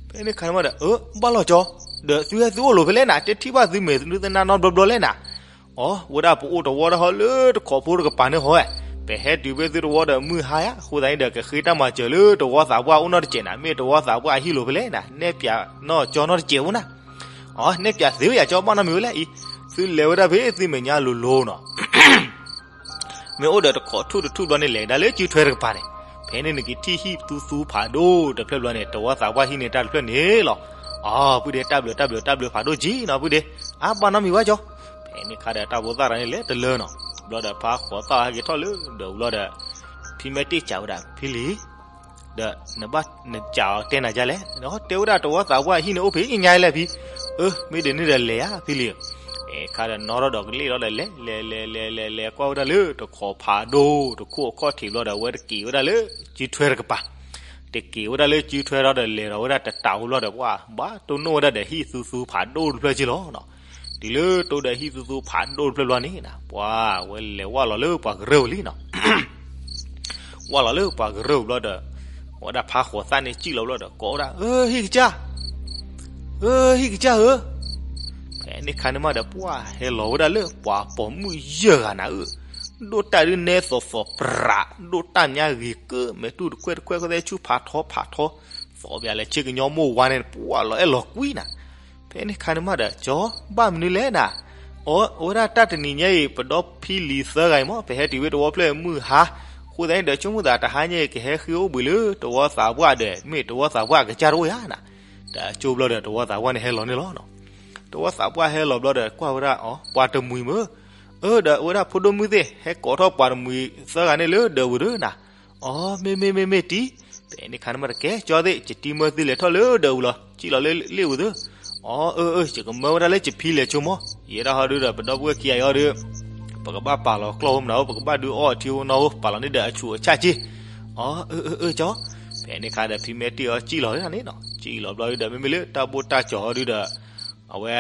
ဖဲန့ၣ်ခါန့ၣ်မးဒီး အၢ ဘၣ်လီၤကၠီ, ဒီးသုဟဲသုအိၣ်လိၤဖဲလဲၣ်နီၤ, တထံၣ်ဘၣ်သုမဲာ်သုသနၢ်နီတဘျီဘျီလဲၣ်နီၤ. အိ ဝဲဒၣ်ပအိၣ်တဝီဒၣ်ဟီလၢတခိးဖိတကပၤန့ၣ်ဟီဧါ, ပဟဲတုၤဖဲသုတဝီဒီးမုၢ်ဟါဧါ, အဃိသတးန့ၣ်ဒီး ကဃ့တၢ်မၤစၢၤလၢတဝီသးပှၢ်အိၣ်နီတစဲးနီၤ, မ့ၢ်တဝီသးပှၢ်အဟံၣ်လိၤဖဲလဲၣ်နီၤ, နဲၣ်ပၠးနီၢ်ကၠီနီတစဲးအိၣ်နီၤ. အိ နဲၣ်ပၠးသ့ဝဲယၤကၠီ ဘၣ်နီတမံၤဝဲလဲၣ်အံၤ, သုလဲၤဝဲဒၣ်ဖဲသုမဲာ်ညါလိၤလိၤနီၤ. မ့ၢ်အိၣ်ဒီးတခိးထူၣ်တထူၣ်ဘျီန့ၣ် လဲၤကဒါလၢစုထွဲတကပၤန့ၣ်, ဖဲန့ၣ်နကထံၣ်ဟံၣ်သူသူဖးဒိၣ်တဖျၢၣ်ဘျီန့ၣ် တဝီသးပှၢ်ဟံၣ်န့ၣ်တၢ်တဖျၢၣ်န့ၣ်လီၤ. အိ ပုၢ်ဒ့ တၢ်ဘျုးတၢ်ဘျုးတၢ်ဘျုးဖးဒိၣ်က့နီၤ ပုၢ်ဒ့, အါ ဘၣ်နီတမံၤဝဲကၠီ. ဖဲန့ၣ်ခါဒီးတၢ်ဖိသၣ်တဂၤန့ၣ်လဲၤတလၢနီၤ, ဘျီဒီးဖးဃိးသၣ်ဟဲက့ၤထီၣ်လၢဒီးဘျီဒီး ဖံမဲာ်တ့ၢ်စံးဝဲဒၣ် ဖံလံၤ ဒီးနဘၣ်နစံးအီၤတဲနၤဒ်လဲၣ်, တဲဝဲဒၣ်တဝီသးပှၢ်ဟံၣ်န့ၣ်အိၣ်ဖဲညါလဲၣ်ဖံ, အၢ မ့ၢ်ဒ်န့ၣ်ဒီးလဲၤဧါဖံလံၤ. ဖဲခါဒီးနီၣ်ထီၣ်ဒီးကလ့ၣ်ထီၣ်ဒီးလဲၤ လဲၤလဲၤလဲၤလဲၤလဲၤကွၢ်ဝဲဒၣ်လၢတခိးဖးဒိၣ်တခိၣ်အခီၣ်ထံးဘျီဒီး အဝဲတက့ၤဝဲဒၣ်လၢစုထွဲတကပၤ, တက့ၤဝဲဒၣ်လၢစုထွဲထီၣ်ဒီးလဲၤဒီးဝဲဒၣ်တတးအိၣ်ဘျီဒီး ပှၢ်ဘၣ်တိၢ်နီၣ်ဝဲဒၣ်ဒီးဟံၣ်သူသူဖးဒိၣ်တဖျၢၣ်က့လီၤ. တုၤလၢတိၢ်ဒီးဟံၣ်သူသူဖးဒိၣ်တဖျၢၣ်ဘျီန့ၣ်နီၤ, ပှၢ်ဝဲလဲၤဝၢ်လီၤလၢပှၤကရၢၢ်ပူၤလံနီၤ. ဝၢ်လီၤလၢပှၤကရၢၢ်ပူၤဘျီဒီး ဝဲဒၣ်ဖးဃိးသၣ်န့ၣ်စံၣ်လီၤဘျီဒီး ကိးဝဲဒၣ် အၢ ဟံၣ်ကစၢ်, အၢ ဟံၣ်ကစၢ်ဧၢ. ဖဲန့ၣ်ခါန့ၣ်မးဒီး ပှၢ်ဟဲလီၤဝဲဒၣ်လၢပှၤပိာ်မုၣ်ယဲၢ်ဂၤနၤဧၢ, ဒိၣ်တၢ်ဒုးနဲသိးသိးပြး, ဒိၣ်တၢ်ညါဂ့ၤကၢ မဲာ်တူၢ်တခွဲၣ်တခွဲၣ် ဃိသဲဆူၣ်ဖးထီဖးထီ, သိးပၠးလဲၤဆ့ကညီမိၢ်ဝါန့ၣ် ပှၢ်လီၤအဲၣ်လီၤကွံနၤ. ဖဲန့ၣ်ခါန့ၣ်မးဒီး ကၠီ ဘၣ်မနုၤလဲၣ်နၤ, အိ အဝဲဒၣ်တၢ်တနံၤညါအံၤ ပဒီဖံလံၤသၢဂၤအံၤမး ပဟဲတုၤဝဲတဝီဖျၢၣ်မုၢ်ဟါ, အဃိသတးန့ၣ်ဒီး ဆိကမိၣ်သးတဟါညါအံၤ ကဟဲဃ့အိၣ်ဘှံးလၢတဝီသးပှၢ်ဒီး မ့ၢ်တဝီသးပှၢ်အကစၢ်တအိၣ်ဧါနၤ. တၢ်ကၠိဘျီဒီးတဝီသးပှၢ်န့ၣ်ဟဲလီၤန့ၣ်လီၤနီၤ. တဝီသးပှၢ်ဟဲလီၤဘျီဒီး ကွၢ်ဝဲဒၣ်အီၤ ပှၤတမှံၤမ့ၢ်, အၢ ဒီးဝဲဒၣ်ဖိဒိၣ်မုၣ်သ့ၣ် ဟဲကိးထီၣ်ပှၤတမှံၤသၢဂၤန့ၣ်လၢဒၢးပူၤဒီးနၤ, အီ မ့ၢ်မ့ၢ်မ့ၢ်မ့ၢ်တံၢ်, ဖဲန့ၣ်ခါန့ၣ်မးတကဲကၠီသ့ၣ် ယတံၤမၢသုလဲၤထီၣ်လၢဒၢးပူၤလီၤ စံၣ်လီၤလၢလ့ၣ်ပူၤသု, အီ အၢ အၢ ယကမၢဝဲဒၣ်လၢယဖံလဲၤဆိမီၤ ယဲဒၣ်ဟီဒုဒီး ပဒီပုၢ်ဝဲၢ်ခံဂၤအံၤအီၤဒီး ပကဘၣ်ပာ်လီၤကျီၢ်ဖိမနုၤအိၣ် ပကဘၣ်ဒုးအီထံဖိနီဖိ ပာ်လီၤန့ၢ်ဒီးအဆူးအဆၣ်က့, အီ အၢ အၢ အၢ ကၠီ, ဖဲန့ၣ်ခါဒီးဖံမဲတ့ၢ်အီၤစံၣ်လီၤန့ၣ်နီၤ စံၣ်လီၤဘျီဒီး မ့မ့ၢ်လၢတၢ်ဘိၣ်တၢ်ကၠီၤအီၤဒုဒီး အဝဲ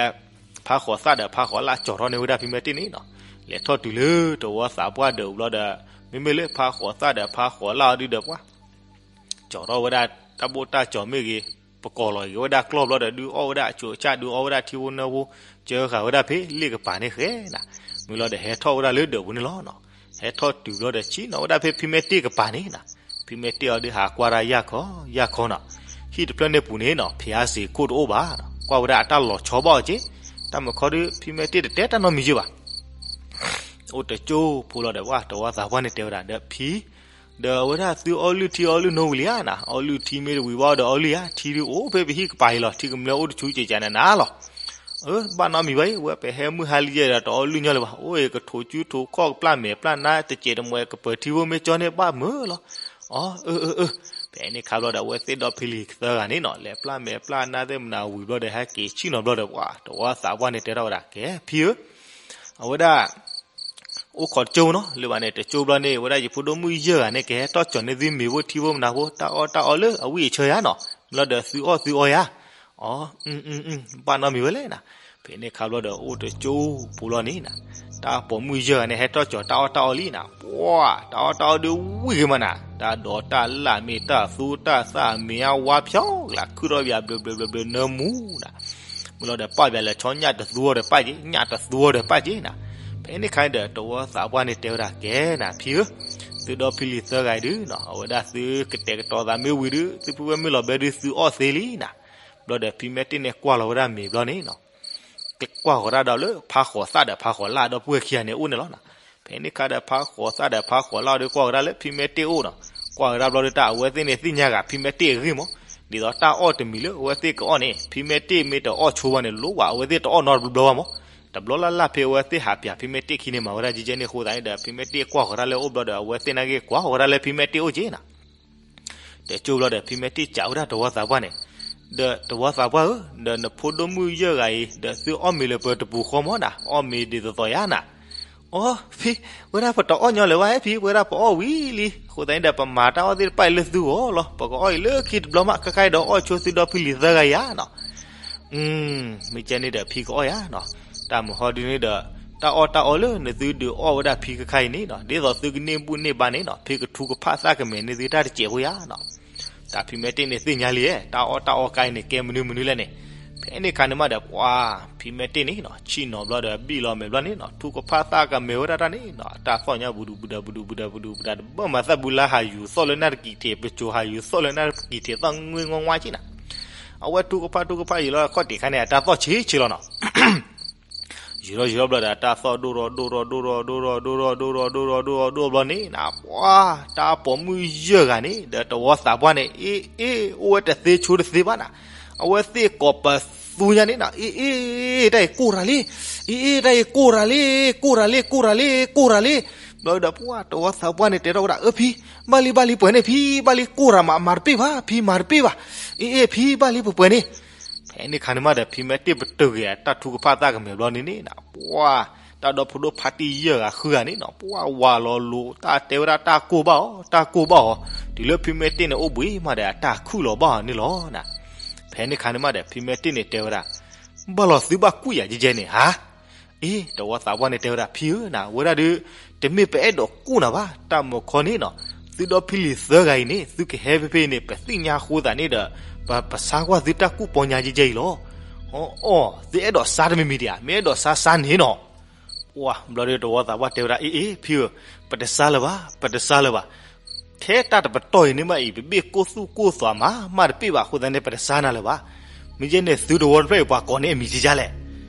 ဖါဃိးသၣ်ဒီးဖါဃိးလၣ်ကၠီၤထီၣ်န့ၢ်ဝဲဒၣ်ဖံမဲတ့ၢ်န့ၣ်နီၤ, လဲၤထီၣ်တုၤလၢတဝီသးပှၢ်ဒၢးပူၤဘျီဒီး မ့မ့ၢ်လၢဖါဃိးသၣ်ဒီးဖါဃိးလၣ်အီၤဒုဒီးပှၢ် ကၠီၤထီၣ်ဝဲဒၣ်တၢ်ဘိၣ်တၢ်ကၠီၤမ့ၢ်ဂ့ၤ, ပကိးလီၤက့ၤဝဲဒၣ်ကျီၢ်ဘျီဒီး ဒုးအီၣ်ဝဲဒၣ်အဆူးအဆၣ် ဒုးအီၣ်ဝဲဒၣ်ထံဖိနီဖိ, ကၢဃာ်ဝဲဒၣ်ဖဲလ့ၣ်ကပၤန့ၣ်ဃဲနၤ, မ့ၢ်လီၤဒီးဟဲထီၣ်ဝဲဒၣ်လၢဒၢးပူၤန့ၣ်လီၤ. ဟဲထီၣ်တုၤဘျီဒီးဆ့ၣ်နီၤဝဲဒၣ်ဖဲဖံမဲတ့ၢ်ကပၤန့ၣ်နၤ, ဖံမဲတ့ၢ်အီၤဒုးဟးကွၢ်တၢ်ယၢ်ခီယၢ်ခီနီၤ, ဟံၣ်တဖျၢၣ်န့ၣ်ပူၤန့ၣ်နီၤ ဖျါစ့ၤခိၣ်တအိၣ်ဘၣ်, ကွၢ်ဝဲဒၣ်အတၢ်လီၤဆီဘၣ်အီၤက့, တၢ်မုၢ်ခီဒုး ဖံမဲတ့ၢ်တတဲတၢ်နီတမံၤယဲၢ်ဘၣ် အိၣ်တကၠိဖိလီၤဒီး ပှၢ်တဝီသးပှၢ်န့ၣ်တဲဝဲဒၣ်ဒီးဖံ, ဒီးအဝဲဒၣ်သုအီၣ်လုၢ်ထံအီလုၢ်နိဝံၤလံဧါနၤ, အီၣ်လုၢ်ထံမ့ၢ်တဝံၤဘၣ်ဒီးအီၣ်လုၢ်ဧါ, ထံဒုးအိၣ်ဖဲပဟံၣ်ကပၤအံၤလီၤ, ထံကမျၢၢ်အိၣ်တဆူးကဲးကဲးနးနးလီၤ. အၢ ဘၣ်နီတမံၤဘၣ်အံၤ, ဝဲပဟဲမုၢ်ဟါလံယဲၢ်ဒီးတအီၣ်လုၢ်ညီလၢၤဘၣ်, အိၣ်အံၤ ကထိးကုထိးခီၣ်ကပျၢ်မဲာ်ပျၢ်နါတစဲးတမှဲၤ ကပၢၤထံဖိမ့ၢ်ကၠီန့ၣ်ဘၣ်မုာ်လီၤ. အီ အၢ အၢ အၢ, ဖဲန့ၣ်ခါဘျီဒီး အဝဲသ့ၣ်ဒီဖံလံၤသၢဂၤန့ၣ်နီၤ လဲၤပျၢ်မဲာ်ပျၢ်နါသ့ၣ်မနုၤဝံၤဘျီဒီး ဟဲက့ၤဆ့ၣ်နီၤဘျီဒီး ပှၢ်တဝီသးပှၢ်န့ၣ်တဲထီၣ်ဝဲဒၣ် ကဲဖံဧၢ, အဝဲဒၣ် အိၣ်ခိးတကၠိနီၤ, လၢဘၣ်န့ၣ် တကၠိဘျီန့ၣ် ဝဲဒၣ်ယဖိဒိၣ်မုၣ်ယဲၢ်ဂၤန့ၣ် ကဟဲထီၣ်ကၠီၤန့ၢ်သုမ့ၤဖိထံဖိမနုၤဖိ တၢ်အီၣ်တၢ်အီလၢအဝံၣ်အဆၢယါနီၤ, ဘျီဒီးသုအီၣ်သုအီယါ. အီ ဘၣ်နီတမံၤဝဲလဲၣ်နၤ. ဖဲန့ၣ်ခါဘျီဒီး အိၣ်တကၠိဖိလီၤန့ၣ်နၤ, တၢ်ပိာ်မုၣ်ယဲၢ်ဂၤန့ၣ် ဟဲထီၣ်ကၠီၤတၢ်အီၣ်တၢ်အီလံနၤ, ပှၢ် တၢ်အီၣ်တၢ်အီဒုးဝံၣ်ဂ့ၤမးနၤ, တၢ်ဒိးတၢ်လၣ်မ့ၢ်တၢ်သူတၢ်သၣ်မ့ၢ်အဝါဖျီကလး ခုၣ်ထီၣ်ပယၤဘျၢဘျၢဘျၢဘျၢနၢမူနၤ မ့ၢ်လီၤဒီးပာ်ဘၣ်လဲၤဆီညၣ်တသူအီၤဒီးပာ်က့ၤ, ညၣ်တသူအီၤဒီးပာ်က့ၤနၤ. ဖဲန့ၣ်ခါဒီး တဝီသးပှၢ်န့ၣ်တဲဝဲဒၣ် ကဲနၤဖံဧၢ, သုဒီဖံလံၤသၢဂၤအံၤဒုးနီၤ အဝဲဒၣ်သုကတဲာ်ကတီၤသးမ့ၢ်ဝံၤဒုး သုဖုဝဲမ့ၢ်လီၤဘဲဒုးသုအီၣ်သ့လံနၤ. ဘျီဒီးဖံမဲတ့ၢ်န့ၣ်ကွၢ်လီၤဝဲဒၣ်မ့ၤဘျီန့ၣ်နီၤ ကွၢ်ဃီၤတၢ်ဒီးလၢဖါဃိးသၣ်ဒီးဖါဃိးလၣ်ဒီပုၢ်ဝဲၢ်ခံဂၤန့ၣ်အိၣ်န့ၣ်လီၤနၤ. ဖဲန့ၣ်ခါဒီးဖါဃိးသၣ်ဒီးဖါဃိးလၣ်ဒီးကွၢ်ကဒါလၢဖံမဲတ့ၢ်အိၣ်နီၤ, ကွၢ်ကဒါဘျီဒီးတၢ်အဝဲသ့ၣ်န့ၣ်သ့ၣ်ညါဂၤဖံမဲတ့ၢ်အဂ့ၢ်မး, ဒ်သိးတၢ်အီၣ်တမံၤလၢအဝဲသ့ၣ်ကအီၣ်န့ၣ် ဖံမဲတ့ၢ်မ့ၢ်တအီၣ်ဆိဘၣ်န့ၣ် လိၣ်ဘၣ်အဝဲသ့ၣ်တအီၣ်နီတဘျီဘၣ်မး, တဘျီလၢ်လၢ်ဖဲအဝဲသ့ၣ်ဟးပၠးဖံမဲတ့ၢ်ခံန့ၣ်မၤဝဲဒၣ်ကဲကဲန့ၣ်အဃိသတးန့ၣ်ဒီး ဖံမဲတ့ၢ်ကွၢ်ဃီၤတၢ်လၢအအိၣ်ဘျီဒီး အဝဲသ့ၣ်နာ်က့ကွၢ်ဃီၤတၢ်လၢဖံမဲတ့ၢ်အိၣ်က့နၤ တကၠိဘျီဒီး ဖံမဲတ့ၢ်စံးဝဲဒၣ်တဝီသးပှၢ်န့ၣ်, ဒီးတဝီသးပှၢ်ဧၢ, ဒီးနဖိဒိၣ်မုၣ်ယဲၢ်ဂၤအံၤ ဒီးသုအီၣ်မ့ၤလၢပတပူၤဃီမးနၤ, အီၣ်မ့ၤဒ်သိးသိးယါနၤ. အီ ဖံ, ဝဲဒၣ်ပတအီၣ်ညီလၢၤဘၣ်ဟဲဖံ, ဝဲဒၣ်ပအီၣ်ဝံၤလံ, အဃိသတးန့ၣ်ဒီး ပမၤတၢ်အီၣ်သ့ၣ်တဖၣ်အံၤလၢသုဂီၢ်လီၤ, ပကအီၣ်အံၤလၢခံတဘျီမး, ခဲခါအံၤဒီးအီၣ်ဆိသုဒီဖံလံၤသၢဂၤယါနီၤ. မ့ၢ်ကဲန့ၣ်ဒီးဖံကအီၣ်ယါနီၤ, တၢ်မုၢ်ဟီဒုန့ၣ်ဒီး တၢ်အီၣ်တၢ်အီလၢနသုဒုးအီၣ်ဝဲဒၣ်ဖံခဲခါအံၤန့ၣ်နီၤ, ဒ်သိးသုကန့ၢ်ဘူၣ်န့ၢ်ဘါန့ၣ်နီၤ, ဖံကထူကဖၣ်သၣ်ကမဲာ်န့ၢ်သုတၢ်တစဲးဖိယါနီၤ. တၢ်ဖံမဲတ့ၢ်န့ၣ်သ့ၣ်ညါလံ, တၢ်အီၣ်တၢ်အီကါအံၤန့ၣ် ကဲမနုၤမနုၤလဲၣ်န့ၣ်, ဖဲန့ၣ်ခါန့ၣ်မးဒီး ပှၤဖံမဲတ့ၢ်န့ၣ်နီၤ, ဆ့ၣ်နီၤဘျီဒီး ဘံၣ်လီၤမဲာ်ဘျီန့ၣ်နီၤ, ထူကဖၣ်သၣ်ကမဲာ်ဝဲဒၣ်တၢ်န့ၣ်နီၤ, တၢ်သီၣ်ညါပဒူးပဒူးပဒူးပဒူးပဒူးပဒူးပဒူး တဘၣ်မၤသၣ်ဘုလါဟးယူၤသီၣ်လၢနၢ်တကံၤထံး, ပစိၤဟးယူၤသီၣ်လၢနၢ်တကံၤထံး သီၣ်ငွ့ငွဲငွဲက့နၤ. အဝဲထူကဖၣ်ထူကဖၣ်ယံာ်လီၤခီၣ်တံၢ်ခါန့ၣ် အတၢ်သီၣ်ဆံးဆံးလီၤနီၤ. ယူၤထီၣ်ယူၤထီၣ်ဘျီဒီး တၢ်သီၣ်ဒိၣ်ထီၣ်ဒိၣ်ထီၣ်ဒိၣ်ထီၣ်ဒိၣ်ထီၣ်ဒိၣ်ထီၣ်ဒိၣ်ထီၣ်ဒိၣ်ထီၣ်ဒိၣ်ထီၣ်ဒိၣ်ထီၣ်ဒိၣ်ထီၣ်ဘျီန့ၣ်နီၤ, ပှၤတၢ်ပိာ်မုၣ်ယဲၢ်ဂၤန့ၣ် ဒီးတဝီသးပှၢ်န့ၣ် အ့ အ့ အိၣ်ဝဲတသ့ဆိတသ့ဘၣ်နၤ, အဝဲသ့ၣ်ကိးပသူညါန့ၣ်နီၤ, အ့ အ့ တၢ်အံၤကိၢ်ရၤလံ, အ့ အ့ တၢ်အံၤကိၢ်ရၤလံ, ကိၢ်ရၤလံ ကိၢ်ရၤလံ ကိၢ်ရၤလံ. ဘျီဒီး ပှၤတဝီသးပှၢ်န့ၣ် တဲထီၣ်ဝဲဒၣ် အၢ ဖံ, ဘၣ်လံ ဘၣ်လံ ပှဲၤန့ၣ် ဖံ, ဘၣ်လံ ကိၢ်ရၤမး မၤတပ့ၢ်ဘၣ် ဖံ, မၤတပ့ၢ်ဘၣ်, အ့ အ့ ဖံ ဘၣ်လံ ပှဲၤပှဲၤန့ၣ်. ဖဲန့ၣ်ခါန့ၣ်မးဒီး ဖံမဲတ့ၢ်ပတုာ်က့ၤအတၢ်ထူကဖၣ်သၣ်ကမဲာ်ဘျီန့ၣ်န့ၣ်နီၤ, ပှၤတၢ်ဒီဖိဒိၣ်ဖါတံၢ်ယဲၢ်ဂၤဃုဂၤန့ၣ်နီၤ, ပှၤဝၤလီၤလိၤ တၢ်တဲဝဲဒၣ်တၢ်ကိၢ်ဘၣ်အီၤ တၢ်ကိၢ်ဘၣ်အီၤ, တုၤလၢဖံမဲတ့ၢ်န့ၣ်အိၣ်ဘှံးမးဒီး အတၢ်ခုၣ်လီၤဘၣ်အီၤန့ၣ်လီၤနၤ. ဖဲန့ၣ်ခါန့ၣ်မးဒီး ဖံမဲတ့ၢ်န့ၣ်တဲဝဲဒၣ် ဘၣ်လီၤသုဘၣ်ကွံာ်ယၤကဲကဲန့ၣ်ဧါ. အ့ တဝီသးပှၢ်န့ၣ်တဲဝဲဒၣ် ဖံဧၢနၤ, ဝဲဒၣ်ဒုး တမ့ၢ်ပအဲၣ်ဒိးကူၣ်နၤဘၣ်, တၢ်မုၢ်ခီန့ၣ်နီၤ, သုဒီဖံလံၤသၢဂၤအံၤန့ၣ် သုကဟဲဖဲဖဲအံၤန့ၣ် ပသ့ၣ်ညါအဃိသတးန့ၣ်ဒီး ပ ပဆါကွၢ်သုတၢ်ကူၣ်ပီညါကဲကဲအံၤလီၤ. အီ အီ သုအဲၣ်ဒိးဆါတမံၤမံၤဒံးဧါ, မ့ၢ်အဲၣ်ဒိးဆါဆါန့ၣ်နီၤ. ပှၤဘျီဒီးတဝီသးပှၢ်တဲဝဲဒၣ် အ့ အ့ ဖံဧၢ, ပတဆါလၢၤဘၣ် ပတဆါလၢၤဘၣ်. ထဲတၢ်တပတီၢ်အံၤန့ၣ်မးအံၤ ပဘ့ၣ်ကိၢ်သူၣ်ကိၢ်သွးမး မးတပ့ၢ်ဘၣ်အဃိသတးန့ၣ် ပတဆါနၤလၢၤဘၣ်. မ့ၢ်ကဲန့ၣ် သုတဝီတဖျၢၣ်အံၤ ပှၤကိးန့ၢ်အမံၤကဲကဲလဲၣ်.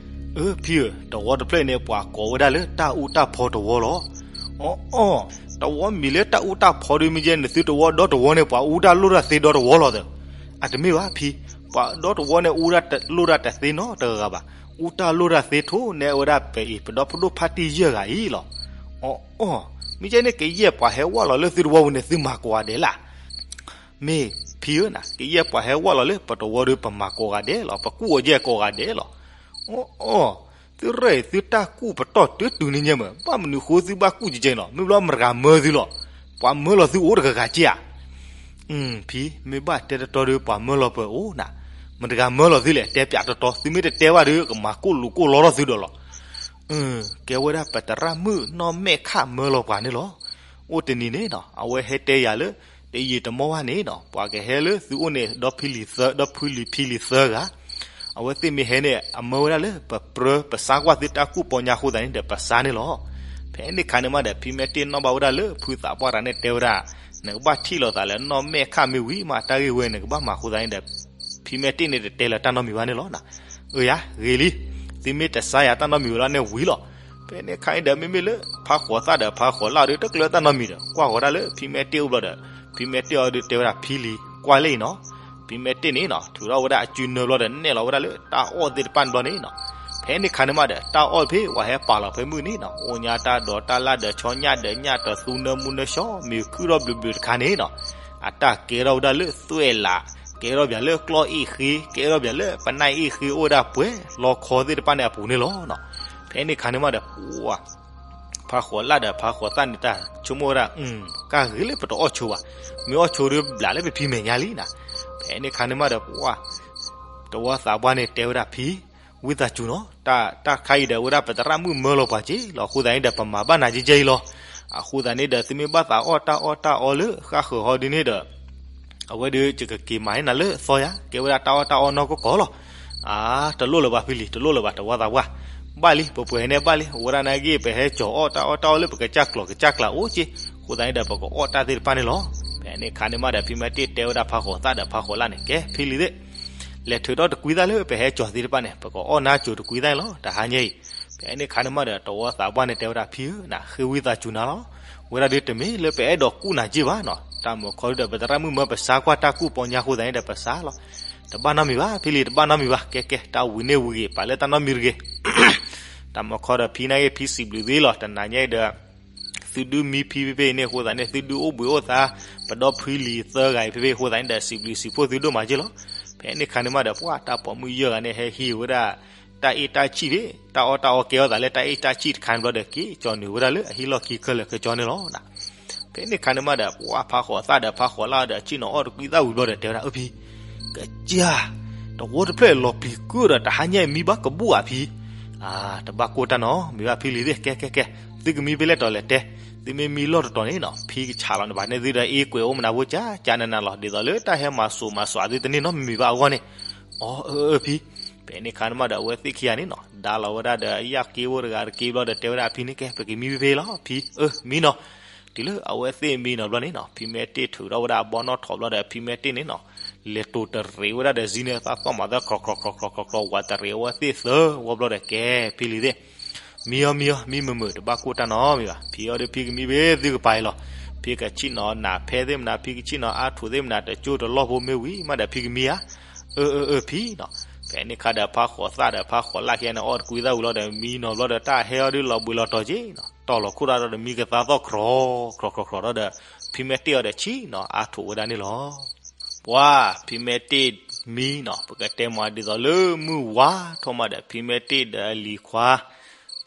အၢ ဖံဧၢ, တဝီတဖျၢၣ်အံၤန့ၣ် ပှၤကိးဝဲဒၣ်လၢတၢ်အူတၢ်ဖီတဝီလီၤ. အီ အီ တဝီမံၤလၢတၢ်အူတၢ်ဖီဒုး မ့ၢ်ကဲန့ၣ် သုတဝီဒီတဝီန့ၣ် ပှၤအူတၢ်လိၣ်တၢ်သ့ဒီတဝီလီၤသၢ. အတမ့ၢ်ဘၣ်ဖံ, ပှၤဒီတဝီန့ၣ် အူတၢ်လိၣ်တၢ်တသ့နီတဂၤဂၤဘၣ်. အူတၢ်လိၣ်တၢ်သ့ထိၣ်နဲၣ်ဝဲဒၣ်ပအံၤ ပဒီဖုဒိၣ်ဖါတံၢ်ယဲၢ်ဂၤအံၤလီၤ. အီၤအီၤ, မ့ၢ်ကဲန့ၣ် ကယဲၢ်ပှၤဟဲဝဲလီၤလၢသုတဝီပူၤန့ၣ် သုမၤကိးဂၤဒဲးလၢ်. မ့ၢ်ဖံဧၢနၤ, ကယဲၢ်ပှၤဟဲဝဲလီၤလၢပတဝီဒီး ပမၤကိးဂၤဒဲးလီၤ, ပကူၣ်အီၤယဲၢ်ကိးဂၤဒဲးလီၤ. အီၤအီၤ, သုရဲၣ်သုတၢ်ကူၣ်ပတီၢ်တုၤတုၤန့ၣ်ညါမး, ဘၣ်မနုၤဃိသုဘၣ်ကူၣ်ကဲကဲန့ၣ်လီၤ. မ့ၢ်ဘျီမတဂၤမၢသုလီၤ. ပှၤမၢလီၤသုအိၣ်တဂၤဂၤက့ဧါ. ဖံ, မ့ၢ်ဘၣ်တဲတတီဒီး ပှၤမၢလီၤပှၤအိၣ်နၤ, မတဂၤမၢလီၤသုလဲၣ်, တဲပၠးတတီ, သုမ့ၢ်တတဲဘၣ်ဒီး ကမၤကိၣ်လူၤကိၣ်လီထီၣ်သုဒီးလီၤ. ကဲဝဲဒၣ်ပသရၣ်မုၣ်နီၢ်မဲာ်ခၣ်မၢလီၤပှၤန့ၣ်လီၤ. အိၣ်တနံၤန့ၣ်နီၤ, အဝဲဟဲတဲယၤလၢ တယံာ်တမီၢ်ဘၣ်န့ၣ်နီၤ, ပှၤကဟဲလၢသုအိၣ်န့ၣ် ဒီဖုလံၤသၢ, ဒီဖုလံၤဖံလံၤသၢဂၤ, အဝဲသ့ၣ်မ့ၢ်ဟဲန့ၣ် အမၢဝဲဒၣ်လၢပပြၢ ပဆါကွၢ်သုတၢ်ကူၣ်ပီညါအဃိသတးန့ၣ်ဒီး ပဆါန့ၣ်လီၤ. ဖဲန့ၣ်အခါန့ၣ်မးဒီး ဖံမဲတ့ၢ်နီၣ်ဘၣ်ဝဲဒၣ်လၢဖုသးပှၢ်တဂၤန့ၣ်တဲဝဲဒၣ်, နကဘၣ်ထံၣ်လိာ်သးလၢနီၢ်မဲာ်ခၣ်မ့ၢ်ဝံၤမး တၢ်ဂ့ၢ်ဝဲန့ၣ် နကဘၣ်မၤအဃိသတးန့ၣ်ဒီး ဖံမဲတ့ၢ်န့ၣ်တတဲလၢၤတၢ်နီတမံၤဘၣ်န့ၣ်လီၤ. အၢယၤ ဂ့ၤလံ, သုမ့ၢ်တဆါယၤတၢ်နီတမံၤဝဲလီၤန့ၣ်ဝံၤလီၤ. ဖဲန့ၣ်အခါန့ၣ်ဒီး မ့မ့ၢ်လၢဖါဃိးသၣ်ဒီးဖါဃိးလၣ်ဒီး တကျၢၤတၢ်နီတမံၤဒီး ကွၢ်ဃီၤဒၣ်လၢဖံမဲတ့ၢ်အိၣ်ဘျီဒီး ဖံမဲတ့ၢ်အီၤဒီးတဲဝဲဒၣ် ဖံလံၤကွၢ်လၢအံၤနီၤ. ဖံမဲတ့ၢ်န့ၣ်နီၤ ထုးထီၣ်ဝဲဒၣ်အစုနၢဘျီဒီး နဲၣ်လီၤဝဲဒၣ်လၢတၢ်အီၣ်သ့ၣ်တဖၣ်န့ၣ်ဘျီန့ၣ်နီၤ. ဖဲန့ၣ်အခါန့ၣ်မးဒီး တၢ်အီၣ်ဖဲ ပှၤဟဲပာ်လီၤဖဲမုၢ်န့ၣ်နီၤ အိၣ်ညါတၢ်ဒိးတၢ်လၣ်ဒီးဆီညၣ်ဒီးညၣ်တသူနၢမူနၢဆှီ မ့ၤခုၣ်ထီၣ်ဘျုးဘျုးတခါန့ၣ်နီၤ အတၢ်ကဲထီၣ်ဝဲဒၣ်လၢသွဲၣ်လး, ကဲထီၣ်ပၠးလၢကျီၢ်အ့ၣ်ဃ့, ကဲထီၣ်ပၠးလၢပနၢ်အ့ၣ်ဃ့ အိၣ်ဝဲဒၣ်ပှဲၤလီခီသ့ၣ်တဖၣ်န့ၣ်အပူၤန့ၣ်လီၤ. ဖဲန့ၣ်အခါန့ၣ်မးဒီး ပှၤ ဖါဃိးလၣ်ဒီးဖါဃိးသၣ်န့ၣ် တၢ်ဆိကမိၣ်ဝဲဒၣ် ကၢ်ဂ့ၤလၢပတအီၣ်ဆိဘၣ်, မ့ၢ်အီၣ်ဆိဒီးဘျးလၢပဖံမဲာ်ညါလံနၤ. ဖဲန့ၣ်အခါန့ၣ်မးဒီး ပှၤ တဝီသးပှၢ်န့ၣ်တဲဝဲဒၣ် ဖံ, ဝံသးစူၤနီၤ, တၢ်ခါအံၤဒီး အဝဲဒၣ်ပသရၣ်မုၣ်မၢလီၤပှၤက့လီၤ. အဃိသတးန့ၣ်ဒီး ပမၤဘၣ်နၤကဲကဲအံၤလီၤ. အဃိသတးန့ၣ်ဒီး သုမ့ၢ်ဘၣ်သးအီၣ်တၢ်အီၣ်တၢ်အီလၢဃၣ်ဃၢၤဟီဒုန့ၣ်ဒီး အဝဲဒီးယကက့ၤမၤန့ၢ်နၤလၢအသီယၤ, ကဲဝဲဒၣ်တၢ်အီၣ်တၢ်အီနီၢ်ကီၢ်ကီၢ်လီၤ. အါ, တလိၣ်လၢၤဘၣ်ဖံလံၤ, တလိၣ်လၢၤဘၣ် တဝီသးပှၢ်, ဘၣ်လံ ပှဲၤပှဲၤန့ၣ်ဘၣ်လံ. အဝဲဒၣ်နာ်က့ ပဟဲကၠီၤအီၣ်တၢ်အီၣ်တၢ်အီလၢပကစၢ်ကျိၤကစၢ်ကျးအိၣ်က့, အဃိသတးန့ၣ်ဒီး ပကအီၣ်တၢ်သ့ၣ်တဖၣ်န့ၣ်လီၤ. ဖဲန့ၣ်အခါန့ၣ်မးဒီး ဖံမဲတ့ၢ်တဲဝဲဒၣ်ဖါဃိးသၣ်ဒီးဖါဃိးလၣ်န့ၣ် ကဲဖံလံၤသ့ၣ်, လဲၤထုးထီၣ်တကွံသၣ်လၢပဟဲကၠီၤသ့ၣ်တဖၣ်န့ၣ် ပကအီၣ်နါကၠိၤတကွံသၣ်န့ၣ်လီၤ တဟါညါအံၤ. ဖဲန့ၣ်အခါန့ၣ်မးဒီး တဝီသးပှၢ်န့ၣ်တဲဝဲဒၣ် ဖံဧၢ, နဃ့ဝံသးစူၤနၤလီၤ. ဝဲဒၣ်ဒုးတမ့ၢ်လၢပအဲၣ်ဒိးကူၣ်နၤက့ဘၣ်နီၤ, တၢ်မုာ်ခီဒုဒီး ပသရၣ်မုၣ်မၢပဆါကွၢ်တၢ်ကူၣ်ပီညါအဃိသတးန့ၣ်ဒီး ပဆါလီၤ. တဘၣ်နီတမံၤဘၣ် ဖံလံၤ, တဘၣ်နီတမံၤဘၣ်. ကဲကဲ တၢ်ဝံၤန့ၣ်ဝံၤဂ့ၤ ပာ်လၢတၢ်နီတမံၤတဂ့ၤ. တၢ်မုာ်ခီဒီး ဖံနာ်က့ ဖံစံးဘျုးသ့လီၤ. တနၤညါအံၤဒီး သုဒုးမံဖံဖဲဖဲအံၤန့ၣ်အဃိသတးန့ၣ် သုဒုးအိၣ်ဘှံးအိၣ်သါ ပဒီဖုလံၤသၢဂၤအံၤဖဲဖဲအဃိသတးန့ၣ်ဒီး စံးဘျုးစံးဖှိၣ်သုဒိၣ်မးက့လီၤ. ဖဲန့ၣ်အခါန့ၣ်မးဒီး ပှၤတၢ်ပိာ်မုၣ်ယဲၢ်ဂၤန့ၣ် ဟဲဟံးဝဲဒၣ် တၢ်အ့ၣ်တၢ်ဆံၣ်ဖဲ တၢ်အီၣ်တၢ်အီကဲထီၣ်သးလၢတၢ်အ့ၣ်တၢ်ဆံၣ်တခါန့ၣ်ဘျီဒီး က့ၤကၠီနုာ်ဝဲဒၣ်လၢအဟံၣ်လီၢ်ခံခဲလၢာ်ခဲဆ့န့ၣ်လီၤ. ဖဲန့ၣ်အခါန့ၣ်မးဒီး ပှၤဖါဃိးသၣ်ဒီးဖါဃိးလၣ်ဒီး ဆံၣ်နီၤအီၣ်တကွံသၣ်ဝံၤဘျီဒီး တဲဝဲဒၣ် အၢ ဖံ ကစၢ်, တဝီတဖျၢၣ်လီၤပျံၤကုၢ်ဒီး တဟါညါအံၤမံဘၣ်ကဘူၣ်ဧါဖံ. တဘၣ်ကိၢ်တၢ်နီတမံၤဘၣ်ဖံလံၤသ့ၣ်, ကဲကဲကဲ, သုကမံဖဲလဲၣ်တီၤလဲၣ်တဲ, သုမ့ၢ်မံလီၢ်တတီၤန့ၣ်နီၤ ဖံကဆးလီၤန့ၣ်ဘၣ်န့ၣ်သုဒီး အ့ၣ်ကွဲးအိၣ်မနၤဖိ ကကနနၤလီၤ. ဒ်သိးလၢတၢ်ဟဲမၤစိးမၤစွးသုတန့ၢ်နီတမံၤဘၣ်အဂီၢ်န့ၣ်. အီ အၢ အၢ ဖံ. ဖဲန့ၣ်အခါန့ၣ်မးဒီး အဝဲသ့ၣ်ခံဂၤန့ၣ်နီၤ ဒါလီၤဝဲဒၣ်ဒီး ယၣ်က့အိၣ်တဂၤတက့ဘျီဒီး တဲဝဲဒၣ်ဖံန့ၣ် ကဲ ပကမံဖဲဖဲလီၤ ဖံ, အၢ မံနီၤ. တုၤလၢအဝဲသ့ၣ်မံနီၤဘျီန့ၣ်နီၤ ဖံမဲတ့ၢ်ထုးထီၣ်ဝဲဒၣ်အဘီနီၣ်ထိးဘျီဒီး ဖံမဲတ့ၢ်န့ၣ်နီၤ လဲၤတိၤတရံးဝဲဒၣ်ဒီး စ့န့ၣ် သးသီၣ်မၤသၢ ခြီးခြီးခြီးခြီးခြီး ဝးတရံးအဝဲသ့ၣ်သၢဝီဘျီဒီး ကဲ ဖံလံၤသ့ၣ်, မံအီၤ မံအီၤ မံမုာ်မုာ် တဘၣ်ကိၢ်တၢ်နီတမံၤဘၣ်. ဖံအီၤဒီး ဖံကမံဖဲသုကပၤအံၤလီၤ. ဖံကဆံၣ်နီၤနးဖဲသ့ၣ်မနၤ ဖံကဆံၣ်နီၤအါထူးသ့ၣ်မနၤ တကၠိတလီၢ်ဖိမ့ၢ်ဝံၤမးဒီး ဖံကမံဧါ. အၢ အၢ အၢ ဖံနီၤ. ဖဲန့ၣ်အခါဒီး ဖါဃိးသၣ်ဒီးဖါဃိးလၣ်ခံဂၤန့ၣ် အီၣ်တကွံသၣ်ဝံၤလီၤဒီး မံနီၤဘျီဒီး တၢ်ဟဲအီၤဒုးလီၤဘှံးလီၤတီၤက့နီၤ တီၢ်လီၤခိၣ်ဒီး မံကသါသီၣ် ခြီးခြီးခြီးခြီးဒီး ဖံမဲတ့ၢ်အီၤဒီး ဆံၣ်နီၤအါထူးဝဲဒၣ်န့ၣ်လီၤ. ပှၤ ဖံမဲတ့ၢ်မံနီၤ ပကတဲမးဒ်သိးလၢမုၢ်ဝါထီၣ်မးဒီး ဖံမဲတ့ၢ်ဒီးအလံၤခွါ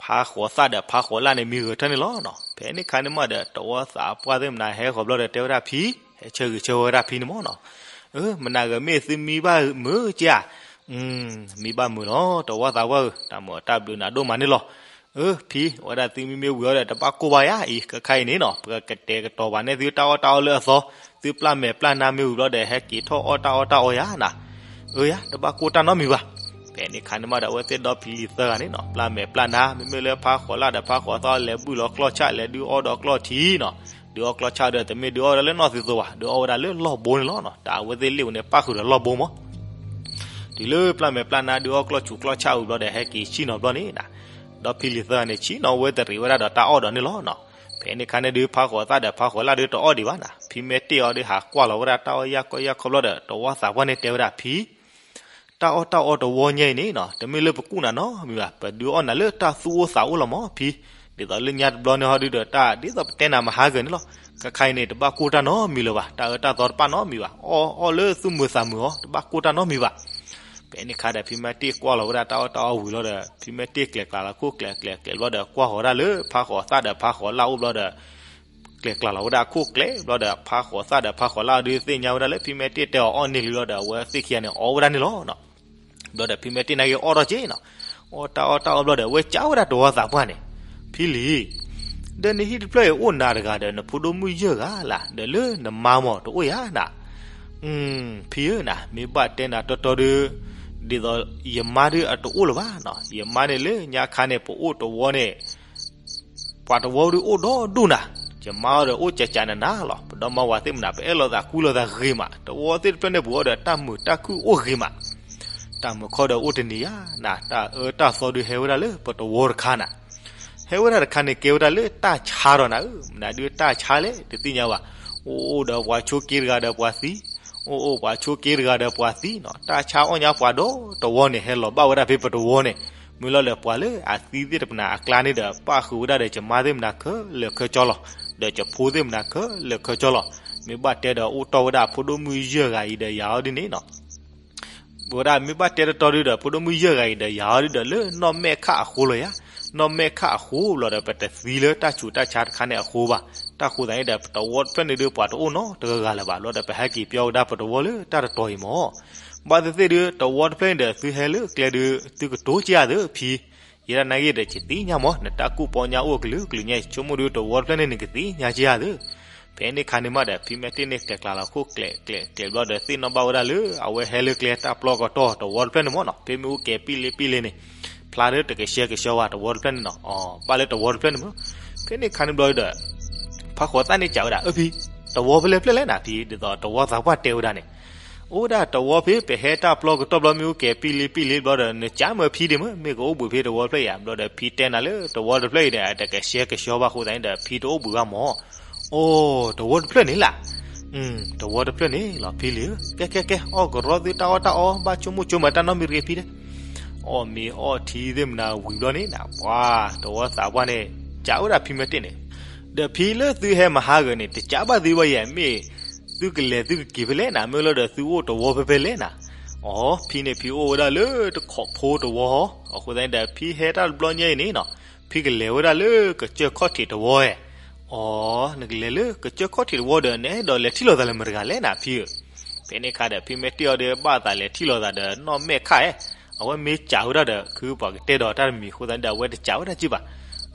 ဖါဃိးသၣ်ဒီးဖါဃိးလၣ်န့ၣ် မံဂဲၤထၢၣ်န့ၣ်လီၤနီၤ. ဖဲန့ၣ်အခါန့ၣ်မးဒီး တဝီသးပှၢ်သ့ၣ်မနၤဟဲဃီၤဘျီဒီး တဲဝဲဒၣ်ဖံ, ဟဲဆၢဂ့ၤဆၢဝဲဒၣ်ဖံန့ၣ်မးနီၤ. အၢ မနၤဂၤမ့ၢ်သုမံဘၣ်မုာ်က့ဧါ. မံဘၣ်မုာ်လီၤ တဝီသးပှၢ်ဧၢ, တၢ်မုာ်တၢ်ဘျုးနၤဒိၣ်မးန့ၣ်လီၤ. အၢ ဖံ ဝဲဒၣ်သုမံမ့ၢ်ဝံၤအီၤဒီး တဘၣ်ကိၢ်ဘၣ်ယၤအံၤ ခဲခါအံၤန့ၣ်နီၤ ပကကတဲာ်ကတီၤဘၣ်န့ၢ်သုတၢ်အီၣ်တၢ်အီလၢအသီ, သုပျၢ်မဲာ်ပျၢ်နါမ့ၢ်ဝံၤဘျီဒီး ဟဲက့ၤထီၣ်အီၣ်တၢ်အီၣ်တၢ်အီယၤနၤ. အၢယၤ တဘၣ်ကိၢ်တၢ်နီတမံၤဘၣ်. ဖဲန့ၣ်အခါန့ၣ်မးဒီး အဝဲသ့ၣ်ဒီဖံလံၤသၢဂၤန့ၣ်နီၤ ပျၢ်မဲာ်ပျၢ်နါ မ့မ့ၢ်လၢဖါဃိးလၣ်ဒီးဖါဃိးသီလဲၤဘုၣ်လီၤကျီၢ်ဆၣ် လဲၤဒုးအီဒီးကျီၢ်ထံနီၤ, ဒုးအီကျီၢ်ဆၣ်ဒီး တမ့ၢ်ဒုးအီဒၣ်လၢနီၢ်သုသိးဘၣ် ဒုးအီဝဲဒၣ်လၢလီၢ်ဘိန့ၣ်လီၤနီၤ. တၢ်အဝဲသ့ၣ်လ့ၣ်ဝဲန့ၣ် ပၣ်ဃုာ်ဒီးလီၢ်ဘိမး တုၤလၢပျၢ်မဲာ်ပျၢ်နါဒုးအီကျီၢ်ဆူးကျီၢ်ဆၣ်ဝံၤဘျီဒီး ဟဲက့ၤဆံၣ်နီၤဘျီန့ၣ်နီၤ, ဒီဖံလံၤသၢဂၤန့ၣ် ဆံၣ်နီၤဝဲတရံးဝဲဒၣ်ဒီးတၢ်အီၣ်ဒီးန့ၣ်လီၤနီၤ. ဖဲန့ၣ်အခါန့ၣ်ဒုး ဖါဃိးသၣ်ဒီးဖါဃိးလၣ်ဒုးတအီၣ်ဒံးဘၣ်နီၤ, ဖံမဲတ့ၢ်အီၤဒုးဟးကွၢ်လီၤဝဲဒၣ်တၢ်အီၣ်ယၢ်ကီၢ်ယၢ်ခီဘျီဒီး တဝီသးပှၢ်န့ၣ်တဲဝဲဒၣ်ဖံ တၢ်အီၣ်တၢ်အီတဝီညါအံၤန့ၣ်နီၤ တမ့ၢ်လၢပကူၣ်နၤနီတမံၤဘၣ်, ပဒုးအီၣ်နၤလၢတၢ်သူၣ်အိၣ်သးအိၣ်လီၤမးဖံ, ဒ်သိးလၢညါတဘျီန့ၣ်ဟီဒုဒီးတၢ်ဒ်သိးပတဲနၤမဟါဂၤန့ၣ်လီၤ, ခဲခါအံၤန့ၣ် တဘၣ်ကိၢ်တၢ်နီတမံၤလၢၤဘၣ်, တၢ်အၢတၢ်သီတပာ်နီတမံၤဘၣ်, အီၣ်အီၣ်လၢသူၣ်မုာ်သးမုာ်အီၤ တဘၣ်ကိၢ်တၢ်နီတမံၤဘၣ်. ဖဲန့ၣ်ခါဒီး ဖံမဲာ်တ့ၢ်ကွၢ်လီၤဝဲဒၣ်တၢ်အီၣ်တၢ်အီဝံၤလီၤဒီး ဖံမဲာ်တ့ၢ်ကျဲၤကျါလီၤခိၣ်ကျဲၤကျဲၤကျဲၤဘျီဒီး ကွၢ်ဃီၤဒၣ်လၢဖးဃီၤသၣ်ဒီးဖးဃီၤလၣ်အိၣ်ဘျီဒီး ကျဲၤကျါလီၤဝဲဒၣ်အခိၣ်ကျဲၤဘျီဒီး ဖးဃီၤသၣ်ဒီးဖးဃီၤလၣ်အီၤဒုးသ့ၣ်ညါဝဲဒၣ်လၢ ဖံမဲာ်တ့ၢ်တဲအီၤအီၣ်န့ၢ်လံလီၤဒီး အဝဲသ့ၣ်ခံဂၤန့ၣ် အီၣ်ဝဲဒၣ်န့ၣ်လီၤ. ဘျီဒီး ဖံမဲာ်တ့ၢ်နာ်က့ၤအီၣ်ထီၣ်က့နီၤ, အီၣ်တၢ်အီၣ်တၢ်အီဘျီဒီး အဝဲစံးဝဲဒၣ်တဝီသးပှၢ်န့ၣ်, ဖံလံၤ, ဒီးနဟံၣ်တဖျၢၣ်အံၤအိၣ်နၤတဂၤဒီး နဖိဒိၣ်မုၣ်ယဲၢ်ဂၤလၢ်, ဒီးလၢနမါမ့ၢ်တအိၣ်ဧါနၤ. ဖံဧၢနၤ, မ့ၢ်ဘၣ်တဲနၤတီတီဒုး, ဒ်သိးယမါဒုးအတအိၣ်လၢၤဘၣ်နီၤ, ယမါန့ၣ်လၢညါခါန့ၣ် ပအိၣ်တဝီန့ၣ် ပှၤတဝီဒုးအိၣ်ဒီဒူၣ်နၤ, ယမါအီၤဒီးအိၣ်ကကနးနးလီၤ, ပဒီမါဝၤသ့ၣ်မနၤ ပအဲၣ်လိာ်သးကူလိာ်သးဂ့ၤမး, တဝီသ့ၣ်တဖျၢၣ်န့ၣ်ပူၤအီၤဒီးတၢ်မုာ်တၢ်ခုၣ်အိၣ်ဂ့ၤမး, တၢ်မုာ်ခီဒီးအိၣ်တနံၤယါနၤ, တၢ်အၢတၢ်သီဒုးဟဲဝဲဒၣ်လၢပတဝီတခါနၤ, ဟဲဝဲဒၣ်တခါန့ၣ် ကဲဝဲဒၣ်လၢတၢ်ဆါဒီးနၤဧၢ, မနုၤဒုးတၢ်ဆါလဲၣ် တသ့ၣ်ညါဘၣ်, အိၣ်အိၣ်ဒီးပှၤဆိးက့တဂၤဒီးပှၤသံ အိၣ်အိၣ်ပှၤဆိးက့တဂၤဒီးပှၤသံနီၤ, တၢ်ဆါအီၣ်ညါပှၤဒီတဝီန့ၣ် ဟဲလီၤဘၣ်ဝဲဒၣ်ဖဲပတဝီန့ၣ်, မ့ၢ်လီၤဒီးပှၤလၢအသံသ့ၣ်တဖၣ်န့ၣ် အကျါန့ၣ်ဒီး ပၣ်ဃုာ်ဝဲဒၣ်ဒီးယမါသ့ၣ်မနၤခဲလၢာ်ခဲဆ့လီၤ, ဒီးယဖိသ့ၣ်မနၤခဲလၢာ်ခဲဆ့လီၤ, မ့ၢ်ဘၣ်တဲဒီးအိၣ်တီၢ်ဝဲဒၣ်အဖိဒိၣ်မုၣ်ယဲၢ်ဂၤအံၤဒီးယၤအီၤဒ်န့ၣ်နီၤ ဝဲဒၣ်မ့ၢ်ဘၣ်တဲတတီဒုဒီး ဖိဒိၣ်မုၣ်ယဲၢ်ဂၤအံၤဒီးယၤအီၤဒုဒီးလၢနီၢ်မဲာ်ခၣ်အဃိလီၤယါ, နီၢ်မဲာ်ခၣ်အဃိဘျီဒီး ပတသံလၢတၢ်ဆူးတၢ်ဆါတခါန့ၣ်အဃိဘၣ်, တၢ်ဃိသးန့ၣ်ဒီး ပတဝီတဖျၢၣ်န့ၣ်ဒုးပှၤတအိၣ်နီတဂၤဂၤလၢၤဘၣ်, ဘျီဒီးပဟဲက့ၤပျီဝဲဒၣ်ပတဝီလၢတၢ်တတီၤအံၤမး, ဘၣ်သ့ၣ်သ့ၣ်ဒုး တဝီတဖျၢၣ်န့ၣ်ဒီး သုဟဲလၢကျဲဒုး သုကတိၤက့ၤယၤသ့ဖံ ယဲဒၣ်နာ်က့ဒီး ယသ့ၣ်ညါမး နတၢ်ကူၣ်ပီညါအိၣ်ကလုာ်ကလုာ်ညါအံၤ ဆိကမိၣ်ဒုးတဝီတဖျၢၣ်န့ၣ် နကသ့ၣ်ညါက့ၤယၤသ့, ဖဲန့ၣ်ခါန့ၣ်မးဒီး ဖံမဲာ်တ့ၢ်န့ၣ်ကျဲၤကျါလီၤခိၣ်ကျဲၤကျဲၤကျဲၤဘျီဒီး သ့ၣ်နီၣ်ဘၣ်ဝဲဒၣ်လၢ အဝဲဟဲလၢကျဲတၢ်ပျီကတီၢ်တဝီတဖျၢၣ်န့ၣ်မးနီၤ, ဖဲမ့ၣ်အူကဲၤပံၣ်လ့ပံၣ်လ့န့ၣ် ဖျါဒၣ်တကဆှဲကဆှီဝဲတဝီတဖျၢၣ်န့ၣ်နီၤ, အဘၣ်လၢတဝီတဖျၢၣ်န့ၣ်မး, ဖဲန့ၣ်ခါန့ၣ်ဘျီဒီး ဖးဃီၤသၣ်န့ၣ်စံးဝဲဒၣ် အၢဖံ, တဝီဖဲလဲၣ်ဖျၢၣ်လဲၣ်နၤဖံ, ဒ်သိးတဝီသးပှၢ်တဲဝဲဒၣ်န့ၣ် အိၣ်ဝဲဒၣ်တဝီဖဲ ပဟဲတၢ်ပျီကတီၢ်ဘျီ မ့ၣ်အူကဲၤပံၣ်လ့ပံၣ်လ့ဘျီဒီး နကးမၢဖံဒ့ၣ်မး မ့ၢ်ကအိၣ်ဘှံးဖဲတဝီတဖျၢၣ်ယါ, ဘျီဒီး ဖံတဲနၤလၢတဝီတဖျၢၣ်အံၤဒီး တကဆှဲကဆှီဘၣ်အဃိသတးန့ၣ်ဒီး ဖံတအိၣ်ဘှံးဘၣ်မး, အိ တဝီတဖျၢၣ်န့ၣ်လၢ်, တဝီတဖျၢၣ်န့ၣ်လီၤဖံလံၤဧၢ, ကဲကဲကဲ အီၣ်ကရီသုတၢ်အီၣ်တၢ်အီ ဘၣ်ဆိကမိၣ်ဆိကမးတၢ်နီတမံၤတဂ့ၤဖံဒ့ၣ်, အီၣ်မ့ၤအီၣ်ထံသ့ၣ်မနၤဝံၤဘျီန့ၣ် ပှၤတဝီသးပှၢ်န့ၣ် ကးဝဲဒၣ်ဖံမဲာ်တ့ၢ်န့ၣ်, ဒီးဖံလၢသုဟဲမဟါဂၤန့ၣ် တကးဘၣ်သ့ဘၣ်ယဲ မ့ၢ်သုကလဲၤသုကက့ၤဖဲလဲၣ်နၤ, မ့ၢ်လီၤဒီးသုအိၣ်တဝီဖဲဖဲလဲၣ်နၤ, အီ ဖံန့ၣ်ဖံအိၣ်ဝဲဒၣ်လၢတခိးဖိတဝီ, အဃိသတးန့ၣ်ဒီး ဖံဟဲတၢ်တဘျီညါအံၤန့ၣ်နီၤ, ဖံကလဲၤဝဲဒၣ်လၢကစၢၢ်ခီၣ်ထံးတဝီဧါ, အီ နကလဲၤလၢကစၢၢ်ခီၣ်ထံးတဝီဒီး နအဲၣ်ဒိးလဲၤထံၣ်လိာ်သးလၢမတၤတဂၤလဲၣ်နၤဖံဧၢ, ဖဲန့ၣ်ခါဒီး ဖံမဲာ်တ့ၢ်အီၤဒီး ဘၣ်သးလဲၤထံၣ်လိာ်သးဒီးနီၢ်မဲာ်ခၣ်ဧါ, အဝဲမ့ၢ်ကးဝဲဒၣ်ဒီး ခုပှၤကတဲဒီးတၢ်တမံၤအဃိသတးန့ၣ်ဒီး အဝဲတကးဝဲဒၣ်က့ၢ်ဘၣ်,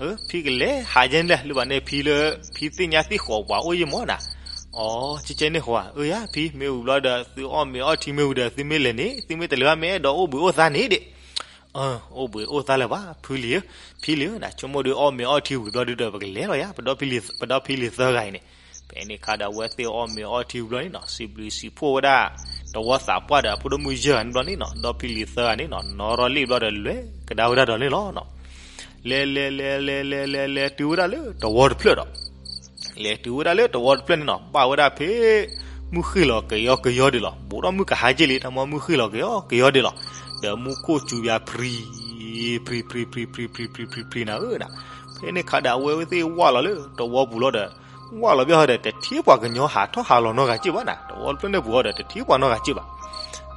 အၢ ဖံကလဲၤဟးယဲန့ၣ်လဲၣ်, လၢဘၣ်န့ၣ်ဖံလၢ ဖံသ့ၣ်ညါသ့ၣ်ဃီၤပှၤအိၣ်ယဲၢ်မးနၤ, အီ ကဲကဲန့ၣ်ဃီဧါ, အၢယါဖံ မ့ၢ်ဝံၤဘျီဒီး သုအီၣ်မ့ၤအီၣ်ထံမ့ၢ်ဝံၤဒီး သုမ့ၢ်လဲၤန့ၣ် သုမ့ၢ်တလဲၤဘၣ် မ့ၢ်အဲၣ်ဒိးအိၣ်ဘှံးအိၣ်သါန့ၣ်ဒ့ၣ် အိၣ်ဘှံးအိၣ်သါလၢၤဘၣ် ဖံလံၤဧၢ, ဖံလံၤဧၢ နဆိကမိၣ်ဒုးအီၣ်မ့ၤအီၣ်ထံဝံၤဘျီဒုးဒီး ပကလဲၤလီၤယါ ပဒီဖံလံၤသၢဂၤအံၤန့ၣ်, ဖဲန့ၣ်ခါဒီး အဝဲသ့ၣ်အီၣ်မ့ၤအီၣ်ထံဝံၤဘျီန့ၣ်နီၤ စံးဘျုးစံးဖှိၣ်ဝဲဒၣ် တဝီသးပှၢ်ဒီးဖိဒိၣ်မုၣ်ယဲၢ်ဂၤန့ၣ်ဘျီန့ၣ်နီၤ ဒီဖံလံၤသၢဂၤန့ၣ်နီၤ နီၢ်ရီၣ်လံၣ်ဘျီဒီး လဲၤကဒါဝဲဒၣ်ဒီးန့ၣ်လီၤနီၤ လဲၤလဲၤလဲၤလဲၤလဲၤလဲၤလဲၤတုၤဝဲဒၣ်လၢတဝီတဖျၢၣ်ဒီး လဲၤတုၤဝဲဒၣ်လၢတဝီတဖျၢၣ်န့ၣ်နီၤ ဘၣ်ဝဲဒၣ်ဖဲ မုၢ်ဃ့ၢ်လီၤကယီကယီဒံးလီၤ ဘူးထီၣ်မုၢ်ကဟါက့ၢ်လံ တၢ်မ့ၢ်မုၢ်ဃ့ၢ်လီၤကယီကယီဒံးလီၤ ဒီးမူခိၣ်စူၤပၠး ဖြံ ဖြံ ဖြံ ဖြံ ဖြံ ဖြံ ဖြံ ဖြံ ဖြံနၤဧၢဒၣ် ဖဲန့ၣ်ခါဒီး အဝဲသ့ၣ်ဝၢ်လီၤလၢတဝီပူၤလီၤဒီး ဝၢ်လီၤဘၣ်ဟီဒီး တထံၣ်ပှၤကညီဟးထီၣ်ဟးလီၤနီတဂၤက့ၢ်ဘၣ်နၤ တဝီတဖျၢၣ်န့ၣ်ပူၤဟီဒီး တထံၣ်ပှၤနီတဂၤက့ၢ်ဘၣ်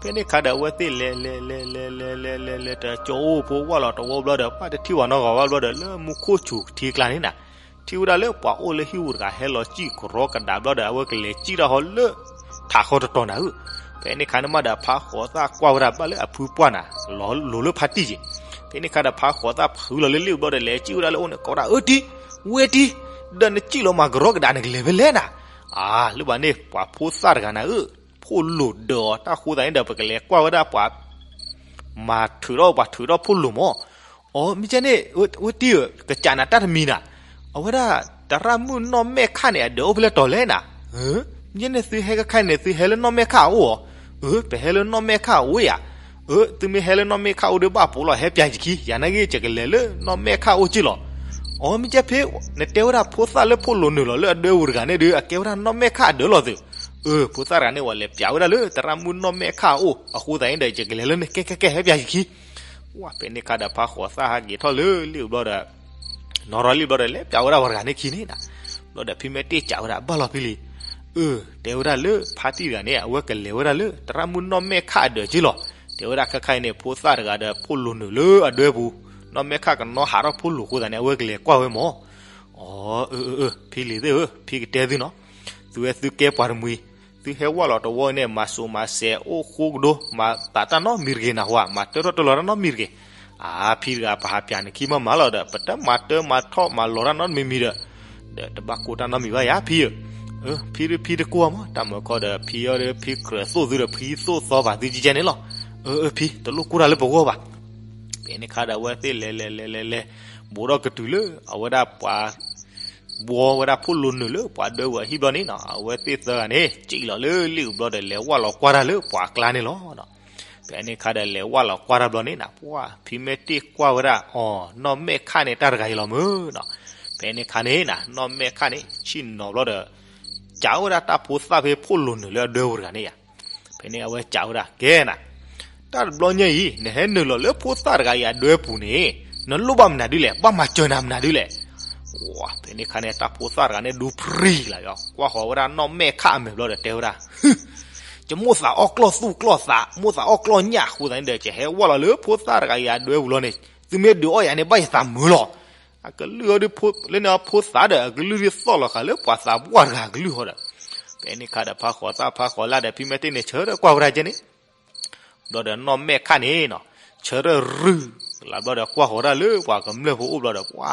ဖဲန့ၣ်ခါဒီး အဝဲသ့ၣ်လဲၤလဲၤလဲၤလဲၤလဲၤလဲၤလဲၤ တကၠိအိၣ်ဖိဝၢ်လီၤတဝီဘျီဒီး ပၢ်တထံၣ်ပှၤနီတဂၤဘၣ်ဘျီဒီး လၢမူခိၣ်စူၤထံကျါန့ၣ်နၤ ထံၣ်ဝဲဒၣ်လၢပှၤအိၣ်လၢဟံၣ်ပူၤတဂၤ ဟဲလီၤစံၣ်ကရီကဒါဘျီဒီး အဝဲကလဲၤစံၣ်တၢ်ဟီလၢ ထးဃီတတီၤနၤဧၢ, ဖဲန့ၣ်ခါန့ၣ်မးဒီး ဖးဃိးသၣ်ကွၢ်ဝဲဒၣ်ဘၣ်လၢအဖုပှၢ်နၤ, လီၤလိၤလၢဖးတံၢ်က့ၤ, ဖဲန့ၣ်ခါဒီး ဖးဃိးသၣ်ဖုလီၤလၢလ့ၣ်ဘျီဒီး လဲၤစံၣ်ဝဲဒၣ်လၢအအိၣ်န့ၣ် ကိးဝဲဒၣ် အၢတံၢ်, ဝဲတံၢ်, ဒီးနစံၣ်လီၤမၤကရီကဒါ နကလဲၤဖဲလဲၣ်နၤ, အါ လၢဘၣ်န့ၣ် ပှၤဖိသၣ်တဂၤနၤဧၢ, ဖိလိာ်ဒၢးအီၤ တၢ်ဃိသးန့ၣ်ဒီး ပကလဲၤကွၢ်ဝဲဒၣ်ပှၤ မၤထုးထီၣ်ပှၤထုးထီၣ်ဖိလိာ်မး, အိ မ့ၢ်ကဲန့ၣ် ဝဲတံၢ်ဧၢ ကစးနၤတၢ်တမံၤနၤ, အဝဲဒၣ် တရၣ်မုၣ်နီၢ်မဲာ်ခၣ်န့ၣ် အဒၢးအိၣ်ဖဲလဲၣ်တီၤလဲၣ်နၤ, မ့ၢ်ကဲန့ၣ် သုဟဲကခါန့ၣ် သုဟဲလၢနီၢ်မဲာ်ခၣ်အအိၣ်ဧါ, အၢ ပဟဲလၢနီၢ်မဲာ်ခၣ်အအိၣ်ယါ, အၢ သုမ့ၢ်ဟဲလၢနီၢ်မဲာ်ခၣ်အအိၣ်ဒီး ဘၣ်ပိာ်လီၤဟဲပၠးယခံ ယၤနာ်ဂ့ၤ ယကလဲၤလၢနီၢ်မဲာ်ခၣ်အအိၣ်က့ၢ်လီၤ, အိ မ့ၢ်ကဲဖဲ နတဲဝဲဒၣ်ဖိသၣ်လၢဖိလိာ်နုာ်လီၤလၢအဒၢးပူၤတဂၤန့ၣ်ဒီး အကဲဝဲဒၣ်နီၢ်မဲာ်ခၣ်အဒၢးလီၤသုး အၢ ဖိသၣ်တဂၤန့ၣ် ဝဲလဲၤပျးဝဲဒၣ်လၢ သရၣ်မုၣ်နီၢ်မဲာ်ခၣ်အအိၣ်အဃိသတးန့ၣ်ဒီး ယကလဲၤလၢန့ၣ် ကဲကဲကဲ ဟဲပျးယခံ. ဝဲဖဲန့ၣ်ခါဒီး ဖါဃိးသၣ်ဟးက့ၤထီၣ်လၢလ့ၣ်အူဘျီဒီး နီၢ်ရီလ့ၣ်ဘျီဒီး လဲၤပျးဝဲဒၣ်ပှၤတဂၤန့ၣ်ခံန့ၣ်နၤ. ဘျီဒီးဖံမဲာ်တ့ၢ်စံးဝဲဒၣ် ဘၣ်လီၤဖံလံၤ, အၢ တဲဝဲဒၣ်လၢဖါတံၢ်တဂၤန့ၣ် အဝဲကလဲၤဝဲဒၣ်လၢ သရၣ်မုၣ်နီၢ်မဲာ်ခၣ်အဒၢးက့လီၤ. တဲဝဲဒၣ်ခဲခါအံၤန့ၣ် ဖိသၣ်တဂၤဒီး ဖိလိၤနုာ်လၢအဒွဲပူၤ, နီၢ်မဲာ်ခၣ်ကနီၤဟးထီၣ်ဖိလိၤအဃိသတးန့ၣ် အဝဲကလဲၤကွၢ်ဝဲမၢ်. အၢ အၢ အၢ ဖံလံၤသ့ၣ်ဧၢ, ဖံကတဲသုနီၤ, သုဝဲသုကဲပှၤတမှံၤ, သုဟဲဝဲလီၤတဝီန့ၣ် မၤစိးမၤစဲးအိၣ်ဃိကဒိ, မၤသးတၢ်နီတမံၤတဂ့ၤနၢ်ဟူဧါ, မၤတၢထီၣ်တၢလီၤတၢ်နီတမံၤတဂ့ၤ. အၢ ဖံတဂၤ ပဟးပျးနခံမးမးလီၤဒီး ပတမၤတၢမၤထီၣ်မၤလီၤတၢ်နီတမံၤမံၤဒီး ဒီးတဘၣ်ကိၢ်တၢ်နီတမံၤဘၣ်ယၤဖံဧၢ. အၢ ဖံဒီးဖံတကိၢ်မး, တၢ်မၤခီဒီး ဖံအီၤဒီးဖံကြၢးသိၣ်သုဒီး ဖံသိၣ်သီပာ်သုကဲကဲန့ၣ်လီၤ. အၢ အၢ ဖံ တလိၣ်ကိၢ်တၢ်လၢပဂီၢ်ဘၣ်. ဖဲန့ၣ်ခါဒီး အဝဲသ့ၣ်လဲၤလဲၤလဲၤလဲၤလဲၤ ဘူးထီၣ်ကတုၤလၢ အဝဲဒၣ်ပှၤ ဘှီဝဲဒၣ်ဖိလိၤနုာ်လၢပှၤဒွဲပူၤအဟံၣ်ဘျီန့ၣ်နီၤ, အဝဲသ့ၣ်သၢဂၤန့ၣ် စံၣ်လီၤလၢလ့ၣ်အူဘျီဒီး လဲၤဝဲလီၤကွၢ်တၢ်လၢပှၤအကျါန့ၣ်လီၤ. ဖဲန့ၣ်ခါဒီး လဲၤဝဲလီၤကွၢ်တၢ်ဘျီန့ၣ်နၤ, ပှၤ ဖံမဲာ်တ့ၢ်ကွၢ်ဝဲဒၣ် အီၤ နီၢ်မဲာ်ခၣ်န့ၣ်တၢ်တဂၤအံၤလီၤမုၢ်နီၤ. ဖဲန့ၣ်ခါန့ၣ်နၤ နီၢ်မဲာ်ခၣ်န့ၣ် ဆ့ၣ်နီၤဘျီဒီး စံးဝဲဒၣ်တၢ်ဖိသၣ်ဖဲဖိလိၤနုာ်လၢအဒွဲပူၤတဂၤန့ၣ်ယၤ. ဖဲန့ၣ်အဝဲစံးဝဲဒၣ် ကဲနၤ, တၢ်တဘျီညါအံၤ နဟဲနုာ်လီၤလၢဖိသၣ်တဂၤအံၤအဒွဲပူၤန့ၣ် နလိၣ်ဘၣ်မနုၤဒ်လဲၣ်, ဘၣ်မၤစၢၤနၤမနုၤဒ်လဲၣ်. ဝဲ ဖဲန့ၣ်ခါန့ၣ် တၢ်ဖိသၣ်တဂၤန့ၣ် ဒူပြံလီၤ, ကွၢ်ဃီၤဝဲဒၣ်နီၢ်မဲာ်ခၣ်အမဲာ်ဘျီဒီး တဲဝဲဒၣ် ယမိၣ်သးအီၣ်ကျီၢ်သူၣ်ကျီၢ်သး, မိၣ်သးအီၣ်ကျီၢ်ညၣ်အဃိသတးန့ၣ်ဒီး ယဟဲဝဲလီၤလၢဖိသၣ်တဂၤအံၤအဒွဲပူၤလီၤန့ၣ်, သုမ့ၢ်ဒုးအီၣ်ယၤန့ၣ် ဘၣ်ယသးမုာ်လီၤ. အကလုၢ်အီၤဒုး လၢန့ၣ်အဖိသၣ်ဒီး အကလုၢ်ဒုးသီၣ်လီၤဃာ်လၢပှၤသးပှၢ်တဂၤအကလုၢ်ဃီဒီး, ဖဲန့ၣ်ခါဒီး ဖါဃိးသၣ်ဖါဃိးလၢ်ဒီး ဖံမဲာ်တ့ၢ်န့ၣ် ဆၢထၢၣ်ကွၢ်ဝဲဒၣ်ကဲန့ၣ် ဘျီဒီးနီၢ်မဲာ်ခၣ်န့ၣ်နီၤ, ဆၢထၢၣ်ရုၢ်လီၤဘျီဒီး ကွၢ်ဃီၤဒၣ်လၢပှၤကမျၢၢ်ဖိအိၣ်ဘျီဒီး ပှၤ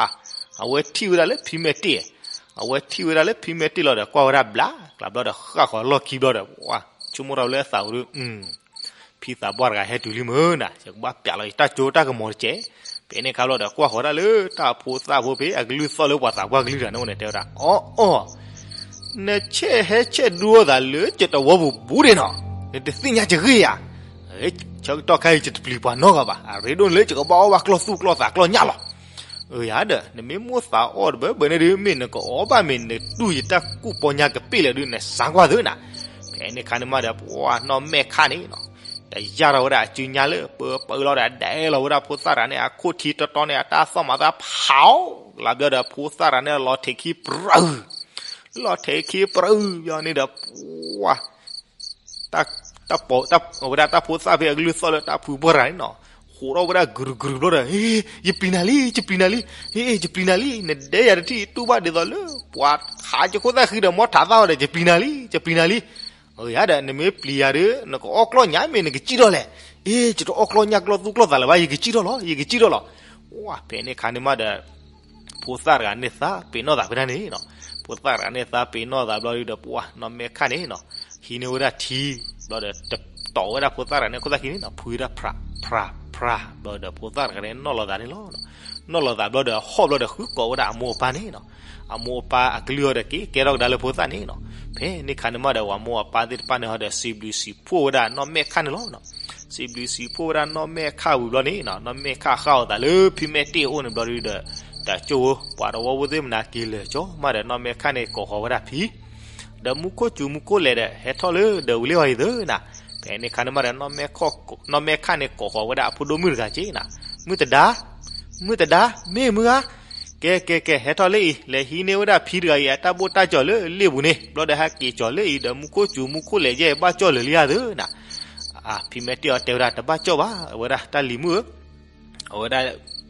အဝဲထံၣ်ဝဲဒၣ်လၢဖံမဲာ်တ့ၢ်, အဝဲထံၣ်ဝဲဒၣ်လၢဖံမဲာ်တ့ၢ်လီၤဒီး ကွၢ်ဝဲဒၣ်ဘျးကျးဘျီဒီး ဃၣ်ဃီၤလီၢ်ခံဘျီဒီး ပှၤ ဆိကမိၣ်ထီၣ်လၢအသးပူၤဒီး ဖံသးပှၢ်တဂၤဟဲတုၤလံမုၢ်နၤ, ယကဘၣ်ပျးလီၤယတၢ်ကၠိတၢ်ကမီၤတကဲး. ဖဲန့ၣ်ခါဘျီဒီး ကွၢ်ဃီၤဒၣ်လၢတၢ်ဖိသၣ်ဖိဖဲ အကလုၢ်သီၣ်လၢပှၤသးပှၢ်ကလုၢ်တဂၤန့ၣ်အိၣ်န့ၣ် တဲဝဲဒၣ် အီၣ်အီၣ် နဆဲးဟဲဆဲးဒူအီၣ်သးလၢယတဝီပူၤဘူးဒ့နီၤ, နတသ့ၣ်ညါယဂ့ၢ်ယၤ, ဆၢကတီၢ်ခါအံၤ ယတပျံၤပှၤနီတဂၤဘၣ်, အရ့ဒိၣ်န့ၣ်လၢယကဘၣ်အီၣ်ဘၣ်ကျီၢ်သူၣ်ကျီၢ်သးကျီၢ်ညၣ်လီၤ. အၢ ယၤဒီး နမ့ၢ်မိၣ်သးအီၣ်တဘၢဘၢန့ၣ်ဒီး မ့ၢ်နကအီၣ်ဘၣ်မ့ၢ်နတူၢ်ယတၢ်ကူၣ်ပီညါကပ့ၢ်လဲၣ်ဒီး နစၢ်ကွၢ်သုနၤ. ဖဲန့ၣ်ခါန့ၣ်မးဒီး ပှၤနီၢ်မဲာ်ခၣ်န့ၣ်နီၤ, တယၢ်ထီၣ်ဝဲဒၣ်အစုညါလၢပၢပၢလီၤဒီး ဒဲလီၤဝဲဒၣ်ဖိသၣ်တဂၤန့ၣ် အခိၣ်ထံတီတီန့ၣ် အတၢ်သီၣ်မၤသးဖးအီၣ်, လၢဘျီဒီးဖိသၣ်တဂၤန့ၣ် လီၤထဲးခံပြၢၢ်, လီၤထဲးခံပြၢၢ်ဘျီန့ၣ်ဒီး ပှၤ တၢ် တၢ်ဝဲဒၣ်တၢ်ဖိသၣ်ဖဲအကလုၢ်သီၣ်လၢတၢ်ဖုဘီတဂၤန့ၣ်နီၤ, ဟးထီၣ်ဝဲဒၣ်ကရုၤကရုၤဘျီဒီး ယပျံၤနၤလံ ယပျံၤနၤလံ, ယပျံၤနၤလံ, နဒဲယၤတထံၣ်တူၢ်ဘၣ်ဒ်သိးလၢ ပှၤဟးက့ၤခိၣ်သၣ်ဃံဒီး မ်ထးသၣ်ဝဲဒီး ယပျံၤနၤလံ ယပျံၤနၤလံ. ယၤဒီး နမ့ၢ်ပျံၤယၤဒီး နကအီၣ်ကျီၢ်ညၣ်မ့ၢ်နကစံၣ်ထီၣ်လဲၣ်. အ့ ယတအီၣ်ကျီၢ်ညၣ်ကျီၢ်သူၣ်ကျီၢ်သးလၢၤဘၣ်, ယကစံၣ်ထီၣ်လီၤ ယကစံၣ်ထီၣ်လီၤ. ဝဲ ဖဲန့ၣ်ခါန့ၣ်မးဒီး ဖိသၣ်တဂၤန့ၣ်သးပ့ၤနီၣ်သးဖဲန့ၣ်န့ၣ်နီၤ, ဖိသၣ်တဂၤန့ၣ်သးပ့ၤနီၣ်သးဘျီဒီး ပှၤနီၢ်မဲာ်ခၣ်န့ၣ်နီၤ, ဟံးန့ၢ်ဝဲဒၣ်ထံ ဘျီဒီး တတီၤဝဲဒၣ်ဖိသၣ်တဂၤန့ၣ် ခိၣ်သၣ်ဃံန့ၣ်နီၤ, ဖှံဝဲဒၣ်ဖြးဖြးဖြး ဘျီဒီး ဖိသၣ်တဂၤန့ၣ် နီၣ်လီၤသးန့ၣ်လီၤ. နီၣ်လီၤသးဘျီဒီး ဟီၣ်ဘျီဒီး ဃုကိးဝဲဒၣ်အမိၢ်အပၢ်န့ၣ်နီၤ, အမိၢ်အပၢ်အကလုၢ်အီၤဒီး က့ၤကဲထီၣ်ကဒါလၢဖိသၣ်န့ၣ်နီၤ. ဖဲန့ၣ်ခါန့ၣ်မးဒီး ပှၤမိၢ်အပၢ်သ့ၣ်တဖၣ်န့ၣ်ဟီဒီး စံးဘျုးစံးဖှိၣ်ဝဲဒၣ်နီၢ်မဲာ်ခၣ်န့ၣ်လီၤ. စံးဘျုးစံးဖှိၣ်ဝဲဒၣ်နီၢ်မဲာ်ခၣ်ဝံၤဘျီန့ၣ်နီၤ, နီၢ်မဲာ်ခၣ်ဃၣ်အီၤသးလၢဖံမဲာ်တ့ၢ်အအိၣ်န့ၣ်ဘျီဒီး တၢ်ကၠိဝဲ ပှၤတဝီဖိသ့ၣ်မနၤက့ၤလၢာ်ကၠီမးဒီး နီၢ်မဲာ်ခၣ်န့ၣ်ကိးဃီၤဝဲဒၣ်ဖံ ဒီးမူခိၣ်စူၤမူခိၣ်လဲၤဒီး ဟဲထီၣ်လၢဒီးဝံၤလၢအံၤသ့ၣ်နၤ. ဖဲန့ၣ်ခါန့ၣ်မးဒီး နီၢ်မဲာ်ခၣ်န့ၣ်ကိးဃီၤဝဲဒၣ်အဖိဒိၣ်မုၣ်တဂၤက့ၤနၤ, မုၢ်သဒါ, မုၢ်သဒါ, မ့ၢ်မုၢ်ဧါ, ကဲကဲကဲ ဟဲထီၣ်လၢအံၤ လဲၤဟံးန့ၢ်ဝဲဒၣ်ဖံတဂၤအံၤ အတၢ်ဘိၣ်တၢ်စီၤလၢလ့ၣ်ပူၤန့ၣ်, ဘျီဒီးဟဲက့ၤကၠီၤလၢအံၤ ဒီးမူခိၣ်စူၤမူခိၣ်လဲၤယဲၢ် ဘၣ်ကၠီၣ်လၢာ်လံဧါသ့ၣ်နၤ. ဖံမဲာ်တ့ၢ်အီၤတဲဝဲဒၣ် တဘၣ်ကၠီၣ်ဘၣ် အဝဲဒၣ်တၢ်လံၤမုၣ်ဧၢ အဝဲဒၣ်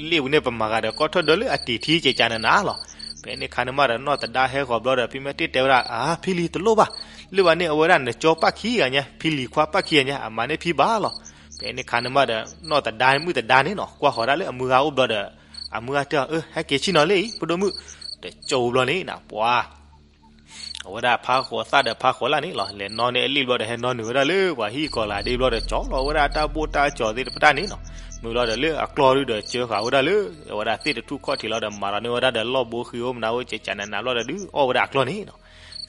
လ့ၣ်ပူၤန့ၣ် ပမၤဂၤဒီးကီၢ်ထၢၣ်ဒၢလၢအတံၢ်ထံကကနနၤလီၤ. ဖဲန့ၣ်ခါန့ၣ်မးဒီး နီၢ်သဒါဟဲဃီၤဘျီဒီး ဖံမဲာ်တ့ၢ်တဲဝဲဒၣ် အါ ဖံလံၤတလိၣ်ဘၣ်, လၢဘၣ်န့ၣ် အဝဲဒၣ်နကၠီပၣ်ခံဂၤညါ ဖံလံၤခွါပၣ်ခံဂၤညါ အမၤန့ၢ်ဖံဘၣ်လီၤ. ဖဲန့ၣ်ခါန့ၣ်မးဒီး နီၢ်သဒါမုၣ်သဒါန့ၣ်နီၤ ကွၢ်ဃီၤဒၣ်လၢအမုၢ်ဂၤအိၣ်ဘျီဒီး အမုၢ်ဂၤတဲအီၤ အၢ ဟဲက့ၤဆ့ၣ်နီၤလၢအံၤ ဖိဒိၣ်မုၣ်, တကၠိဘျီန့ၣ်နၤ ပှၤ အဝဲဒၣ်ဖါဃိးသၣ်ဒီးဖါဃိးလၢ်န့ၣ်လီၤ လဲၤနီၣ်န့ၢ်အလ့ၣ်ဘျီဒီး ဟဲနီၣ်နုာ်ဝဲဒၣ်လၢပှၤဟံၣ်ကီၤလၤဒ့ဘျီဒီး ကၠီလီၤဝဲဒၣ်တၢ်ဘိၣ်တၢ်စီၤသ့ၣ်တဖၣ်န့ၣ်နီၤ, မ့ၢ်ဘျီဒီးလၢအကျီၢ်ဒုဒီး ကၢဃာ်ဝဲဒၣ်လၢ အဝဲဒၣ်သ့ၣ်တထူၣ်ခီၣ်ထံးလီၤဒီး မၤလီၤန့ၢ်ဝဲဒၣ်ဒီးလီၢ်ဘိဃ့အိၣ်မနုၤအိၣ် ကကနနၤဘျီဒီး ဒုးအီၣ်ဝဲဒၣ်အကျီၢ်န့ၣ်နီၤ,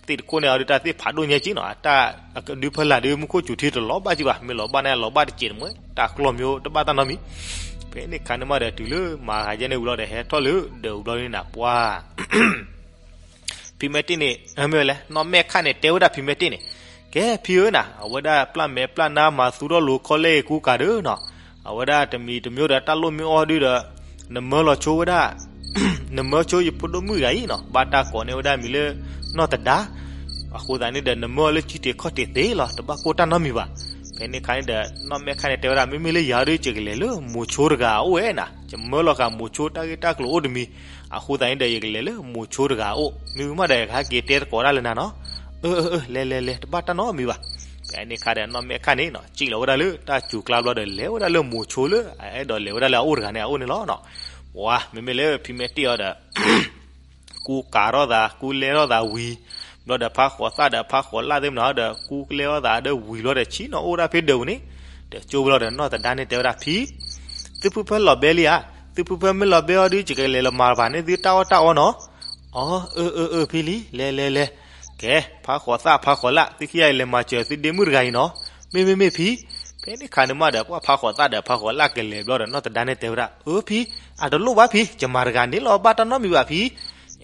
သ့ၣ်တခိၣ်န့ၣ်အီၤဒုးတၢ်သ့ၣ်ဖးဒိၣ်ညါက့နီၤ အတၢ် အကဒုဖၢလၢ်ဒုး မူခိၣ်စူၤထံတလီၤဘၣ်က့ဘၣ် မ့ၢ်လီၤဘၣ်န့ၣ် လီၤဘၣ်တစဲးတမှဲ တၢ်ကျီၢ်မ့ၢ်တဘၣ်တၢ်နီတမံၤ, ဖဲန့ၣ်ခါန့ၣ်မးဒီး တုၤလၢမၤဂၤယဲန့ၣ်ဝံၤလီၤဒီး ဟဲထီၣ်လၢဒၢးဝံၤဘျီန့ၣ်နၤ ပှၤ ဖံမဲာ်တ့ၢ်န့ၣ် မ့ၢ်ဝဲလဲၣ် နီၢ်မဲာ်ခၣ်န့ၣ် တဲဝဲဒၣ်ဖံမဲာ်တ့ၢ်န့ၣ်, ကဲဖံဧၢနၤ, အဝဲဒၣ်ပျၢ်မဲာ်ပျၢ်နါမၤသူထီၣ်လိၤခီလဲၣ်ကူကၤဒီးနီၤ, အဝဲဒၣ်တမံၤတမံၤဒီးတၢ်လိၣ်မ့ၢ်အီၣ်ဒုဒီး နမၢလီၤဆိဝဲဒၣ် နမၢဆိယဖိဒိၣ်မုၣ်တဂၤအံၤနီၤ, ဘၣ်တၢ်ကိးန့ၢ်ဝဲဒၣ်မံၤလၢ နီၢ်သဒါ, အဃိသတးန့ၣ်ဒီး နမၢအီၤလၢကၠံထံးခီၣ်ထံးသ့လီၤ, တဘၣ်ကိၢ်တၢ်နီတမံၤဘၣ်. ဖဲန့ၣ်အခါန့ၣ်ဒီး နီၢ်မဲာ်ခါန့ၣ်တဲဝဲဒၣ် မ့မ့ၢ်လၢယၤဒီး ယကလဲၤလၢမိၤဆိတဂၤအအိၣ်ဝဲနၤ, ယမၢလီၤဃာ်မိၤဆိတၢ်ဂ့ၢ်တၢ်ကျိၤအိၣ်တမံၤ, အဃိသတးန့ၣ်ဒီး ယကလဲၤလၢမိၤဆိတဂၤအအိၣ်, မ့မ့ၢ်မးဒီး ယကဟဲက့ၤတဲသကိးဒၣ်လၢနၤနီၤ. အၢ အၢ အၢ လဲၤ လဲၤ လဲၤ တဘၣ်တၢ်နီတမံၤဘၣ်. ဖဲန့ၣ်အခါဒီး နီၢ်မဲာ်ခါန့ၣ်နီၤ စံၣ်လီၤဝဲဒၣ်လၢတၢ်စူၤကျါဘျီဒီး လဲၤဝဲဒၣ်လၢမိၤဆိလၢ အအဲၣ်ဒိးလဲၤဝဲဒၣ်လၢအအိၣ်တဂၤန့ၣ်အအိၣ်န့ၣ်လီၤနီၤ. ပှၤ မ့မ့ၢ်လၢဖံမဲာ်တ့ၢ်အီၤဒီး ကူကၤထီၣ်သး ကူလဲထီၣ်သးဝံၤ, ဘျီဒီးဖးဃိးသၣ်ဒီးဖးဃိးလၣ်သ့ၣ်မနုၤဒီး ကူလဲထီၣ်သးဒီးဝံၤဘျီဒီး ဆံးနီၤအိၣ်ဒၣ်ဖဲဒၢးပူၤန့ၣ်, ဒီးကၠိဘျီဒီးနီၢ်သဒါန့ၣ်တဲဝဲဒၣ် ဖံ, သုဖုဖၢလီၤဘဲလံဧါ, သုဖုဖၢမ့ၢ်လီၤဘဲအီၤဒု ယကလဲၤလီၤမၤဘၣ်န့ၢ်သုတၢ်အီၣ်တၢ်အီနီၤ. အီ အၢ အၢ အၢ ဖံလံ လဲၤ လဲၤ လဲၤ. ကဲ ဖးဃိးသၣ်ဖးဃိးလၣ် သုခံဂၤအံၤလဲၤမၤစၢၤသုဒ့မုၣ်တဂၤအံၤနီၤ. မ့ၢ် မ့ၢ် မ့ၢ်ဖံ. ဖဲန့ၣ်ခါန့ၣ်မးဒီး ပှၤဖးဃိးသၣ်ဒီးဖးဃိးလၣ်ကလဲၤဘျီဒီး နီၢ်သဒါန့ၣ်တဲဝဲဒၣ် အၢ ဖံ, အတလိၣ်ဘၣ်ဖံ, ယမၤတဂၤန့ၣ်လီၤ ဘၣ်တၢ်နီတမံၤဘၣ်ဖံ.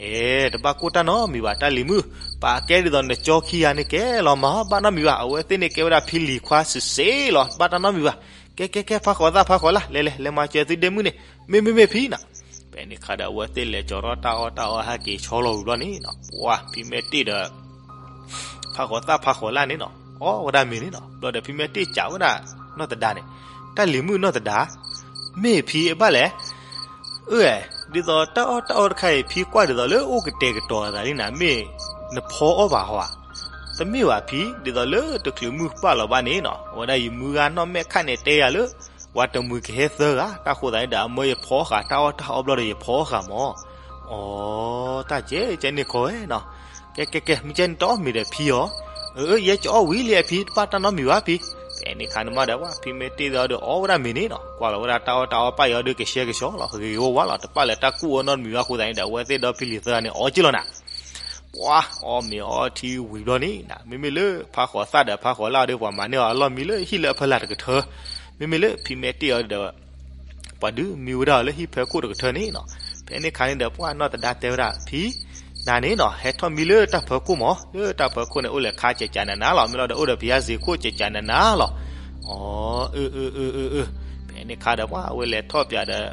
အဲ တဘၣ်ကိၢ်တၢ်နီတမံၤဘၣ် တၢ်လံၤမုၣ်, ပာ်ကဲဒ်သိးနကၠီခံဂၤန့ၣ်ကဲလီၤမၤ ဘၣ်နီတမံၤဘၣ်. အဝဲသ့ၣ်န့ၣ်ကဲဝဲဒၣ်ဖံလံၤခွါစ့ၢ်စ့ၢ်လီၤ ဘၣ်တၢ်နီတမံၤဘၣ်. ကဲ ကဲ ကဲ ဖးဃိးသၣ်ဖးဃိးလၣ် လဲၤ လဲၤ လဲၤမၤစၢၤသုဒ့မုၣ်န့ၣ် မ့ၢ် မ့ၢ် မ့ၢ်ဖံနီၤ. ဖဲန့ၣ်ခါဒီး အဝဲသ့ၣ်လဲၤကၠီထီၣ်တၢ်အီၣ်တၢ်အီဟဲက့ၤဆီလီၤဝံၤဘျီန့ၣ်နီၤ ပှၤဖံမဲာ်တ့ၢ်ဒီး ဖးဃိးသၣ်ဖးဃိးလၣ်န့ၣ်နီၤ အီၣ်ဝဲဒၣ်မ့ၤန့ၣ်နီၤ. ဘျီဒီးဖံမဲာ်တ့ၢ်စံးဝဲဒၣ် နီၢ်သဒါန့ၣ်, တၢ်လံၤမုၣ်နီၢ်သဒါ, မ့ၢ်ဖံအဘၣ်လဲၣ်. အၢ ဒ်သိးတၢ်အီၣ်တၢ်အီတခါအံၤ ဖံကွၢ်ဒ်သိးလၢအိၣ်ကတဲာ်ကတီၤအသးလံနၤ မ့ၢ်နဖီအီၣ်ဘၣ်ဟီဧါ. တမ့ၢ်ဘၣ်ဖံ, ဒ်သိးလၢတချုးမုၢ်ပၢ်လီၤဘၣ်န့ၣ်နီၤ အဝဲဒၣ်ယမုၢ်ဂၤနီၢ်မဲာ်ခါန့ၣ်တဲယၤလၢ ပှၤတမှံၤကဟဲသၢဂၤ တၢ်ဃိသးန့ၣ်ဒီး အမၢယဖီဃာ်တၢ်အီၣ်တၢ်အီဘျီဒီးယဖီဃာ်မး. အီ တၢ်ကဲကဲန့ၣ်ခီဝဲနီၤ. ကဲ ကဲ ကဲ မ့ၢ်ကဲန့ၣ်တအီၣ်မ့ၤဒီးဖံအီၤ. အၢ ယဲယအီၣ်ဝံၤလံအဖံ တဘၣ်တၢ်နီတမံၤဘၣ်ဖံ. ဖဲန့ၣ်ခါန့ၣ်မးဒီး ပှၤဖံမဲာ်တ့ၢ်သီဒီးအီၣ်ဝဲဒၣ်မ့ၤန့ၣ်နီၤ ကွၢ်လီၤဝဲဒၣ်တၢ်အီၣ်တၢ်အီပၢ်ယီၤဒီးကဆှဲကဆှီလီၤ ဂ့ၤဂ့ၤဝါဝါလီၤ တပၣ်လၢတၢ်ကူၣ်အီၣ်နီတမံၤဘၣ်အဃိသတးန့ၣ်ဒီး အဝဲသ့ၣ်ဒီဖံလံၤသၢဂၤန့ၣ်အီၣ်က့ၤလီၤနၤ ပှၤအီၣ်မ့ၤအီထံဝံၤဘျီန့ၣ် မ့မ့ၢ်လၢဖးဃိးသၣ်ဒီးဖးဃိးလၣ်ဒီး ပှၤမၤန့ၢ်အီၤအလီၢ်မံလၢဟံၣ်လၢအဖီလာ်တကထၢ, မ့မ့ၢ်လၢဖံမဲာ်တ့ၢ်အီၤဒီး ပှၤဒုးမံဝဲဒၣ်အီၤလၢဟံၣ်ဖၢခိၣ်တကထၢန့ၣ်နီၤ. ဖဲန့ၣ်ခါန့ၣ်ဒီး ပှၤနီၢ်သဒါတဲဝဲဒၣ် ဖံ, နၤန့ၣ်နီၤ ဟဲထီၣ်မံလၢတၢ်ဖၢခိၣ်မး လၢတၢ်ဖၢခိၣ်န့ၣ် အိၣ်လဲၤခါကကနနၤလီၤ မ့ၢ်လီၤဒီးအိၣ်ဒီးပယါစ့ခိၣ်ကကနနၤလီၤ. အီ အၢ အၢ အၢ အၢ အၢ. ဖဲန့ၣ်ခါဒီး ပှၤအဝဲလဲၤထီၣ်ပၠးဒီး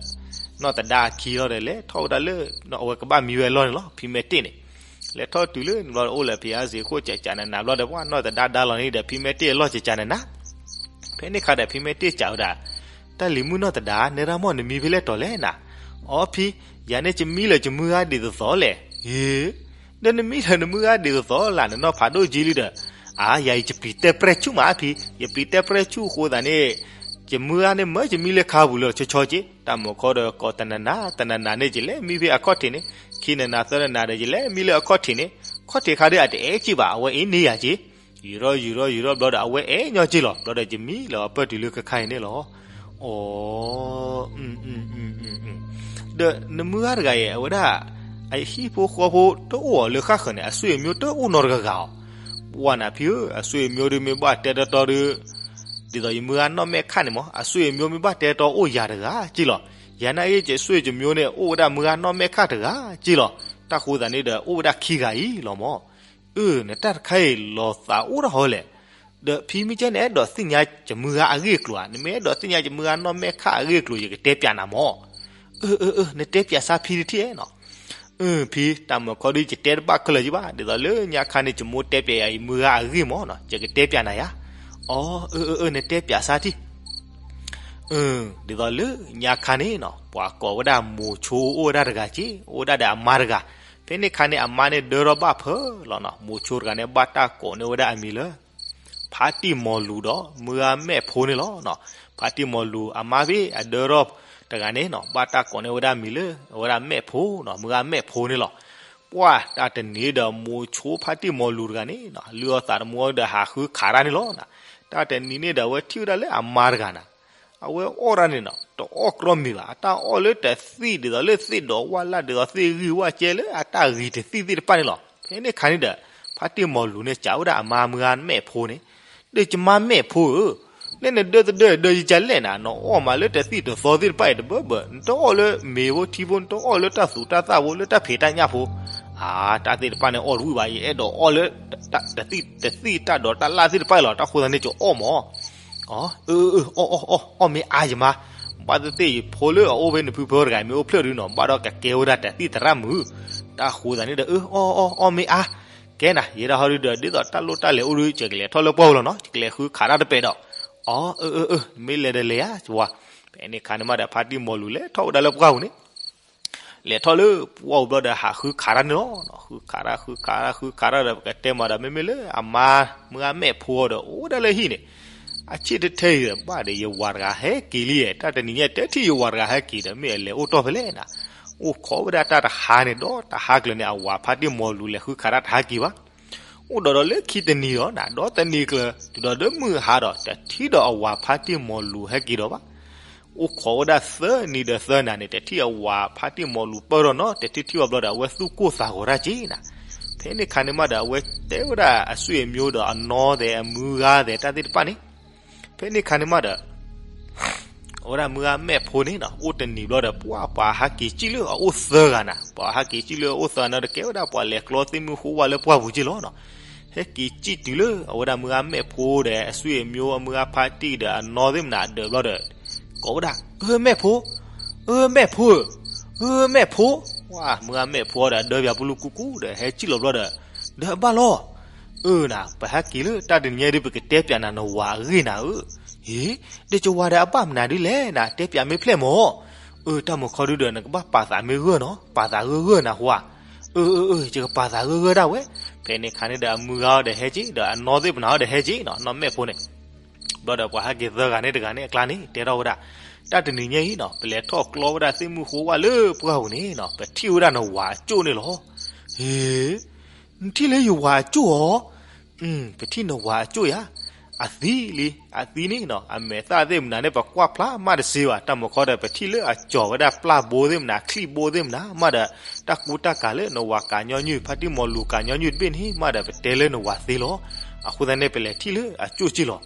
နီၢ်သဒါအခံလီၤဒီး လဲၤထီၣ်ဝဲဒၣ်လၢ အဝဲကဘၣ်မံဝဲအလီၢ်န့ၣ်လီၤ ဖံမဲာ်တ့ၢ်န့ၣ် လဲၤထီၣ်တုၤလၢန့ၣ်ဘျီဒီး အိၣ်လၢပယါစ့ခိၣ်ကကနနၤဘျီဒီး ပှၤနီၢ်သဒါဒါလီၤန့ၣ်ဒီး ဖံမဲာ်တ့ၢ်အလီၢ်ကကနနၤ. ဖဲန့ၣ်ခါဒီး ဖံမဲာ်တ့ၢ်စံးဝဲဒၣ် တၢ်လံၤမုၣ်နီၢ်သဒါ နဲဒၣ်မီၢ်နမံဖဲလဲၣ်တီၤလဲၣ်နၤ. အီ ဖံ, ယၤန့ၣ်ယမံလၢယမုၢ်ဂၤဒ်သိးသိးလဲၣ်. အ့, ဒီးနမံလၢနမုၢ်ဂၤဒ်သိးသိးလၢ် နနီၢ်ဖးဒိၣ်က့လံဒီး, အါ ယၤအံၤယပျံၤတဲပြဲၢ်ဆူၣ်မးဖံ, ယပျံၤတဲပြဲၢ်ဆူၣ်အဃိသတးန့ၣ် ယမုၢ်ဂၤန့ၣ်မၢယမံလၢခါပူၤလၢဆီဆီက့, တၢ်မၤခီဒီးကိးတနၤနၤ တနၤနၤန့ၣ် ယလဲၤမံဖဲအခီၣ်ထံးန့ၣ်, ခံနၤနၤသၢနၤနၤဒီး ယလဲၤမံလၢအခီၣ်ထံးန့ၣ်, ခီၣ်ထံးခါဒီးအတအဲၣ်က့ဘၣ် အဝဲအ့န့ၢ်ယၤက့ ယူၤထီၣ်ယူၤထီၣ်ယူၤထီၣ်ဘျီဒီး အဝဲအဲၣ်ညီက့လီၤ. ဘျီဒီးယမံလၢအပၢၢ်တုၤလၢခဲခါအံၤန့ၣ်လီၤ. အီ, ဒီးနမုၢ်ဂၤတဂၤအံၤ အဝဲဒၣ် အဟံၣ်ဖိဃီဖိတအိၣ်အီၤလၢဃၣ်ဃၢၤန့ၣ် အဆွေမျိုးတအိၣ်နီတဂၤဂၤအီၤ. ပှၤနၤဖံဧၢ, အဆွေမျိုးဒီးမ့ၢ်ဘၣ်တဲတီတီဒီး ဒ်သိးယမုၢ်ဂၤနီၢ်မဲာ်ခါန့ၣ်မး အဆွေမျိုးမ့ၢ်ဘၣ်တဲတီအိၣ်ယၤတဂၤက့လီၤ. ယၤန့ၣ်အံၤ ယဆွေမျိုးန့ၣ် အိၣ်ဝဲဒၣ်မုၢ်ဂၤနီၢ်မဲာ်ခါတဂၤက့လီၤ. တၢ်ဃိသတးန့ၣ်ဒီး အိၣ်ဝဲဒၣ်ခံဂၤအံၤလီၤမး. အၢ နတၢ်တခါအံၤလီၤသးအိၣ်တၢ်ဟီလဲၣ်. ဒီးဖံမ့ၢ်ကဲနအဲၣ်ဒိးသ့ၣ်ညါယမုၢ်ဂၤအဂ့ၢ်အကျိၤဧါ, နမ့ၢ်အဲၣ်ဒိးသ့ၣ်ညါယမုၢ်ဂၤနီၢ်မဲာ်ခါအဂ့ၢ်အကျိၤ ယကတဲပျးနၤမး. အၢ အၢ အၢ နတဲပျးစါဖံတထံၣ်နီၤ. အၢ ဖံ တၢ်မၤခီဒုးယတဲတဘၣ်ခဲလၢာ်က့ဘၣ်, ဒ်သိးလၢညါခါန့ၣ် ယမိၢ်တဲပျးယၤယမုၢ်ဂၤအဂ့ၢ်မးနီၤ, ယကတဲပျးနၤယၤ. အီ အၢ အၢ အၢ နတဲပျးစါထံၣ်. အၢ ဒ်သိးလၢညါခါန့ၣ်နီၤ ပှၤကိးဝဲဒၣ်မိၤဆိအိၣ်ဝဲဒၣ်တဂၤက့, အိၣ်ဝဲဒၣ်ဒီးအမါတဂၤ. ဖဲန့ၣ်ခါန့ၣ် အမါန့ၣ်ဒၢထီၣ်ဘၣ်ဖၢလီၤနီၤ, မိၤဆိတဂၤန့ၣ် ဘၣ်တၢ်ကိးန့ၢ်ဝဲဒၣ်အမံၤလၢ ဖါတံၢ်မီၤလူၤဒီးမုၢ်ဂၤမဲာ်ဖိန့ၣ်လီၤ. ဖါတံၢ်မီၤလူၤအမါဖဲအဒၢထီၣ်တဂၤန့ၣ်နီၤ ဘၣ်တၢ်ကိးန့ၢ်ဝဲဒၣ်မံၤလၢ အဝဲဒၣ်မဲာ်ဖိနီၤ, မုၢ်ဂၤမဲာ်ဖိန့ၣ်လီၤ. ပှၢ်တၢ်တနံၤဒီး မိၤဆိဖါတံၢ်မီၤလူၤတဂၤန့ၣ်နီၤ လုၢ်အီၣ်သးတမူဒီးဟးဃုခးတၢ်န့ၣ်လီၤ. တၢ်တနံၤန့ၣ်ဒီး အဝဲထံၣ်ဝဲဒၣ်လၢအမါတဂၤနီၤ အဝဲအီၣ်တၢ်န့ၣ်နီၤ တအီၣ်ကြီမ့ၤဘၣ်, အတၢ်အီၣ်လၢတသ့ၣ်ဒ်သိးလၢသ့ၣ်ဒီးဝၣ်လၢ် ဒ်သိးသ့ၣ်ဂံၢ်ဝၣ်ကဲလၢအတၢ်ဂံၢ်တသ့ၣ်သ့ၣ်တဖၣ်န့ၣ်လီၤ. ဖဲန့ၣ်ခါန့ၣ်ဒီး ဖါတံၢ်မီၤလူၤန့ၣ် စံးဝဲဒၣ်အမါမုၢ်ဂၤမဲာ်ဖိန့ၣ်, ဒီးယမါမဲာ်ဖိဧၢ, နဲနဒၢတဒၢဒီးယကလဲၣ်နၤ, နအီၣ်မးလၢတသ့ၣ်တသီသ့ၣ်တဖၣ်အံၤတဘၢဘၢ, နတအီၣ်လၢမ့ၤဖိထံဖိ, နတအီၣ်လၢတၢ်သူၣ်တၢ်သၣ်ဖိ, လၢတၢ်ဖံးတၢ်ညၣ်ဖိ, အါ, တၢ်သ့ၣ်တဖၣ်န့ၣ်အီၣ်တဝံၣ်ဘၣ်, ယအဲၣ်ဒိးအီၣ်လၢ တသံၣ်တၢ်ဒိးတၢ်လၣ်သ့ၣ်တဖၣ်လီၤ, တၢ်ဃိသတးန့ၣ်ကအီၣ်မး. အၢ, အၢ, အီၣ်, အီၣ်, အီၣ်မ့ၢ်အါယမါ, ဘၣ်သ့ၣ်သ့ၣ်ယဖိလၢအအိၣ်ဖဲနဖုဖၢတဂၤမ့ၢ်အိၣ်ဖျၢၣ်ဒုနီၤ, ဘၣ်ဒီးကကဲဝဲဒၣ်တသံၣ်သရၣ်မုၣ်, တၢ်ဃိသတးန့ၣ်ဒီး အၢ, အီၣ်, အီၣ်, အီၣ်မ့ၢ်အါ, ကဲနၤ, ယဲဒၣ်ဟီဒုဒီး ဒ်သိးတၢ်လိၣ်တၢ်လဲၤအိၣ်ဒု ယကလဲၤထီၣ်လၢပှၢ်ပူၤလီၤနီၤ, ယကလဲၤဃုခးတၢ်တပဲာ်ဒီး, အၢ, အၢ, အၢ, မ့ၢ်လဲၤဒီးလဲၤဧါ, ဝါ, ဖဲန့ၣ်ခါန့ၣ်မးဒီး ဖါတံၢ်မီၤလူၤလဲၤထီၣ်ဝဲဒၣ်လၢပှၢ်ပူၤန့ၣ် လဲၤထီၣ်လၢပှၢ်ပူၤဘျီဒီး ဟးဃုခးတၢ်န့ၣ်လီၤ. ဃုခးတၢ် ဃုခးတၢ် ဃုခးတၢ်ဒီး ပကတဲမးဒီး မ့မ့ၢ်လၢအမါ မုၢ်ဂၤမဲာ်ဖိဒီး အိၣ်ဝဲဒၣ်လၢဟံၣ်န့ၣ်, အဆ့ၣ်တထဲအံၤဒီး ဘၣ်ဒီးယဝၤတဂၤဟဲက့ၤလံ, တၢ်တနံၤညါတဲထံၣ်ယဝၤတဂၤဟဲက့ၤဒီး မ့ၢ်အလဲၤအိၣ်တီၢ်ဖဲလဲၣ်နၤ, အိၣ်ခိးဝဲဒၣ်တၢ်တဟါန့ၣ် ဒီးတဟါကျၢၤန့ၣ် အဝၤဖါတံၢ်မီၤလူၤလဲၤဃုခးတၢ်တဟါက့ၤဘၣ် အိၣ်ဒီးဒီးလၢခံတနံၤဒီးနၤ ဒီးတနံၤကျၢၤ တုၤဒီးဒီမုၢ်ဟါဒီး တထံၣ်ဒီးအဝၤဖါတံၢ်မီၤလူၤဟဲက့ၤဒီးဘၣ်. အိၣ်ခိးဝဲဒၣ်သၢနံၤဒီးသၢနၤန့ၣ် တထံၣ်အဝၤဖါတံၢ်မီၤလူၤပၢၢ်ထီၣ်နီတထံၣ်ထံၣ်ဘၣ်ဘျီဒီး အဝဲသူၣ်ကိၢ်သးဂီၤတၢ်က့ၤနၤ. ဖဲန့ၣ်ခါန့ၣ်မးဒီး အဝဲတဲဝဲဒၣ်အဆွေမျိုးဒီးအနီၢ်သဲးအမုၢ်ဂၤသဲးတၢ်သ့ၣ်တဖၣ်န့ၣ်, ဖဲန့ၣ်ခါန့ၣ်မးဒီး အဝဲဒၣ်မုၢ်ဂၤမဲာ်ဖိန့ၣ်နီၤ အိၣ်တနံၤဘျီဒီး ပှၤပှၤဟဲက့ၤစံၣ်လၢအအိၣ်သၢဂၤနၤ, ပှၤဟဲက့ၤစံၣ်လၢအအိၣ်သၢဂၤန့ၣ်ဒီး ကဲဝဲဒၣ်ပှၤလဲၤကျီသ့ၣ်မုၢ်ဃိဝါလၢပှၢ်ပူၤက့ၤလီၤနီၤ. ဟဲက့ၤစံၣ်တုၤလၢအဝဲဒၣ်မုၢ်ဂၤမဲာ်ဖိဒီး အဆွေမျိုး အမုၢ်ဂၤဖါတံၢ်ဒီးအနီၢ်သ့ၣ်မနၤအဒၢးဘျီဒီး ကိးဝဲဒၣ် အၢ မဲာ်ဖိ, အၢ မဲာ်ဖိဧၢ, အၢ မဲာ်ဖိ, ဝါ မုၢ်ဂၤမဲာ်ဖိဒီးအဒၢးပၠးပလူကူကူဒီး ဟဲစံၣ်လီၤဘျီဒီး ဒီးအဘၣ်လီၤ. အၢ နၤ ပဟဲက့ၤလၢတၢ်တနံၤညါဒ် ပကတဲပၠးနၤနဝၤအဂ့ၢ်နၤဧၢ. ဟ့ ဒီးယဝၤဒီးအဘၣ်မနုၤဒ်လဲၣ်နၤ တဲပၠးမ့ၢ်ဖျဲၣ်မၢ်. အၢ တၢ်မုၢ်ခီဒုဒီး နကဘၣ်ပာ်သးမ့ၢ်ဂၢၢ်နီၤ ပာ်သးဂၢၢ်ဂၢၢ်နၤဟါ. အၢ အၢ အၢ ယကပာ်သးဂၢၢ်ဂၢၢ်ဒၣ်ဝဲ. ဖဲန့ၣ်ခါန့ၣ်ဒီး အမုၢ်ဂၤဒီးဟဲက့ၤ ဒီးအနီၢ်သ့ၣ်မနၤဒီးဟဲက့ၤနီၤ နီၢ်မဲာ်ဖိန့ၣ် ဘျီဒီးပှၤဟဲက့ၤသၢဂၤန့ၣ်တဂၤန့ၣ်အကျါန့ၣ် တဲထီၣ်ဝဲဒၣ် တၢ်တနံၤညါအံၤနီၤ ပလဲၤထီၣ်ကျီဝဲဒၣ်သ့ၣ်မုၢ်ဃိဝါလၢပှၢ်ပူၤန့ၣ်နီၤ ပထံၣ်ဝဲဒၣ်နဝၤအကၠိၣ်န့ၣ်လီၤ. ဟ့ နထံၣ်လၢယဝၤအကၠိၣ်ဧါ. ပထံၣ်နဝၤအကၠိၣ်ယါ. အသံလံ အသံန့ၣ်နီၤ အမဲာ်သၣ်သ့ၣ်မနုၤန့ၣ် ပကွၢ်ဖျါမးတစ့ဘၣ် တၢ်မုၢ်ခီဒီး ပထံၣ်လၢအကၠီၤဝဲဒၣ်ပျၢ်ဘိသ့ၣ်မနုၤ ချံၣ်ဘိသ့ၣ်မနုၤ မးဒီး တၢ်ကူတၢ်ကၤလၢနဝၤကၤညီနုၢ် ဖါတံၢ်မီၤလူၤကၤညီနုၢ်တဘ့ၣ်န့ၣ် မးဒီးပတဲလၢနဝၤသံလီၤ. အဃိသတးန့ၣ် ပလဲၤထံၣ်လၢအကၠိၣ်က့ၢ်လီၤ.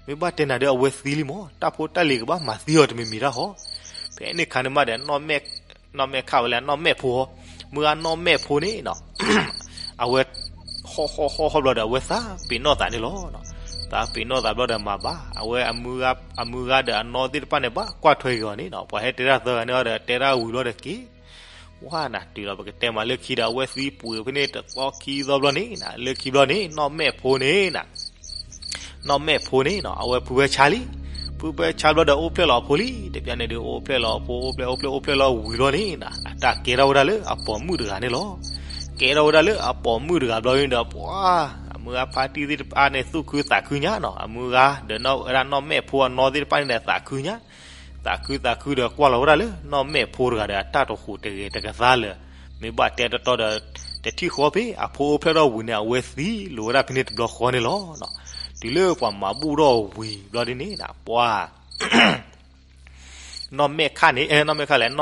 မ့ၢ်ဘၣ်တဲနၤဒီး အဝဲသံလံမၢ် တၢ်ဖိတၢ်လံၤကဘၣ်မၤသံအီၤတမံၤမံၤတၢ်ဟီ. ဖဲန့ၣ်ခါန့ၣ်မးဒီး နီၢ်မဲာ်ခးဝဲလဲၣ် နီၢ်မဲာ်ဖိ မုၢ်ဂၤနီၢ်မဲာ်ဖိန့ၣ်နီၤ အဝဲ ဟီၣ်ဟီၣ်ဟီၣ်ဟီၣ်ဘျီဒီး အဝဲသးပ့ၤနီၣ်သးန့ၣ်လီၤ. သးပ့ၤနီၣ်သးဘျီဒီးမၤဘၣ် အဝဲ အမုၢ်ဂၤဒီးအနီၢ်သ့ၣ်တဖၣ်န့ၣ် ဘၣ်ကွၢ်ထွဲက့ၤအီၤန့ၣ်နီၤ ပှၤဟဲတဲတၢ်သၢဂၤန့ၣ်ဒီး တဲတၢ်ဝံၤဘျီဒီးက့ၤ ဝါနၤ တုၤလီၤပကတဲမးလၢခံဒီး အဝဲသံပှ့ၤဖဲန့ၣ်တသီခံသီဘျီန့ၣ် လၢခံဘျီန့ၣ် နီၢ်မဲာ်ဖိန့ၣ် နီၢ်မဲာ်ဖိန့ၣ်နီၤ အဝဲဖုဝဲဆါလံ. ဖုဝဲဆါဘျီဒီး အိၣ်ဖျဲၣ်လီၤအဖိလံ. တပျၢ်န့ၣ်ဒီး အိၣ်ဖျဲၣ်လီၤအဖိ အိၣ်ဖျဲၣ် အိၣ်ဖျဲၣ် အိၣ်ဖျဲၣ်လီၤဝံၤဘျီန့ၣ် အတၢ်ကဲထီၣ်ဝဲဒၣ်လၢအပိာ်မုၣ်တဂၤန့ၣ်လီၤ. ကဲထီၣ်ဝဲဒၣ်လၢအပိာ်မုၣ်တဂၤဘျီန့ၣ်ဒီး ပှၤ အမုၢ်ဂၤဖါတံၢ်သ့ၣ်တဖၣ်န့ၣ် သူၣ်ခုသးခုညါနီၤ အမုၢ်ဂၤဒီး ဝဲဒၣ်နီၢ်မဲာ်ဖိအနီၢ်သ့ၣ်တဖၣ်န့ၣ်ဒီး သးခုညါ သးခုသးခုဒီး ကွၢ်လီၤဝဲဒၣ်လၢနီၢ်မဲာ်ဖိတဂၤဒီး အတၢ်တဟူးတဂဲၤတကသါလၢၤ. မ့ၢ်ဘၣ်တဲတတီဒီး တထံၣ်ဃီဖဲအဖိအိၣ်ဖျဲၣ်ထီၣ်ဝံၤန့ၣ် အဝဲသံလိာ်ဝဲဒၣ်ဖဲန့ၣ်တဘျီဃီန့ၣ်လီၤ. တုၤလၢပှၤမၤဘူၣ်ထီၣ်ဝံၤဘျီဒ်န့ၣ် ပှၤ နီၢ်မဲာ်ခးန့ၣ် နီၢ်မဲာ်ခးလဲၣ်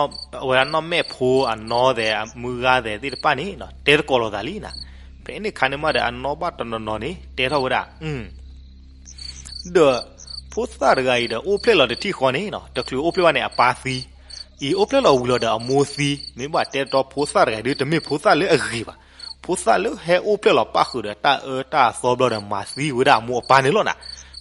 ဝဲဒၣ်နီၢ်မဲာ်ဖိအနီၢ်သဲး အမုၢ်ဂၤသဲးသ့ၣ်တဖၣ်န့ၣ်နီၤ တဲသကိးလိာ်သးလံနၤ. ဖဲန့ၣ်ခါန့ၣ်မးဒီး အနီၢ်ဘၣ်တနီၤနီၤန့ၣ် တဲထီၣ်ဝဲဒၣ် ဒီး ဖိသၣ်တဂၤအံၤဒီး အိၣ်ဖျဲၣ်လီၤတထံၣ်ဃီန့ၣ်နီၤ တချုးအိၣ်ဖျဲၣ်ဘၣ်န့ၣ် အပၢ်သံ, အံၤအိၣ်ဖျဲၣ်လီၤဝံၤလီၤဒီး အမိၢ်သံ, မ့ၢ်ဘၣ်တဲတတီ ဖိသၣ်တဂၤအံၤဒုး တမ့ၢ်ဖိသၣ်လၢအဂ့ၤဘၣ်. ဖိသၣ်လၢဟဲအိၣ်ဖျဲၣ်လီၤပၣ်ဃုာ်ဒီးတၢ်အၢတၢ်သီဘျီဒီး မၤသံဝဲဒၣ်အမိၢ်အပၢ်န့ၣ်လီၤနၤ.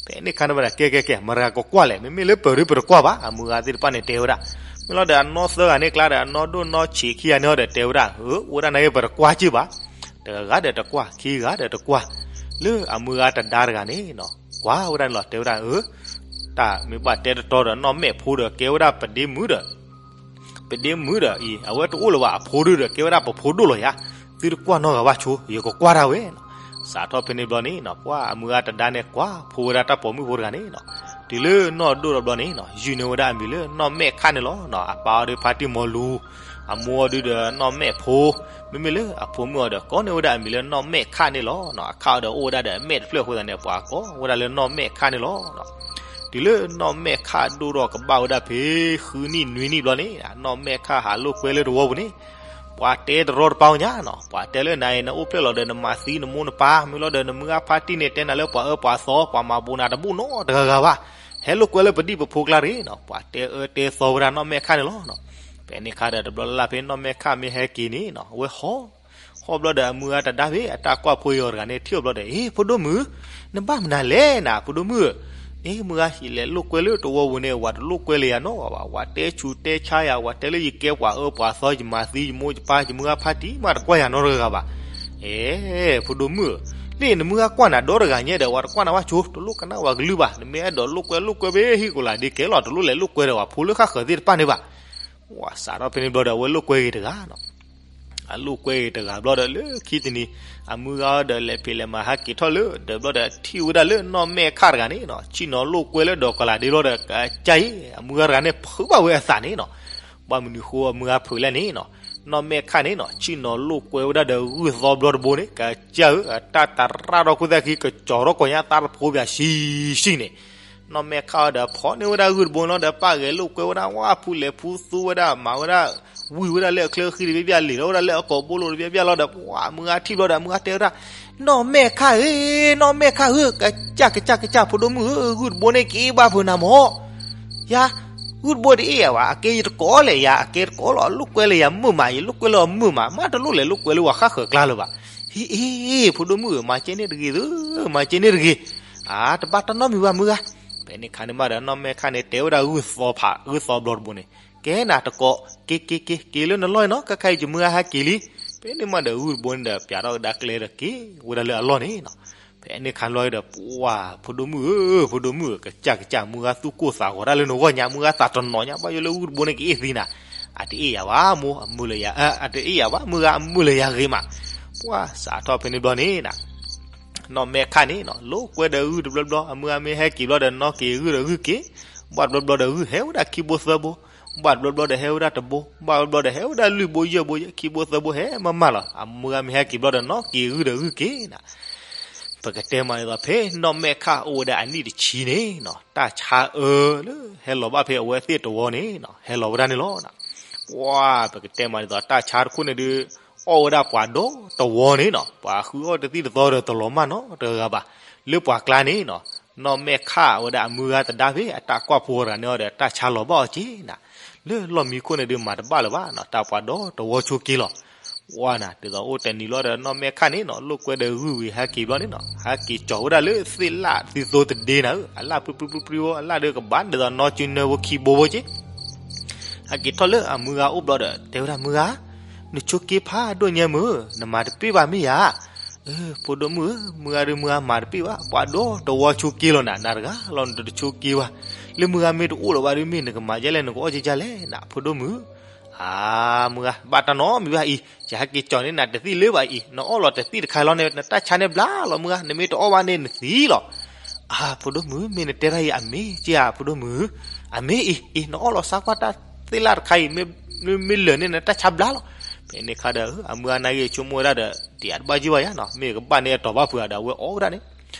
ဖဲန့ၣ်ခါန့ၣ်မးဒီး ကဲကဲကဲ မတၤတဂၤကကွၢ်လဲၣ်, မ့မ့ၢ်လၢပၢၤဒုးပတကွၢ်ဘၣ်, အမုၢ်ဂၤသ့ၣ်တဖၣ်န့ၣ်တဲဝဲဒၣ်. မ့ၢ်လီၤဒီးအနီၢ်သၢဂၤန့ၣ်ကျါဒီး အနီၢ်ဒိၣ်နီၢ်ဆံးခံဂၤန့ၣ်ဒီးတဲဝဲဒၣ်, အၢ အိၣ်ဝဲဒၣ်န့ၣ်ပတကွၢ်က့ၢ်ဘၣ်, တဂၤဒီးတကွၢ် ခံဂၤဒီးတကွၢ်, လၢအမုၢ်ဂၤတဒါတဂၤန့ၣ်နီၤ ကွၢ်ဝဲဒၣ်န့ၣ်လီၤ တဲဝဲဒၣ် အၢ တၢ်မ့ၢ်ဘၣ်တဲတတီဒီး နီၢ်မဲာ်ဖိဒီး ကဲဝဲဒၣ်ပဒ့မုၣ်ဒီး ပဒ့မုၣ်ဒီးအံၤ အဝဲတအိၣ်လၢၤဘၣ် အဖိဒုဒီး ကဲဝဲဒၣ်ပဖိဒိၣ်လီၤယါ, သုတကွၢ်နီတဂၤဘၣ်ဆိ ယကကွၢ်ဒၣ်ဝဲနီၤ. စးထီၣ်ဖဲန့ၣ်ဘျီန့ၣ်နီၤ ပှၤအမုၢ်ဂၤတဒါန့ၣ် ကွၢ်ဖိဝဲဒၣ်တၢ်ပိာ်မုၣ်ဖိတဂၤန့ၣ်နီၤ. တုၤလၢနီၢ်ဒိၣ်ထီၣ်ဘျီန့ၣ်နီၤ ယုၢ်န့ၢ်ဝဲဒၣ်အမံၤလၢနီၢ်မဲာ်ခးန့ၣ်လီၤနီၤ. အပၢ်အီၤဒုးဖါတံၢ်မီၤလူၤ, အမိၢ်အီၤဒုးဒီးနီၢ်မဲာ်ဖိ, မ့မ့ၢ်လၢအဖိမုၣ်အီၤဒီး ကိးန့ၢ်ဝဲဒၣ်အမံၤလၢနီၢ်မဲာ်ခးန့ၣ်လီၤနီၤ. အခးအီၤဒီးအိၣ်ဝဲဒၣ်ဒီးအမဲာ်တဖျၢၣ်အဃိသတးန့ၣ် ပှၤကိးဝဲဒၣ်လၢနီၢ်မဲာ်ခးန့ၣ်လီၤနီၤ. တုၤလၢနီၢ်မဲာ်ခးဒိၣ်ထီၣ်ကဘၣ်ဝဲဒၣ်ဖဲ ဃုနံၣ်နွံနံၣ်ဘျီန့ၣ် နီၢ်မဲာ်ခးဟးလိာ်ကွဲလၢတဝီပူၤန့ၣ် ပှၤတဲတရီတပါညါနီၤ. ပှၤတဲလၢနၤအံၤ နအိၣ်ဖျဲၣ်လီၤဒီးနမၤသံနမိၢ်နပၢ်, မ့ၢ်လီၤဒီးနမုၢ်ဂၤဖါတံၢ်န့ၣ် တဲနၤလၢပှၤအၢပှၤသီ, ပှၤမၤဘူးနၤတဘူးနီတဂၤဂၤဘၣ်. ဟဲလိာ်ကွဲလၢပဒံၣ်ပဖိကျါတဂ့ၤနီၤ. ပှၤတဲအၢတဲသီဝဲဒၣ်နီၢ်မဲာ်ခးန့ၣ်လီၤနီၤ. ဖဲန့ၣ်ခါဒီးတဘျီလၢ်လၢ်ဖဲနီၢ်မဲာ်ခးမ့ၢ်ဟဲက့ၤန့ၣ်နီၤ အဝဲဟီၣ် ဖီဘျီဒီးအမုၢ်ဂၤတဒါဖဲအတၢ်ကွၢ်ဖိအံၤအီၤတဂၤန့ၣ် ထံၣ်အီၤဘျီဒီး အ့ ဖိဒိၣ်မုၣ်, နဘၣ်မနုၤလဲၣ်နၤ ဖိဒိၣ်မုၣ်ဧၢ, အ့ မုၢ်ဂၤဟံးလဲၤလိာ်ကွဲလၢတဝီပူၤန့ၣ် ဝၤတလိာ်ကွဲလၢယၤနီတဂၤဘၣ်, ဝၤတဲဆူးတဲဆါယၤ, ဝၤတဲလၢယကဲပှၤအၢပှၤသီ ယမၤသံယမိၢ်ယပၢ် ယမုၢ်ဂၤဖါတံၢ်မးတကွၢ်ယၤနီတဂၤဘၣ်. အ့ ဖိဒိၣ်မုၣ်ဧၢ, လၢနမုၢ်ဂၤကွၢ်နၤဒီတဂၤညါဒီး ဝၤတကွၢ်နၤဘၣ်ဆိ တလိၣ်ကနၣ်ဝဲကလုၢ်ဘၣ်, နမ့ၢ်အဲၣ်ဒိးလိာ်ကွဲလိာ်ကွဲဖဲဟံၣ်ကီၤလၤဒ့ကဲလီၤ, တလိၣ်လဲၤလိာ်ကွဲဒီးဝၤဖိလၢဃၣ်ဃၢၤသ့ၣ်တဖၣ်န့ၣ်ဘၣ်. ဝၤစးထီၣ်ဖဲန့ၣ်ဘျီဒီး အဝဲလိာ်ကွဲဂ့ၤတဂၤနီၤ အလိာ်ကွဲဂ့ၤတဂၤဘျီဒီးလၢခံတနံၤ အမုၢ်ဂၤဒီးလဲၤဖံးလဲၤမၤဟဲက့ၤထီၣ်လၢ ဒီးဘျီဒီးထံၣ်ဝဲဒၣ်လၢနီၢ်မဲာ်ခၣ်တဂၤန့ၣ်နီၤ ဆ့ၣ်နီၤလိာ်ကွဲလၢဒီးကီၤလၤဒ့ဘျီဒီး ကစၢ်အံၤ အမုၢ်ဂၤတဂၤန့ၣ် ဖုးဘၣ်ဝဲအသးန့ၣ်နီၤ ဘၣ်မနုၤဃိအမုၢ်ဂၤဖုးလဲၣ်န့ၣ်နီၤ နီၢ်မဲာ်ခၣ်န့ၣ်နီၤ ဆ့ၣ်နီၤလိာ်ကွဲဝဲဒၣ်ဒီးဂုၢ်သီဘျီတဘိန့ၣ် ကစၢ်ဧၢ အတၢ်တရၣ်ထီၣ်ခိၣ်သၣ်ခံ ကကၠီၤထီၣ်ကိးညါသးတဖိပၠးဆံးဆံးန့ၣ် နီၢ်မဲာ်ခၣ်အီၤဒီးဖီန့ၢ်ဝဲဒၣ်ဂုၢ်တဘိန့ၣ်လီၤဒီး ပာ်ဂဲၤလိာ်ကွဲဝဲဒၣ် ဝါဖူလဲၤဖူသူဝဲဒၣ် မၤဝဲဒၣ် ဝံၢ်ဝဲဒၣ်လၢအချၢဃံတဘ့ၣ်ဘၣ် လံာ်ထီၣ်ဝဲဒၣ်လၢအကိာ်ဘိလိာ်တဘ့ၣ်ဘၣ်လီၤဒီး ပှၤမုၢ်ဂၤထံၣ်ဘျီဒီး မုၢ်ဂၤတဲဝဲဒၣ် နီၢ်မဲာ်ခၣ်ဧၢ, နီၢ်မဲာ်ခၣ်ဧၢ, ကစၢ်ကစၢ်ကစၢ် ဖိဒိၣ်မုၣ်ဧၢ, ဂုၢ်တဘိန့ၣ်က့ၤဘၣ်ဖုးနၤမၢ် ယၤ ဂုၢ်တဘိတအ့ၣ်ယၤဘၣ်, အကဲယတကိးလဲၣ်ယၤ, အကဲတကိးလီၤ, အလိာ်ကွဲလၢယၤမုာ်မး, ယလိာ်ကွဲလၢအမုာ်မး, မ့ၢ်တလိၣ်လဲၤလိာ်ကွဲလၢပှၤဃၣ်ဃၢၤကျါလၢၤဘၣ်. ဟ့ၣ်အ့ၣ် ဖိဒိၣ်မုၣ်ဧၢ, မၤကဲန့ၣ်တဂ့ၤသု, မၤကဲန့ၣ်တဂ့ၤ. အါ တဘၣ်တၢ်နီတမံၤဘၣ်မုၢ်ဂၤ. ဖဲန့ၣ်ခါန့ၣ်မးဒီး နီၢ်မဲာ်ခၣ်န့ၣ် တဲဝဲဒၣ်ဂုၢ်သီဖး ဂုၢ်သီဘျီတဘိန့ၣ်, ကဲနၤတကိး, က့ၤက့ၤက့ၤ က့ၤလၢနလီၢ်အံၤနီၤ, ခဲခါအံၤယမုၢ်ဂၤဟဲက့ၤလံ. ဖဲန့ၣ်မးဒီးဂုၢ်တဘိန့ၣ်ဒီး ပၠးထီၣ်ကဒါကျဲဒီးက့ၤဝဲဒၣ်လၢအလီၢ်န့ၣ်နီၤ. ဖဲန့ၣ်ခါလီၤဒီး ပှၤ ဖိဒိၣ်မုၣ်ဧၢ, ဖိဒိၣ်မုၣ်ဧၢ, ကစၢ်ကစၢ် မုၢ်ဂၤသူၣ်ကိၢ်သးဂီၤတၢ်လၢနဂီၢ်ညါ, မုၢ်ဂၤသးတနီၤညါ, ဘၣ်ယိၣ်လၢဂုၢ်တဘိန့ၣ်ကအ့ၣ်သံနၤ, အတအ့ၣ်ယၤဘၣ်မိၢ်, အမုာ်လၢယၤ, အတအ့ၣ်ယၤဘၣ်မုၢ်ဂၤ, အမုာ်လၢယၤဂ့ၤမး. ပှၤစးထီၣ်ဖဲန့ၣ်ဘျီန့ၣ်နီၤ နီၢ်မဲာ်ခၣ်န့ၣ်နီၤ လိာ်ကွဲဒီးဂုၢ်တဘျီဘျီ, အမုၢ်ဂၤမ့ၢ်ဟဲက့ၤဘျီဒီး နီၢ်က့ၤဂုၢ်ဒီးဂုၢ်က့ၤ, ဘၣ်တဘျီဘျီဒီးဂုၢ်ဟဲဝဲဒၣ်ခံဘိသၢဘိ, ဘၣ်တဘျီဘျီဒီးဟဲဝဲဒၣ်တဘိ, ဘၣ်တဘျီဘျီဒီးဟဲဝဲဒၣ်လွံၢ်ဘိယဲၢ်ဘိယဲၢ်, ခံဘိသၢဘိဟဲမးမးလီၤ. အမုၢ်ဂၤမ့ၢ်ဟဲက့ၤဘျီဒီး နီၢ်က့ၤဂုၢ်ဒီးဂုၢ်က့ၤနီၤ. ပကတဲမးဒ်သိး ဖဲနီၢ်မဲာ်ခၣ်အိၣ်ဝဲဒၣ်အနံၣ်တဆံန့ၣ်နီၤ တၢ်ဆါအၢလၢဟဲလီၤဘၣ်ဖဲအဝဲသ့ၣ်တဝီန့ၣ်နီၤ ဟဲလီၤဝဲဒၣ်န့ၣ်လီၤ. ပှၤ ပကတဲမးဒ်သိး တၢ်ဆါတခိၣ်န့ၣ်ဒုး အီၣ်ဝဲဒၣ်ပှၤဒီတဝီန့ၣ်နီၤ, ပှၤဃုအီၣ်တသံၣ်တသီဒီးတလီၤမၢ်နီတဂၤဘၣ်. လၢပှၤကျါန့ၣ်နီၤ နီၢ်မဲာ်ခၣ်ဝဲဒၣ်အမုၢ်ဂၤသဒါဖဲအတၢ်ကွၢ်ဖိတဂၤန့ၣ်အီၤဒီး တၢ်ဆါလီၤဘၣ်အီၤက့ၤနၤ, လၢလီၢ်မံခိၣ်န့ၣ်ဒုးမၤတဘၣ်လၢၤဘၣ်နီၤ, တၢ်ပှၤဒီတဝီဆိက့ၤလီၤ. ပှၤနၤ ဒ်သိးအိၣ်တနံၤလီၤဒီး နီၢ်မဲာ်ခၣ်န့ၣ်နီၤ လိာ်ကွဲဒီးဂုၢ်ဝံၤဟဲက့ၤဘျီန့ၣ်နီၤ ဟဲက့ၤကၠီၤဝဲဒၣ်လၢသ့ၣ်လၣ်သံသိတဒ့နၤဧၢ, အလၣ်ပြံပြံပြံပြံဖိ အလၣ်ဒုးကဘၣ်ဒ်သိးနီၢ်စုနၢဖိခံဘိဖိက့ၤ ဟဲက့ၤထီၣ်လၢအမုၢ်ဂၤအိၣ်ဘျီဒီး တဲဝဲဒၣ်မုၢ်ဂၤ, နဆိက့ၤဖးဒိၣ်ညါမုၢ်, နမၤတပ့ၢ်ဘၣ်မ့ၢ်ယၤ. အၢ ဖိဒိၣ်မုၣ်ဧၢ, မုၢ်ဂၤဒုးမုၢ်ဂၤမၤတပ့ၢ်ဘၣ်, ပှၤဒီတဝီဆိက့ၤလီၤနၤ, နၤတဂၤလီၤနတဆိက့ၤဘၣ်. လၢမုၢ်ဂၤမ့ၢ်တအိၣ်လၢၤဘၣ်ဒုးမ့ၢ် နကမၤဒ်လဲၣ် နကအီၣ်ဒ်လဲၣ်နၤ ဖိဒိၣ်မုၣ်. အါ မုၢ်ဂၤ ဘၣ်တၢ်နီတမံၤဘၣ်အံၤ, ယဟဲက့ၤကၠီၤန့ၢ်နၤတသံၣ်လၢၤဘၣ်အံၤ, နအီၣ်လီၤတသံၣ်တခါလီၤန့ၣ် နတၢ်ဆါန့ၣ်ဘျါလီၤမုၢ်ဂၤ, နမ့ၢ်တအီၣ်ဘၣ်န့ၣ်နသံလီၤ. အါ ဖိဒိၣ်မုၣ် မ့ၢ်နတဲတၢ်အံၤအမ့ၢ်က့ဧါ ဖိဒိၣ်မုၣ်, အမ့ၢ်အံၤအံၤ နအီၣ်လီၤစါကွၢ်တၢ်သ့ၣ်လၣ်တခါအံၤ မ့ၢ်လၢာ်န့ၣ် နတၢ်ဆါဘျါလီၤ. ဖဲန့ၣ်ခါဒီး အမုၢ်ဂၤနာ်က့ၤဆိကမိၣ်ဝဲဒၣ်ဒီး ဒ်အတဘၣ်ယုၢ်ဘၣ်ယၤနီၤ, မ့ၢ်ကဘၣ်န့ၣ်အတီၤဘၣ်ဖုးဧါဒီး အဝဲအီၣ်ဝဲဒၣ်န့ၣ်,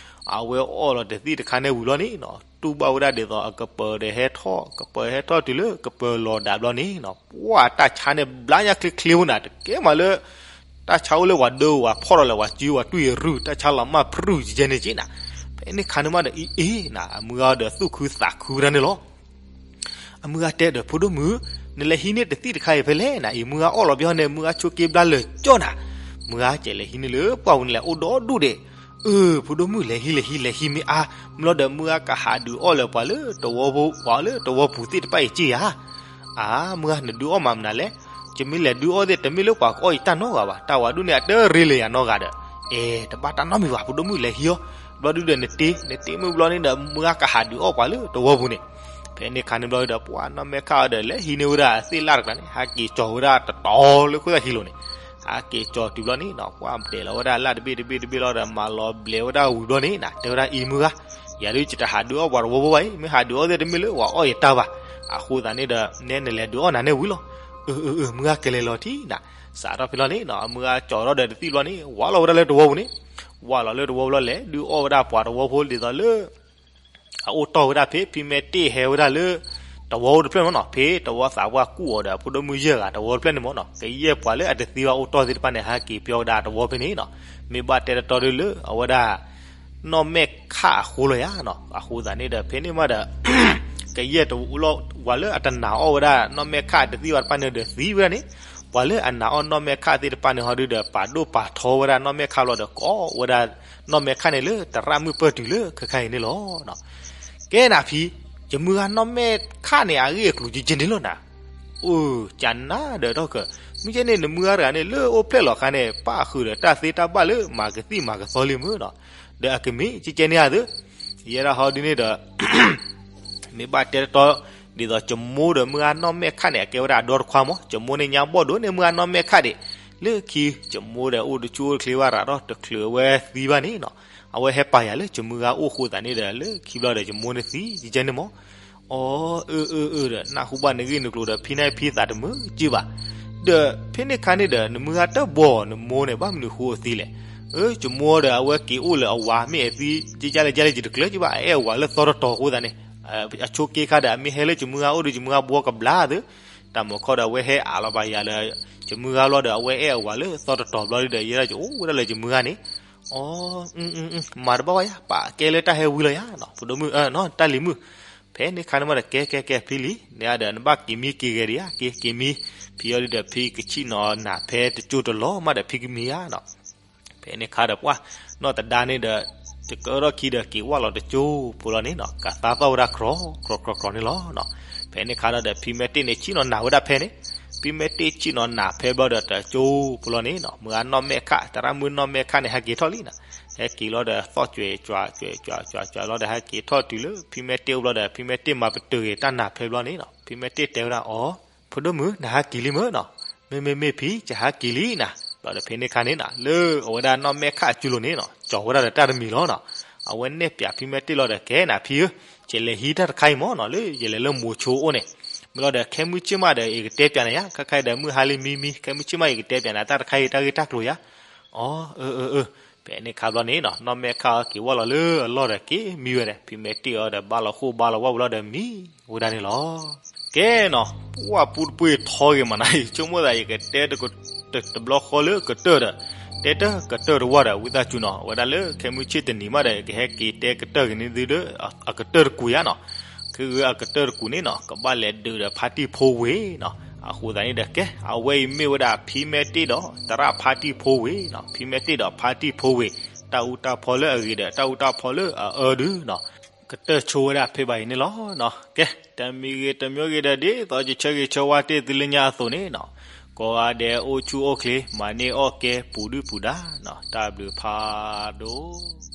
အဝဲအီၣ်လီၤတသံၣ်တခါန့ၣ်ဝံၤလီၤန့ၣ်နီၤ, တူၢ်ဘၣ်ဝဲဒၣ်ဒ်သိးအကပၢၤဒီးဟဲထီၣ်, ကပၢၤဟဲထီၣ်တုၤလၢကပၢၤလီၤဒးဘျီန့ၣ်နီၤ, ပှၤတၢ်ဆါန့ၣ်ဘျါညါချ့ချ့ဝဲနၤ, တကဲမးလၢ တၢ်ဆါအိၣ်လၢပှၤဒၢဝဲဖီၣ်ထီၣ်လၢပှၤစုပှၤတွံၢ်ရူၢ်, တၢ်ဆါလီၤမၢ်ဖြူၣ်ကဲန့ၣ်က့နၤ. ဖဲန့ၣ်ခါန့ၣ်မးဒီး အံၤအ့နၤ, အမုၢ်ဂၤဒီးသူၣ်ခုသးခုဝဲဒၣ်န့ၣ်လီၤ. အမုၢ်ဂၤတဲဒီး ဖိဒိၣ်မုၣ်, နလဲၤဟံးန့ၢ်တသံၣ်တခါအံၤဖဲလဲၣ်နၤ, အံၤမုၢ်ဂၤအီၣ်လီၤဘျီန့ၣ် မုၢ်ဂၤဆိက့ဘျါလၢာ်ကၠီနၤ. မုၢ်ဂၤကလဲၤဟံးန့ၢ်လၢပှၢ်ပူၤန့ၣ်လဲၣ် အိၣ်ဒီဒူၣ်ဒံး. အၢ ဖိဒိၣ်မုၣ် လဲၤဟံးလဲၤဟံးလဲၤဟံး မ့ၢ်အါဘျီဒီး မုၢ်ဂၤကဟးဒုးအီၣ်လၢပှၤလၢတဝီဖိ ပှၤလၢတဝီပူၤသ့ၣ်တဖၣ်အံၤက့ဧါ. အါ မုၢ်ဂၤ နဒုးအီၣ်မၤမနုၤလဲၣ်. ယမ့ၢ်လဲၤဒုးအီၣ်သ့ၣ် တမ့ၢ်လၢပှၤကအီၣ်ယတၢ်နီတဂၤဘၣ်, တၢ်ဝၤဒုးန့ၣ် အတရ့လၢယၤနီတဂၤဒီး. အဲ တဘၣ်တၢ်နီတမံၤဘၣ် ဖိဒိၣ်မုၣ် လဲၤဟံးအီၤ. ဘျီဒုဒီးနတ့ နတ့မုၢ်ဘျီန့ၣ်ဒီး မုၢ်ဂၤကဟးဒုးအီၣ်ပှၤလၢတဝီပူၤန့ၣ်. ဖဲန့ၣ်ခါန့ၣ်ဘျီဒီး ပှၤနီၢ်မဲာ်ခၣ်အီၤဒီး လဲၤဟံးန့ၢ်ဝဲဒၣ်သ့ၣ်လၣ်တကျါန့ၣ် ဟးက့ၤကၠီၤဝဲဒၣ်တတီၤလၢခိၣ်သၣ်ဟံးလိၤန့ၣ်. ဟးက့ၤကၠီၤတုၤဘျီန့ၣ်နီၤ ပှၤတဲလီၤဝဲဒၣ်လၣ်တဘ့ၣ်တဘ့ၣ်တဘ့ၣ်လီၤဒီး မၤလီၤဘျဲးဝဲဒၣ်ဝံၤဘျီန့ၣ်နၤ တဲဝဲဒၣ်အံၤမုၢ်ဂၤ ယၤဒုးယတဟးဒုးအီၣ်ပှၤတဝီဖိဘၣ်အံၤ, မ့ၢ်ဟးဒုးအီၣ်သ့ၣ်တမ့ၢ်လၢပှၤအီၣ်ယတၢ်ဘၣ်. အဃိသတးန့ၣ်ဒီး နဲနလဲၤဒုးအီၣ်နၤန့ၣ်ဝံၤလီၤ. အၢ အၢ အၢ မုၢ်ဂၤကလဲၤလီၤထံနၤ. စးထီၣ်ဖဲလီၤန့ၣ်နီၤ အမုၢ်ဂၤကၠီၤထီၣ်ဒီးတသံၣ်ဘျီန့ၣ် ဝးလီၤဝဲဒၣ်လၢတဝီပူၤန့ၣ်. ဝးလီၤလၢတဝီပူၤလီၤ လဲၤဒုးအီၣ်ဝဲဒၣ်ပှၤတဝီဖိဒ်သိးလၢ အအိၣ်တီၢ်ဝဲဒၣ်ဖဲ ဖံမဲတ့ၢ်ဟဲဝဲဒၣ်လၢ တဝီအိၣ်တဖျၢၣ်မ့ၢ်နီၤ ဖဲတဝီသးပှၢ်ကူၣ်အီၤဒီး အဖိဒိၣ်မုၣ်ယဲၢ်ဂၤတဝီတဖျၢၣ်န့ၣ်မ့ၢ်နီၤ ကယဲၢ်ပှၤလၢအတသံဘၣ်အိၣ်တီၢ်သ့ၣ်တဖၣ်န့ၣ် ဟဲက့ၤပၠီဝဲဒၣ်တဝီဖဲန့ၣ်နီၤ. မ့ၢ်ဘၣ်တဲတတီဒုလၢအဝဲဒၣ် နီၢ်မဲာ်ခၣ်အဃိလီၤယၤနီၤ. အဃိသတးန့ၣ်ဒီး ဖဲန့ၣ်မးဒီး ကယဲၢ်တဝီလီၤ ပှၤလၢအတနာ်အီၣ်ဝဲဒၣ် နီၢ်မဲာ်ခၣ်တသံဘၣ်တဖၣ်န့ၣ်ဒီးသံဝဲဒၣ်န့ၣ်. ပှၤလၢအနာ်အီၣ်နီၢ်မဲာ်ခၣ်သ့ၣ်တဖၣ်န့ၣ်ဟီဒုဒီး ပာ်ဒိၣ်ပာ်ထီဝဲဒၣ်နီၢ်မဲာ်ခၣ်ဘျီဒီး ကိးဝဲဒၣ်နီၢ်မဲာ်ခၣ်န့ၣ်လၢသရၣ်မုၣ်ပၢၢ်တုၤလၢခဲခါအံၤန့ၣ်လီၤ. ကဲနၤဖံ, ယမုၢ်ဂၤနီၢ်မဲာ်ခၣ်န့ၣ် အဂ့ၢ်အကျိၤကကဲန့ၣ်လီၤနၤ. အိ, ကနၣ်ဒီးထီၣ်က, မုၢ်ကဲန့ၣ် နမုၢ်ဂၤတဂၤန့ၣ် လၢအိၣ်ဖျဲၣ်လီၤခါန့ၣ် ပၣ်ဃုာ်ဒီးတၢ်သ့တၢ်ဘၣ်လၢမၤကသံၣ်မၤကသီလံမ့ၢ်နီၤ. ဒီးအကမ့ၢ်ကကဲန့ၣ်ဧါသ့, ယဲဒၣ်ဟီဒုန့ၣ်ဒီး မ့ၢ်ဘၣ်တဲတတီ, ဒ်သိးကမိၢ်ဒီးမုၢ်ဂၤနီၢ်မဲာ်ခၣ်န့ၣ် အကဲဝဲဒၣ်အဒီတခွါမး, ကမိၢ်န့ၣ်ညါဘီၣ်ဒိၣ်န့ၢ်မုၢ်ဂၤနီၢ်မဲာ်ခၣ်ဒံး, လၢခံ ကမိၢ်ဒီးအိၣ်တဆူၣ်အိၣ်တချ့ဘၣ်ရၤဒီးတချုးအဝဲသံဘၣ်န့ၣ်နီၤ, အဝဲဟဲပာ်ယၤလၢကမုၢ်ဂၤအိၣ်ဃိသးန့ၣ်ဒီး လၢခံဘျီဒီး ကမိၢ်န့ၣ်သံကကဲန့ၣ်မး. အီ, အၢ အၢ အၢ ဒီး နၢ်ဟူဘၣ်နဂ့ၢ်နကျိၤဒီး ဖံန့ၣ်ဖံသးတမုာ်က့ဘၣ်. ဒီးဖဲန့ၣ်ခါန့ၣ်ဒီး နမုၢ်ဂၤတဘီၣ်နမိၢ်န့ၣ် ဘၣ်မနုၤဃိအသံလဲၣ်. အၢ ကမိၢ်ဒီးအဝဲက့ၤအိၣ်လၢအဝၤမ့ၢ်အသံ ကကလဲၣ်ကလဲၣ် ယတကျၢၤက့ဘၣ် အအဲၣ်အဝၤလၢသီတတီၤအဃိသးန့ၣ်, အဆိးက့ခါဒီး အမ့ၢ်ဟဲလၢကမုၢ်ဂၤအိၣ်ဒီး ကမုၢ်ဂၤဘှီကဘျါသ့, တၢ်မၤခီဒီးအဝဲဟဲအးလီၤဘၣ်ယၤလၢ ကမုၢ်ဂၤဘျီဒီး အဝဲအဲၣ်အဝၤလၢသီတတီၤဘျီဒီး ယဲဒၣ်ကအိၣ်ဝဲဒၣ်လၢကမုၢ်ဂၤန့ၣ်. အီ, မၤတဘၣ်ဝဲယၤ ပာ်ကဲလၢတၢ်ဟဲဝံလီၤယၤနီၤ, ဖိဒိၣ်မုၣ် တၢ်လံၤမုၣ်. ဖဲန့ၣ်ခါန့ၣ်မးဒီး ကဲကဲကဲ ဖံလံၤ န့ၣ်ဒီး နဘၣ်က့ၤမံက့ၤဂဲၤဒံးဧါ, က့ၤက့ၤမံ, ဖံအီၤဒုဒီး ဖံကဆံၣ်နီၤနၢ်ဖဲတကၠိတလီၤမးဒီး ဖံကမံဧါနီၤ. ဖဲန့ၣ်ခါဒီးပှၢ်, နီၢ်သဒါန့ၣ်ဒီး တကၢထီၣ်ခံဒီး က့ၤဝၢ်လီၤတကၠိဖိလီၤန့ၣ်နီၤ, ကသါသီၣ်ဝဲဒၣ်ကြီကြီကြီန့ၣ်လီၤ. ဖဲန့ၣ်ခါဒီး ဖံမဲတ့ၢ်န့ၣ် ဆံၣ်နီၤနၢ်ဝဲဒၣ်ဖဲန့ၣ်, ဖံမဲတ့ၢ်ဆံၣ်နီၤနၢ်ဖဲဘျီဒီး တကၠိဖိလီၤန့ၣ်နီၤ, မုၢ်ဂၤနီၢ်မဲာ်ခၣ် သရၣ်မုၣ်နီၢ်မဲာ်ခၣ်န့ၣ် ဟဲက့ၤထီၣ်လံနီၤ. ဟဲက့ၤလီၤဒီး သီၣ်ကွဲးကွဲးကွဲးကွဲးကွဲးကွဲးလီၤဒီး ဟဲက့ၤထီၣ်တုၤလၢ ဖံမဲတ့ၢ်အိၣ်ဘျီဒီး ဖံမဲတ့ၢ်မၤပတုာ်ဂ့ၤတၢ်နၢ်ဖဲဘျီန့ၣ်နီၤ, ဖံမဲတ့ၢ်တဲဝဲဒၣ်အီၤ, ဖိဒိၣ်မုၣ် နဟဲက့ၤလံမ့ၢ်နီၤ. မ့မ့မ့ၢ်ဖံ ယဟဲက့ၤလံနၤ. ဘျီဒီးဖဲန့ၣ်ခါန့ၣ်နီၤ လၢအဝဲဒၣ်နီၢ်မဲာ်ခၣ်အစုလိၤန့ၣ်နီၤ ကၠီၤဝဲဒၣ်ဒီးတၢ်တမံၤလီၤနီၤ. အဝဲနဲၣ်ပၠးဖံမဲတ့ၢ်လီၤဒီး ကဲနၤဖံဧၢ, ယလဲၤဟံးတၢ်တခါအံၤမ့ၢ်နီၤ လၢယလဲၤလၢမိၤဆိအိၣ်န့ၣ်, မ့ၢ်လီၤဒီး ခဲမုၢ်ဆ့ၣ်မးဒီး ယကတဲပၠးနၤယါ, ခဲခါအံၤဒီး မုၢ်ဟါလံမံမံ, ခဲမုၢ်ဆ့ၣ်မး ယကတဲပၠးနၤတၢ်တခါအံၤ တၢ်ဂ့ၢ်တၢ်ကျိၤယါ. အီ, အၢ အၢ အၢ. ဖဲန့ၣ်ခါဘျီန့ၣ်နီၤ နီၢ်မဲာ်ခၣ်အီၤက့ၤဝၢ်လီၤလၢအလီၢ်ဒီး က့ၤမံဝဲဒီး ဖံမဲတ့ၢ်အီၤဒီး ဘၣ်လီၤဃိၣ်ဘၣ်လီၤဝၣ်ဝံၤလီၤဒီး မံဝဲဒၣ်န့ၣ်လီၤ. ကဲနီၤ, ပှၢ်ပူတပှ့ၤထီဂ့ၤမးနၤအံၤ ဆိကမိၣ်သး ယကတဲတဘျီဃီလၢကတၢၢ်ဒီး တဲတၢ်ကတၢၢ်တဝၢ်ဒီး ဝံသးစူၤနီၤ, အဝဲဒၣ်လၢခဲမုၢ်ဆ့ၣ်တနံၤမးဒီး ကဟဲက့ၤတဲကတၢၢ်ဂ့ၤန့ၢ်သုဒီး အကတၢၢ်တကူာ်ယါနီၤ. ခဲဂ့ၤအကတၢၢ်တကူာ်န့ၣ်နီၤ ကဘၣ်လဲၤဒုးဒီးဖါတံၢ်ဖိဝ့ၤနီၤ. အဃိသတးန့ၣ်ဒီး ကဲ အဝဲအံၤမ့ၢ်ဝဲဒၣ် ဖံမဲတ့ၢ်ဒီးသရၣ်ဖါတံၢ်ဖိဝ့ၤနီၤ, ဖံမဲတ့ၢ်ဒီးဖါတံၢ်ဖိဝ့ၤ တၢ်အူတၢ်ဖီလၢအဂ့ၤဒီး တၢ်အူတၢ်ဖီလၢအအၢဒုနီၤ ကတၢၢ်ဆိဝဲဒၣ်ဖဲဘၣ်အံၤန့ၣ်လီၤ. ကဲ တမံၤဂ့ၤတမံၤဂ့ၤဒီး ဒ်သိးယဆၢဂ့ၤဆၢဝါတ့ၢ်သုလၢညါအသိးန့ၣ်နီၤ, ကိးဂၤဒဲးအိၣ်ဆူၣ်အိၣ်ချ့ မၤန့ၢ်အီၣ်ကဲပူၤဒုၣ်ပူၤဒါနီၤ, တၢ်ဘျုးဖးဒိၣ်.